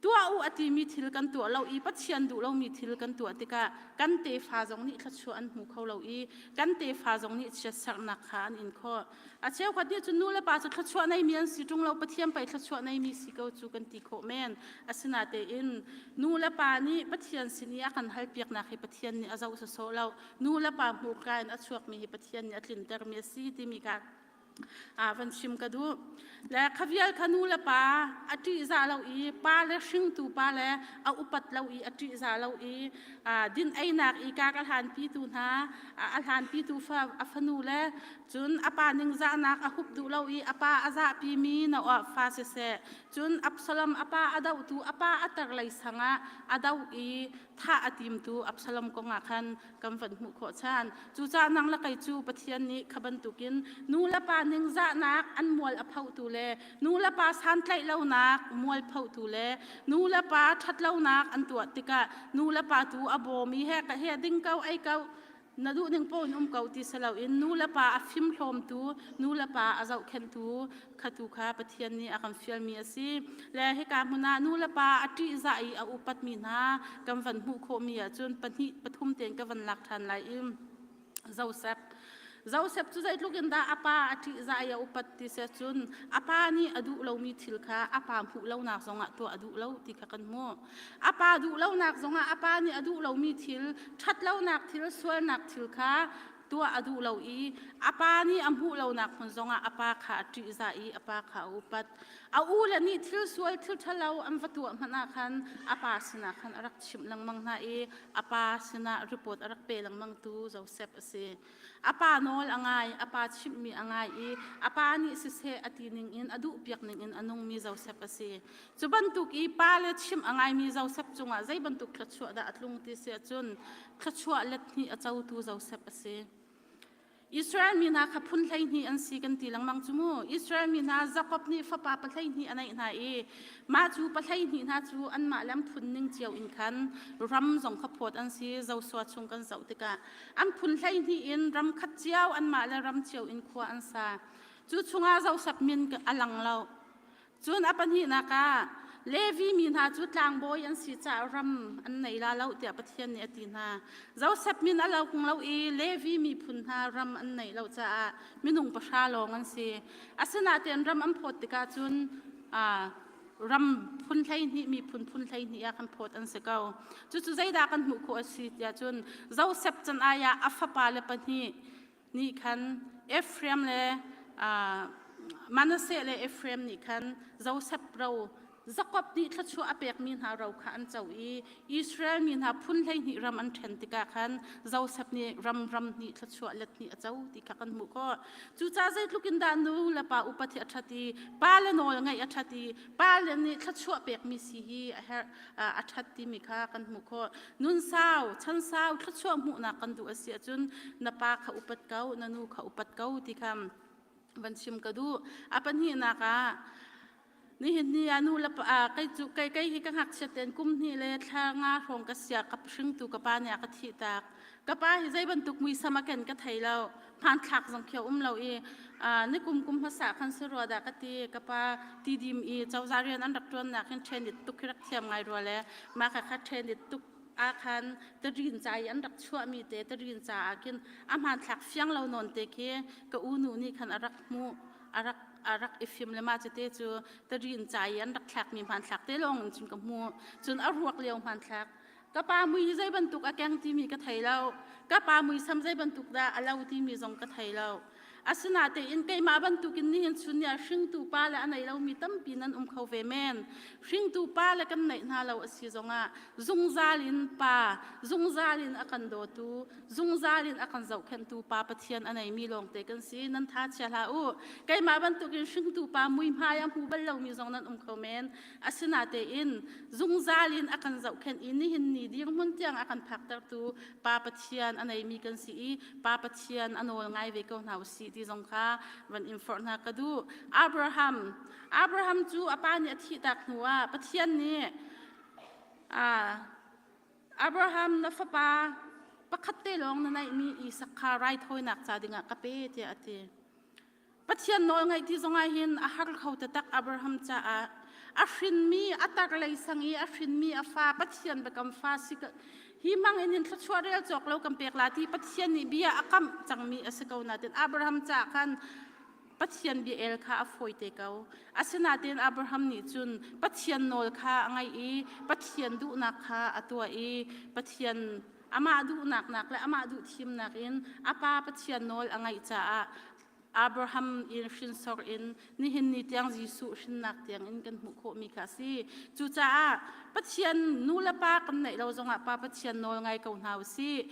tuah u a timi thil kan tuah lo i Pathian duh lomi thil kan tuah tikah kan tefa zong nih thluachuah an hmu kho lo i kan tefa zong nih chiatserhnak kha an in khawh. A cheukhat nih cun nu le pa cu thluachuah neimi an si ṭung lo Pathian pei thluachuah neimi si ko cu kan ti khawh men. Asinatein nu le pa nih Pathian sin i a kan halpiaknak hi Pathian nih a zoh sawsawh lo. Nu le pa hmurka in a chuakmi hi Pathian nih a tlintermi a si timi kha van chim ka duh. Le kha vial kha nu le pa a ṭihzah lo i pa le hringtu pa le a upat lo i a ṭihzah lo i din einak i ka ka hlanpitu hna a hlanpitu fa a fanu le cun a pa ningzahnak a hup duh lo i a pa a zahpimi Noah fa siseh cun Absalom a pa a dohtu a pa a tar lei sangah a doh i thah a timtu Absalom kong ah khan kan van hmuh khawh chan. Cucaah nang le kei cu Pathian nih kha bantukin nu le pa ningzahnak an mual a phohtu le nu le pa santlaih lonak mual phohtu le nu le pa ṭhatlonak an tuah tikah nu le pa tu a bawmi he ka he ding ko ei ko na duh ning paoh in um ko ti si loin nu le pa a fimhlawmtu nu le pa a zohkhenhtu khatu kha Pathian nih a kan fialmi a si. Le hika hmun ah nu le pa a ṭihzah i a upatmi hna kan van hmuh khawhmi ahcun pahnih pathum tein ka van lak ṭhan lai i Joseph Joseph cu zeitluk in dah a pa a ṭihzah i a upat ti si cun a pa nih a duh lomi thil kha a pa hmuh lonak zongah tuah a duh lo ti kha kan hmuh. A pa duh lonak zongah a pa nih a duh lomi thil, ṭhatlonak thil, sualnak thil kha tuah a duh lo i a pa nih a hmuh lonak hmun zongah a pa kha a ṭihzah i a pa kha a upat. A u le nih thil sual thil ṭhalo an va tuah hmanh ah khan a pa sinah khan a rak chimh lengmang hna i a pa sinah report a rak pe lengmangtu Joseph a si. A pa nawl a ngai, a pa chimhmi a ngai i a pa nih siseh a ti ningin a duhpiak ningin a nungmi Joseph a si. Cu bantuk i pa le chimh a ngaimi Joseph cungah zei bantuk thluachuah dah a tlung ti si ahcun thluachuah let hnih a cotu Joseph a si. Israel mi hna kha phun 12 an si kan ti lengmang cu mu. Israel mi hna Jakob nih fapa pa 12 a neih hna i mah cu pa 12 hna cu anmah le an phun ning cio in khan ram zong kha phawt an si. Joshua chung kan zoh tikah an phun 12 in ram khat cio anmah le ram cio in khua an sa. Cu chungah Joseph min a lang lo. Cun a pahnihnak ah Levi mi hna cu tlangbawi an si caah ram an nei la lo tiah Pathian nih a ti hna. Joseph min a lo kung lo i Levi miphun hna ram an neih lo caah minung pahra lawng an si. Asinain ram an phawt tikah cun ram phun 12 miphun phun 12 ah kan phawt an si ko. Cucu zeidah kan hmuh khawh a si tiah cun Joseph can ai ah a fapa le pahnih nih khan Ephraim le Manasseh le Ephraim nih khan Joseph ro Jakob nih thluachuah a pekmi hna ro kha an co i Israel mi hna phun 12 ram an ṭhen tikah khan Joseph nih ram ram hnih thluachuah let hnih a co ti kha kan hmuh khawh. Cucaah zeitluk in dah nu le pa upat hi a ṭhat i pa le nawl ngaih a ṭhat i pa le nih thluachuah pekmi si hi a herh a ṭhat timi kha kan hmuh khawh. Nun sau, chan sau thluachuah hmuhnak kan duh a si ahcun na pa kha upat ko, na nu kha upat ko ti kha van chim ka duh. A pahnihnak ah nihin ni ah nu le pa kei cu kei kei hi ka ngakchiat tein kum hnih le thla nga hrawng ka sia ka hringtu ka pa nih a ka thih tak. Ka pa hi zei bantuk muisam a ken ka thei lo. Hmanthlak zong khi a um lo i nikum kum hmasa khan si rua dah ka ti ka pa tidim i cozah rian an rak ṭuannak hin ṭhen it tuk hi rak thiam ngai rua le mah kha kha ṭhen it tuk ah khan tarin ca i an rak chuahmi te tarin ca ah khin a hmanthlak fiang lo nawn te khi ka u nu nih khan a rak hmuh a rak a rak i fim le mah cite cu tarin ca i an rak thlakmi hmanthlak te lawng in cun ka hmuh cun a ruak lio hmanthlak Ka pa mui hi zei bantuk a keng timi ka thei lo. Ka pa muisam zei bantuk dah a lo timi zong ka thei lo. Asinatein keimah bantukin nihin chun ni ah hringtu pa le a nei lomi tampi nan um kho ve men. Hringtu pa le kan neih hna lo a si zongah zungzal in pa, zungzal in a kan dawtu, zungzal in a kan zohkhenhtu pa Pathian a neimi lawngte kan si. Nan tha chia hlah u. Keimah bantukin hringtu pa muihmai a hmu bal lomi zong nan um kho men. Asinatein zungzal in a kan zohkhenh i nihin ni dirhmun tiang a kan phaktertu Pa Pathian a neimi kan si i Pa Pathian a nawl ngai ve ko hna usih ti zong kha van in forh hna ka duh. Abraham Abraham cu a pa nih a thihtak hnu ah Pathian nih Abraham na fapa. Pakhat te lawng na neihmi Isak kha raithawinak ca dingah ka pe tiah a ti. Pathian nawl ngaih ti zongah hin a har kho taktak Abraham caah a hrinmi a tar lei sang i a hrinmi a fa Pathian biakam fa si hi mang in hin thluachuah rel cawk lo kan pek la ti Pathian nih bia a kamh cangmi a si ko nain Abraham caah khan Pathian bia el kha a fawi te ko. Asinain Abraham nih cun Pathian nawl kha a ngaih i Pathian duhnak kha a tuah i Pathian amah duhnak nak le amah duh thimnak in a pa Pathian nawl a ngaih caah Abraham in hrinsor in nihin ni tiang Jesuh hrinnak tiang in kan hmuh khawhmi kha a si. Cucaah Pathian nu le pa kan neih lo zongah Pa Pathian nawl ngai ko hna u sih.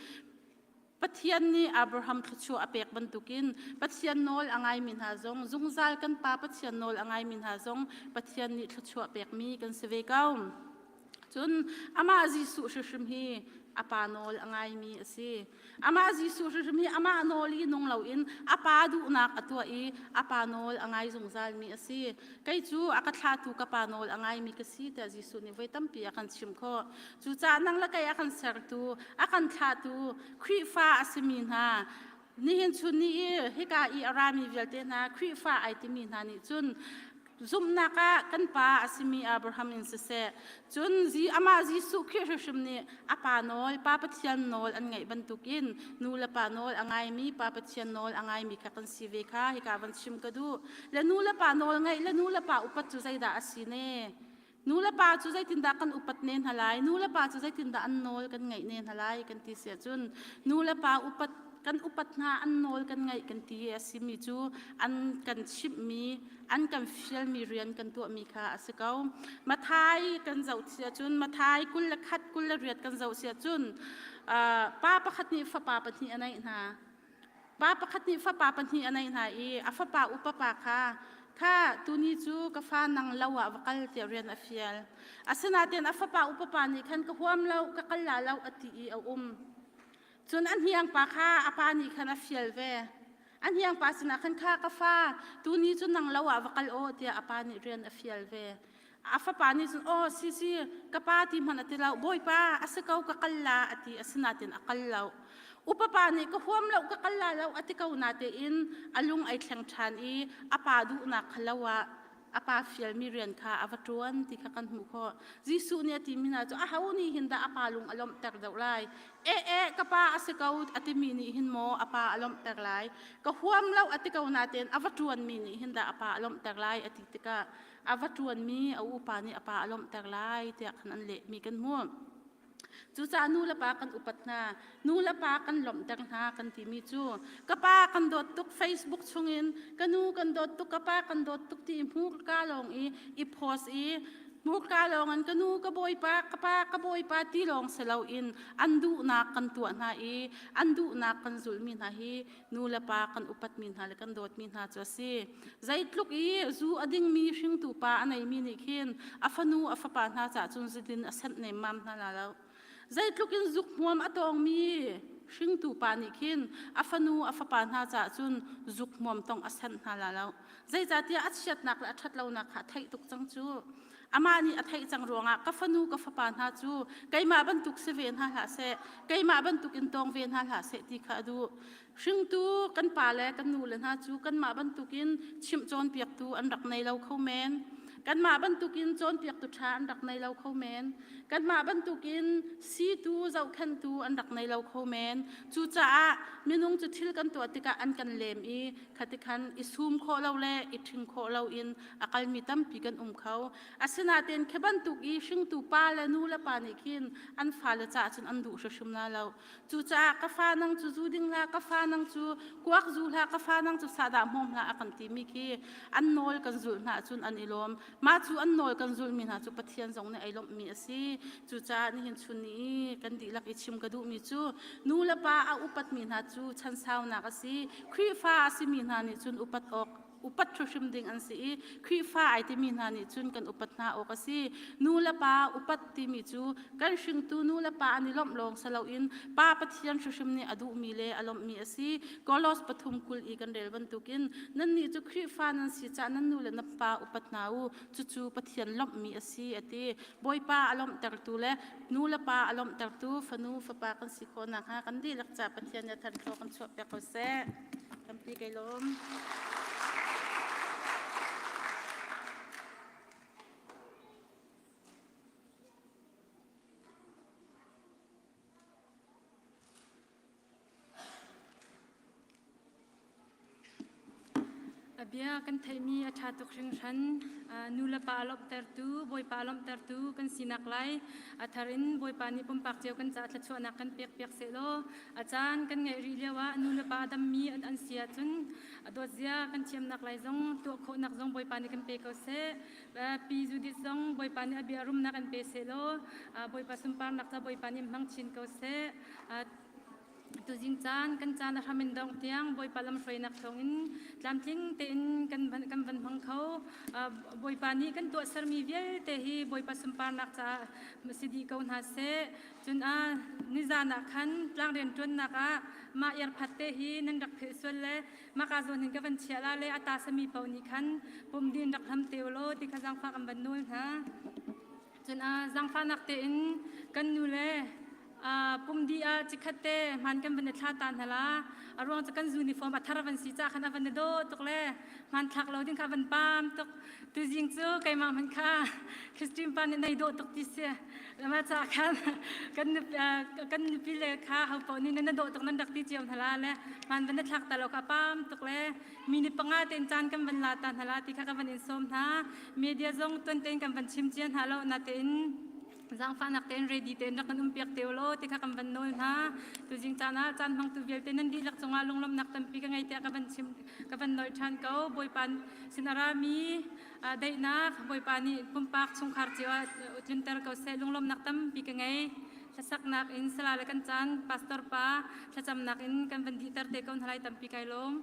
Pathian nih Abraham thluachuah a pek bantukin Pathian nawl a ngaimi hna zong zungzal kan Pa Pathian nawl a ngaimi hna zong Pathian nih thluachuah pekmi kan si ve ko. Cun amah Jesuh hrimhrim hi a pa nawl a ngaimi a si. Amah Jesuh hrimhrim hi amah nawl i nung loin a pa duhnak a tuah i a pa nawl a ngai zungzalmi a si. Kei cu a ka thlahtu ka pa nawl a ngaimi ka si tiah Jesuh nih voi tampi a kan chimh khawh. Cucaah nang le kei a kan sertu, a kan thlahtu Khrihfa a simi hna nihin chun ni i hika i a rami vialte hna Khrihfa ai timi hna nih cun zumhnak ah kan pa a simi Abraham in siseh cun amah Jesuh Khrih hrimhrim nih a pa nawl pa Pathian nawl an ngaih bantukin nu le pa nawl a ngaimi pa Pathian nawl a ngaimi kha kan si ve kha hika van chim ka duh le nu le pa nawl ngaih le nu le pa upat cu zeidah a si ne Nu le pa cu zeitindah kan upat ne hna lai? Nu le pa cu zeitindah an nawl kan ngaih ne hna lai kan ti si ahcun nu le pa upat kan upat hna an nawl kan ngaih kan ti a simi cu an kan chimhmi an kan fialmi rian kan tuahmi kha a si ko. Mathai kan zoh si ahcun Mathai 21 28 kan zoh si ahcun pa pakhat nih fapa pahnih a neih hna. Pa pakhat nih fapa pahnih a neih hna i a fapa upa pa kha kha tuni cu ka fa nang lo ah va kal tiah rian a fial. Asinain a fapa upa pa nih khan ka huam lo, ka kal la lo a ti i a um. Cun a hniang pa kha a pa nih khan a fial ve. A hniang pa sinah khan kha ka fa tuni cu nang lo ah va kal aw tiah a pa nih rian a fial ve. A fapa nih cun aw si si ka pa ti hmanh a ti lo bawipa a si ko ka kal la a ti asinain a kal lo upa pa nih ka huam lo ka kal la lo a ti ko natein a lung ai thleng ṭhan i a pa duhnak kha lo ah a pa fialmi rian kha a va ṭuan ti kha kan hmuh khawh Jesuh nih a timi hna cu aho nih hin dah a pa lung a lawmhter deuh lai e e ka pa a si ko a timi nih hin maw a pa a lawmhter lai ka huam lo a ti ko natein a va ṭuanmi nih hin dah a pa a lawmhter lai a ti tikah a va ṭuanmi a upa nih a pa a lawmhter lai tiah khan an lehmi kan hmuh. Cucaah nu le pa kan upat hna, nu le pa kan lawmhter hna kan timi cu ka pa kan dawt tuk Facebook chungin ka nu kan dawt tuk ka pa kan dawt tuk ti hmurka lawng i i post i hmurka lawng in ka nu ka bawipa ka pa ka bawipa ti lawng si loin an duhnak kan tuah hna i an duhnak kan zulhmi hna hi nu le pa kan upatmi hna le kan dawtmi hna cu a si. Zeitluk i zu a dingmi hringtu pa a neimi nih khin a fanu a fapa hna caah cun zudin a sanh nemmam hna la lo. Zeitluk in zuk hmuam a tawngmi hringtu pa nih khin a fanu a fapa hna caah cun zuk hmuam tong a sanh hna la lo. Zeicahtiah a chiatnak le a ṭhatlonak kha a theih tuk cang cu. Amah nih a theih cang ruangah ka fanu ka fapa hna cu keimah bantuk si ve hna hlah seh, keimah bantuk in tawng ve hna hlah seh ti kha a duh. Hringtu kan pa le kan nu le hna cu kanmah bantukin chimh cawnpiaktu an rak nei lo kho men. Kanmah bantukin cawnpiaktu ṭha an rak nei lo kho men. Kanmah bantukin siitu zohkhenhtu an rak nei lo kho men. Cucaah minung cu thil kan tuah tikah an kan lem i khatikhan i sum khawh lo le i ṭhing khawh loin a kalmi tampi kan um kho. Asinain khi bantuk i hringtu pa le nu le pa nih khin an fale caah cun an duh hrimhrim la lo. Cucaah ka fa nang cu zu ding hlah, ka fa nang cu kuak zu hlah, ka fa nang cu sahdah hmawm hlah a kan timi khi an nawl kan zulh hna ahcun an i lawm. Mah cu an nawl kan zulhmi hna cu Pathian zong nih ai lawmhmi a si. Cucaah nihin chun ni i kan dihlak i chim ka duhmi cu nu le pa a upatmi hna cu chansaunak a si. Khrihfa a simi hna nih cun upat awk. Upat hrimhrim ding an si i Khrihfa ai timi hna nih cun kan upat hna awk a si. Nu le pa upat timi cu kan hringtu nu le pa an i lawmh lawng si loin Pa Pathian hrimhrim nih a duhmi le a lawmhmi a si. Kolos 3:20 i kan rel bantukin nannih cu Khrihfa nan si caah nan nu le nan pa upat hna u. Cucu Pathian lawmhmi a si a ti. Bawipa a lawmhtertu le nu le pa a lawmhtertu fanu fapa kan si khawh nakhnga kan dihlak ca Pathian nih a thanhlaw kan chuahpiak ko seh. Tampi kai lawm. A bia kan theihmi a ṭha tuk hringhran. Nu le pa a lawmhtertu, Bawipa a lawmhtertu kan sinak lai. A thar in Bawipa nih pumpak cio kan caah thluachuahnak kan pekpiak sehlaw, a caan kan ngeih rih lio ah nu le pa a dammi an an si ahcun a dawtzia kan thiamnak lai zong tuah khawhnak zong Bawipa nih kan pe ko seh. Pi Judith zong Bawipa nih a bia rumnak an pe sehlaw, Bawipa sunparnak ca Bawipa nih hmang chin ko seh. Tuzing caan kan caan a hram in dongh tiang Bawipa lamhruainak thawngin tlamtling tein kan van, kan van hmang kho. Bawipa nih kan tuahsermi vialte hi Bawipa sunparnak caah si dih ko hna seh. Cun nizan ah khan tlang rianṭuannak ah mah earphat te hi nan rak philh sual le maka zawn hin ka van chiah la le a ta sami paoh nih khan pum din rak hlam te ulaw ti kha zaangfah kan van nawl hna. Cun zaangfahnak tein kan nu le pum dih ah cikhat te hman kan van i thla ta hna la. A ruang cu kan uniform a thar van si ca khan a van i dawh tuk le hmanthlak lo ding kha van pam tuk. Tuzing cu keimah hmanh kha Christine pa nih nei dawh tuk ti si. Mah ca khan kan kan nupi le kha ho paoh nih nan dawh tuk nan rak ti cio hna la le hman van i thlak ta lo kha pam tuk le minute panga tein caan kan van la ta hna la ti kha ka van in sawm hna. Media zong tuan tein kan van chim cia hna lo natein zaangfahnak tein ready tein rak kan um piak te law ti kha kan van nawl hna. Tuzing caan ah caan hmangtu vialte nan dihlak cungah lunglawmhnak tampi ka ngei tiah ka van chim ka van nawl ṭhan ko. Bawipa sin a rami daihnak Bawipa nih pumpak chungkhar cio ah tlunter ko seh. Lunglawmhnak tampi ka ngei. Hlasaknak in sala le kan caan pastor pa thlacamnak in kan van dihter te ko hna lai tampi kai lawm.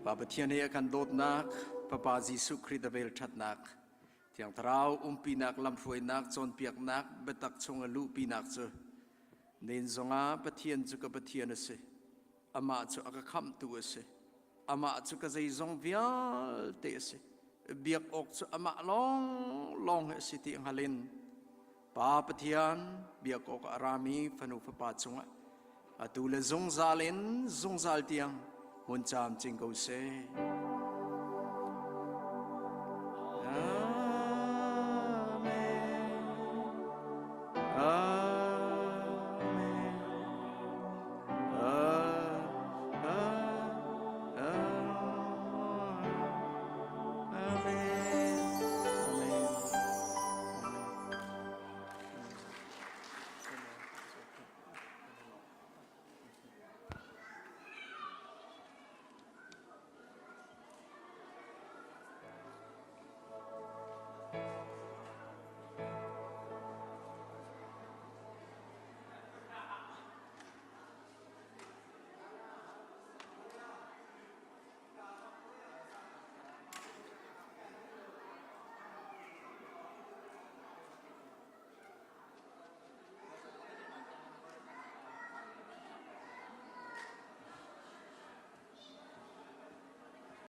Pa Pathian he a kan dawtnak, Fapa Jesuh Khrih a vel ṭhatnak, Thiang Thlarau umpinak, lamhruainak, cawnpiaknak, biatak chung a luhpinak cu nen zongah Pathian cu ka Pathian a si. Amah cu a ka khamhtu a si. Amah cu ka zeizong vialte a si. Biak awk cu amah lawnglawng hi a si ti hngal in Pa Pathian biak awk a rami fanu fapa cungah atu le zungzal in zungzal tiang hmun camcin ko seh.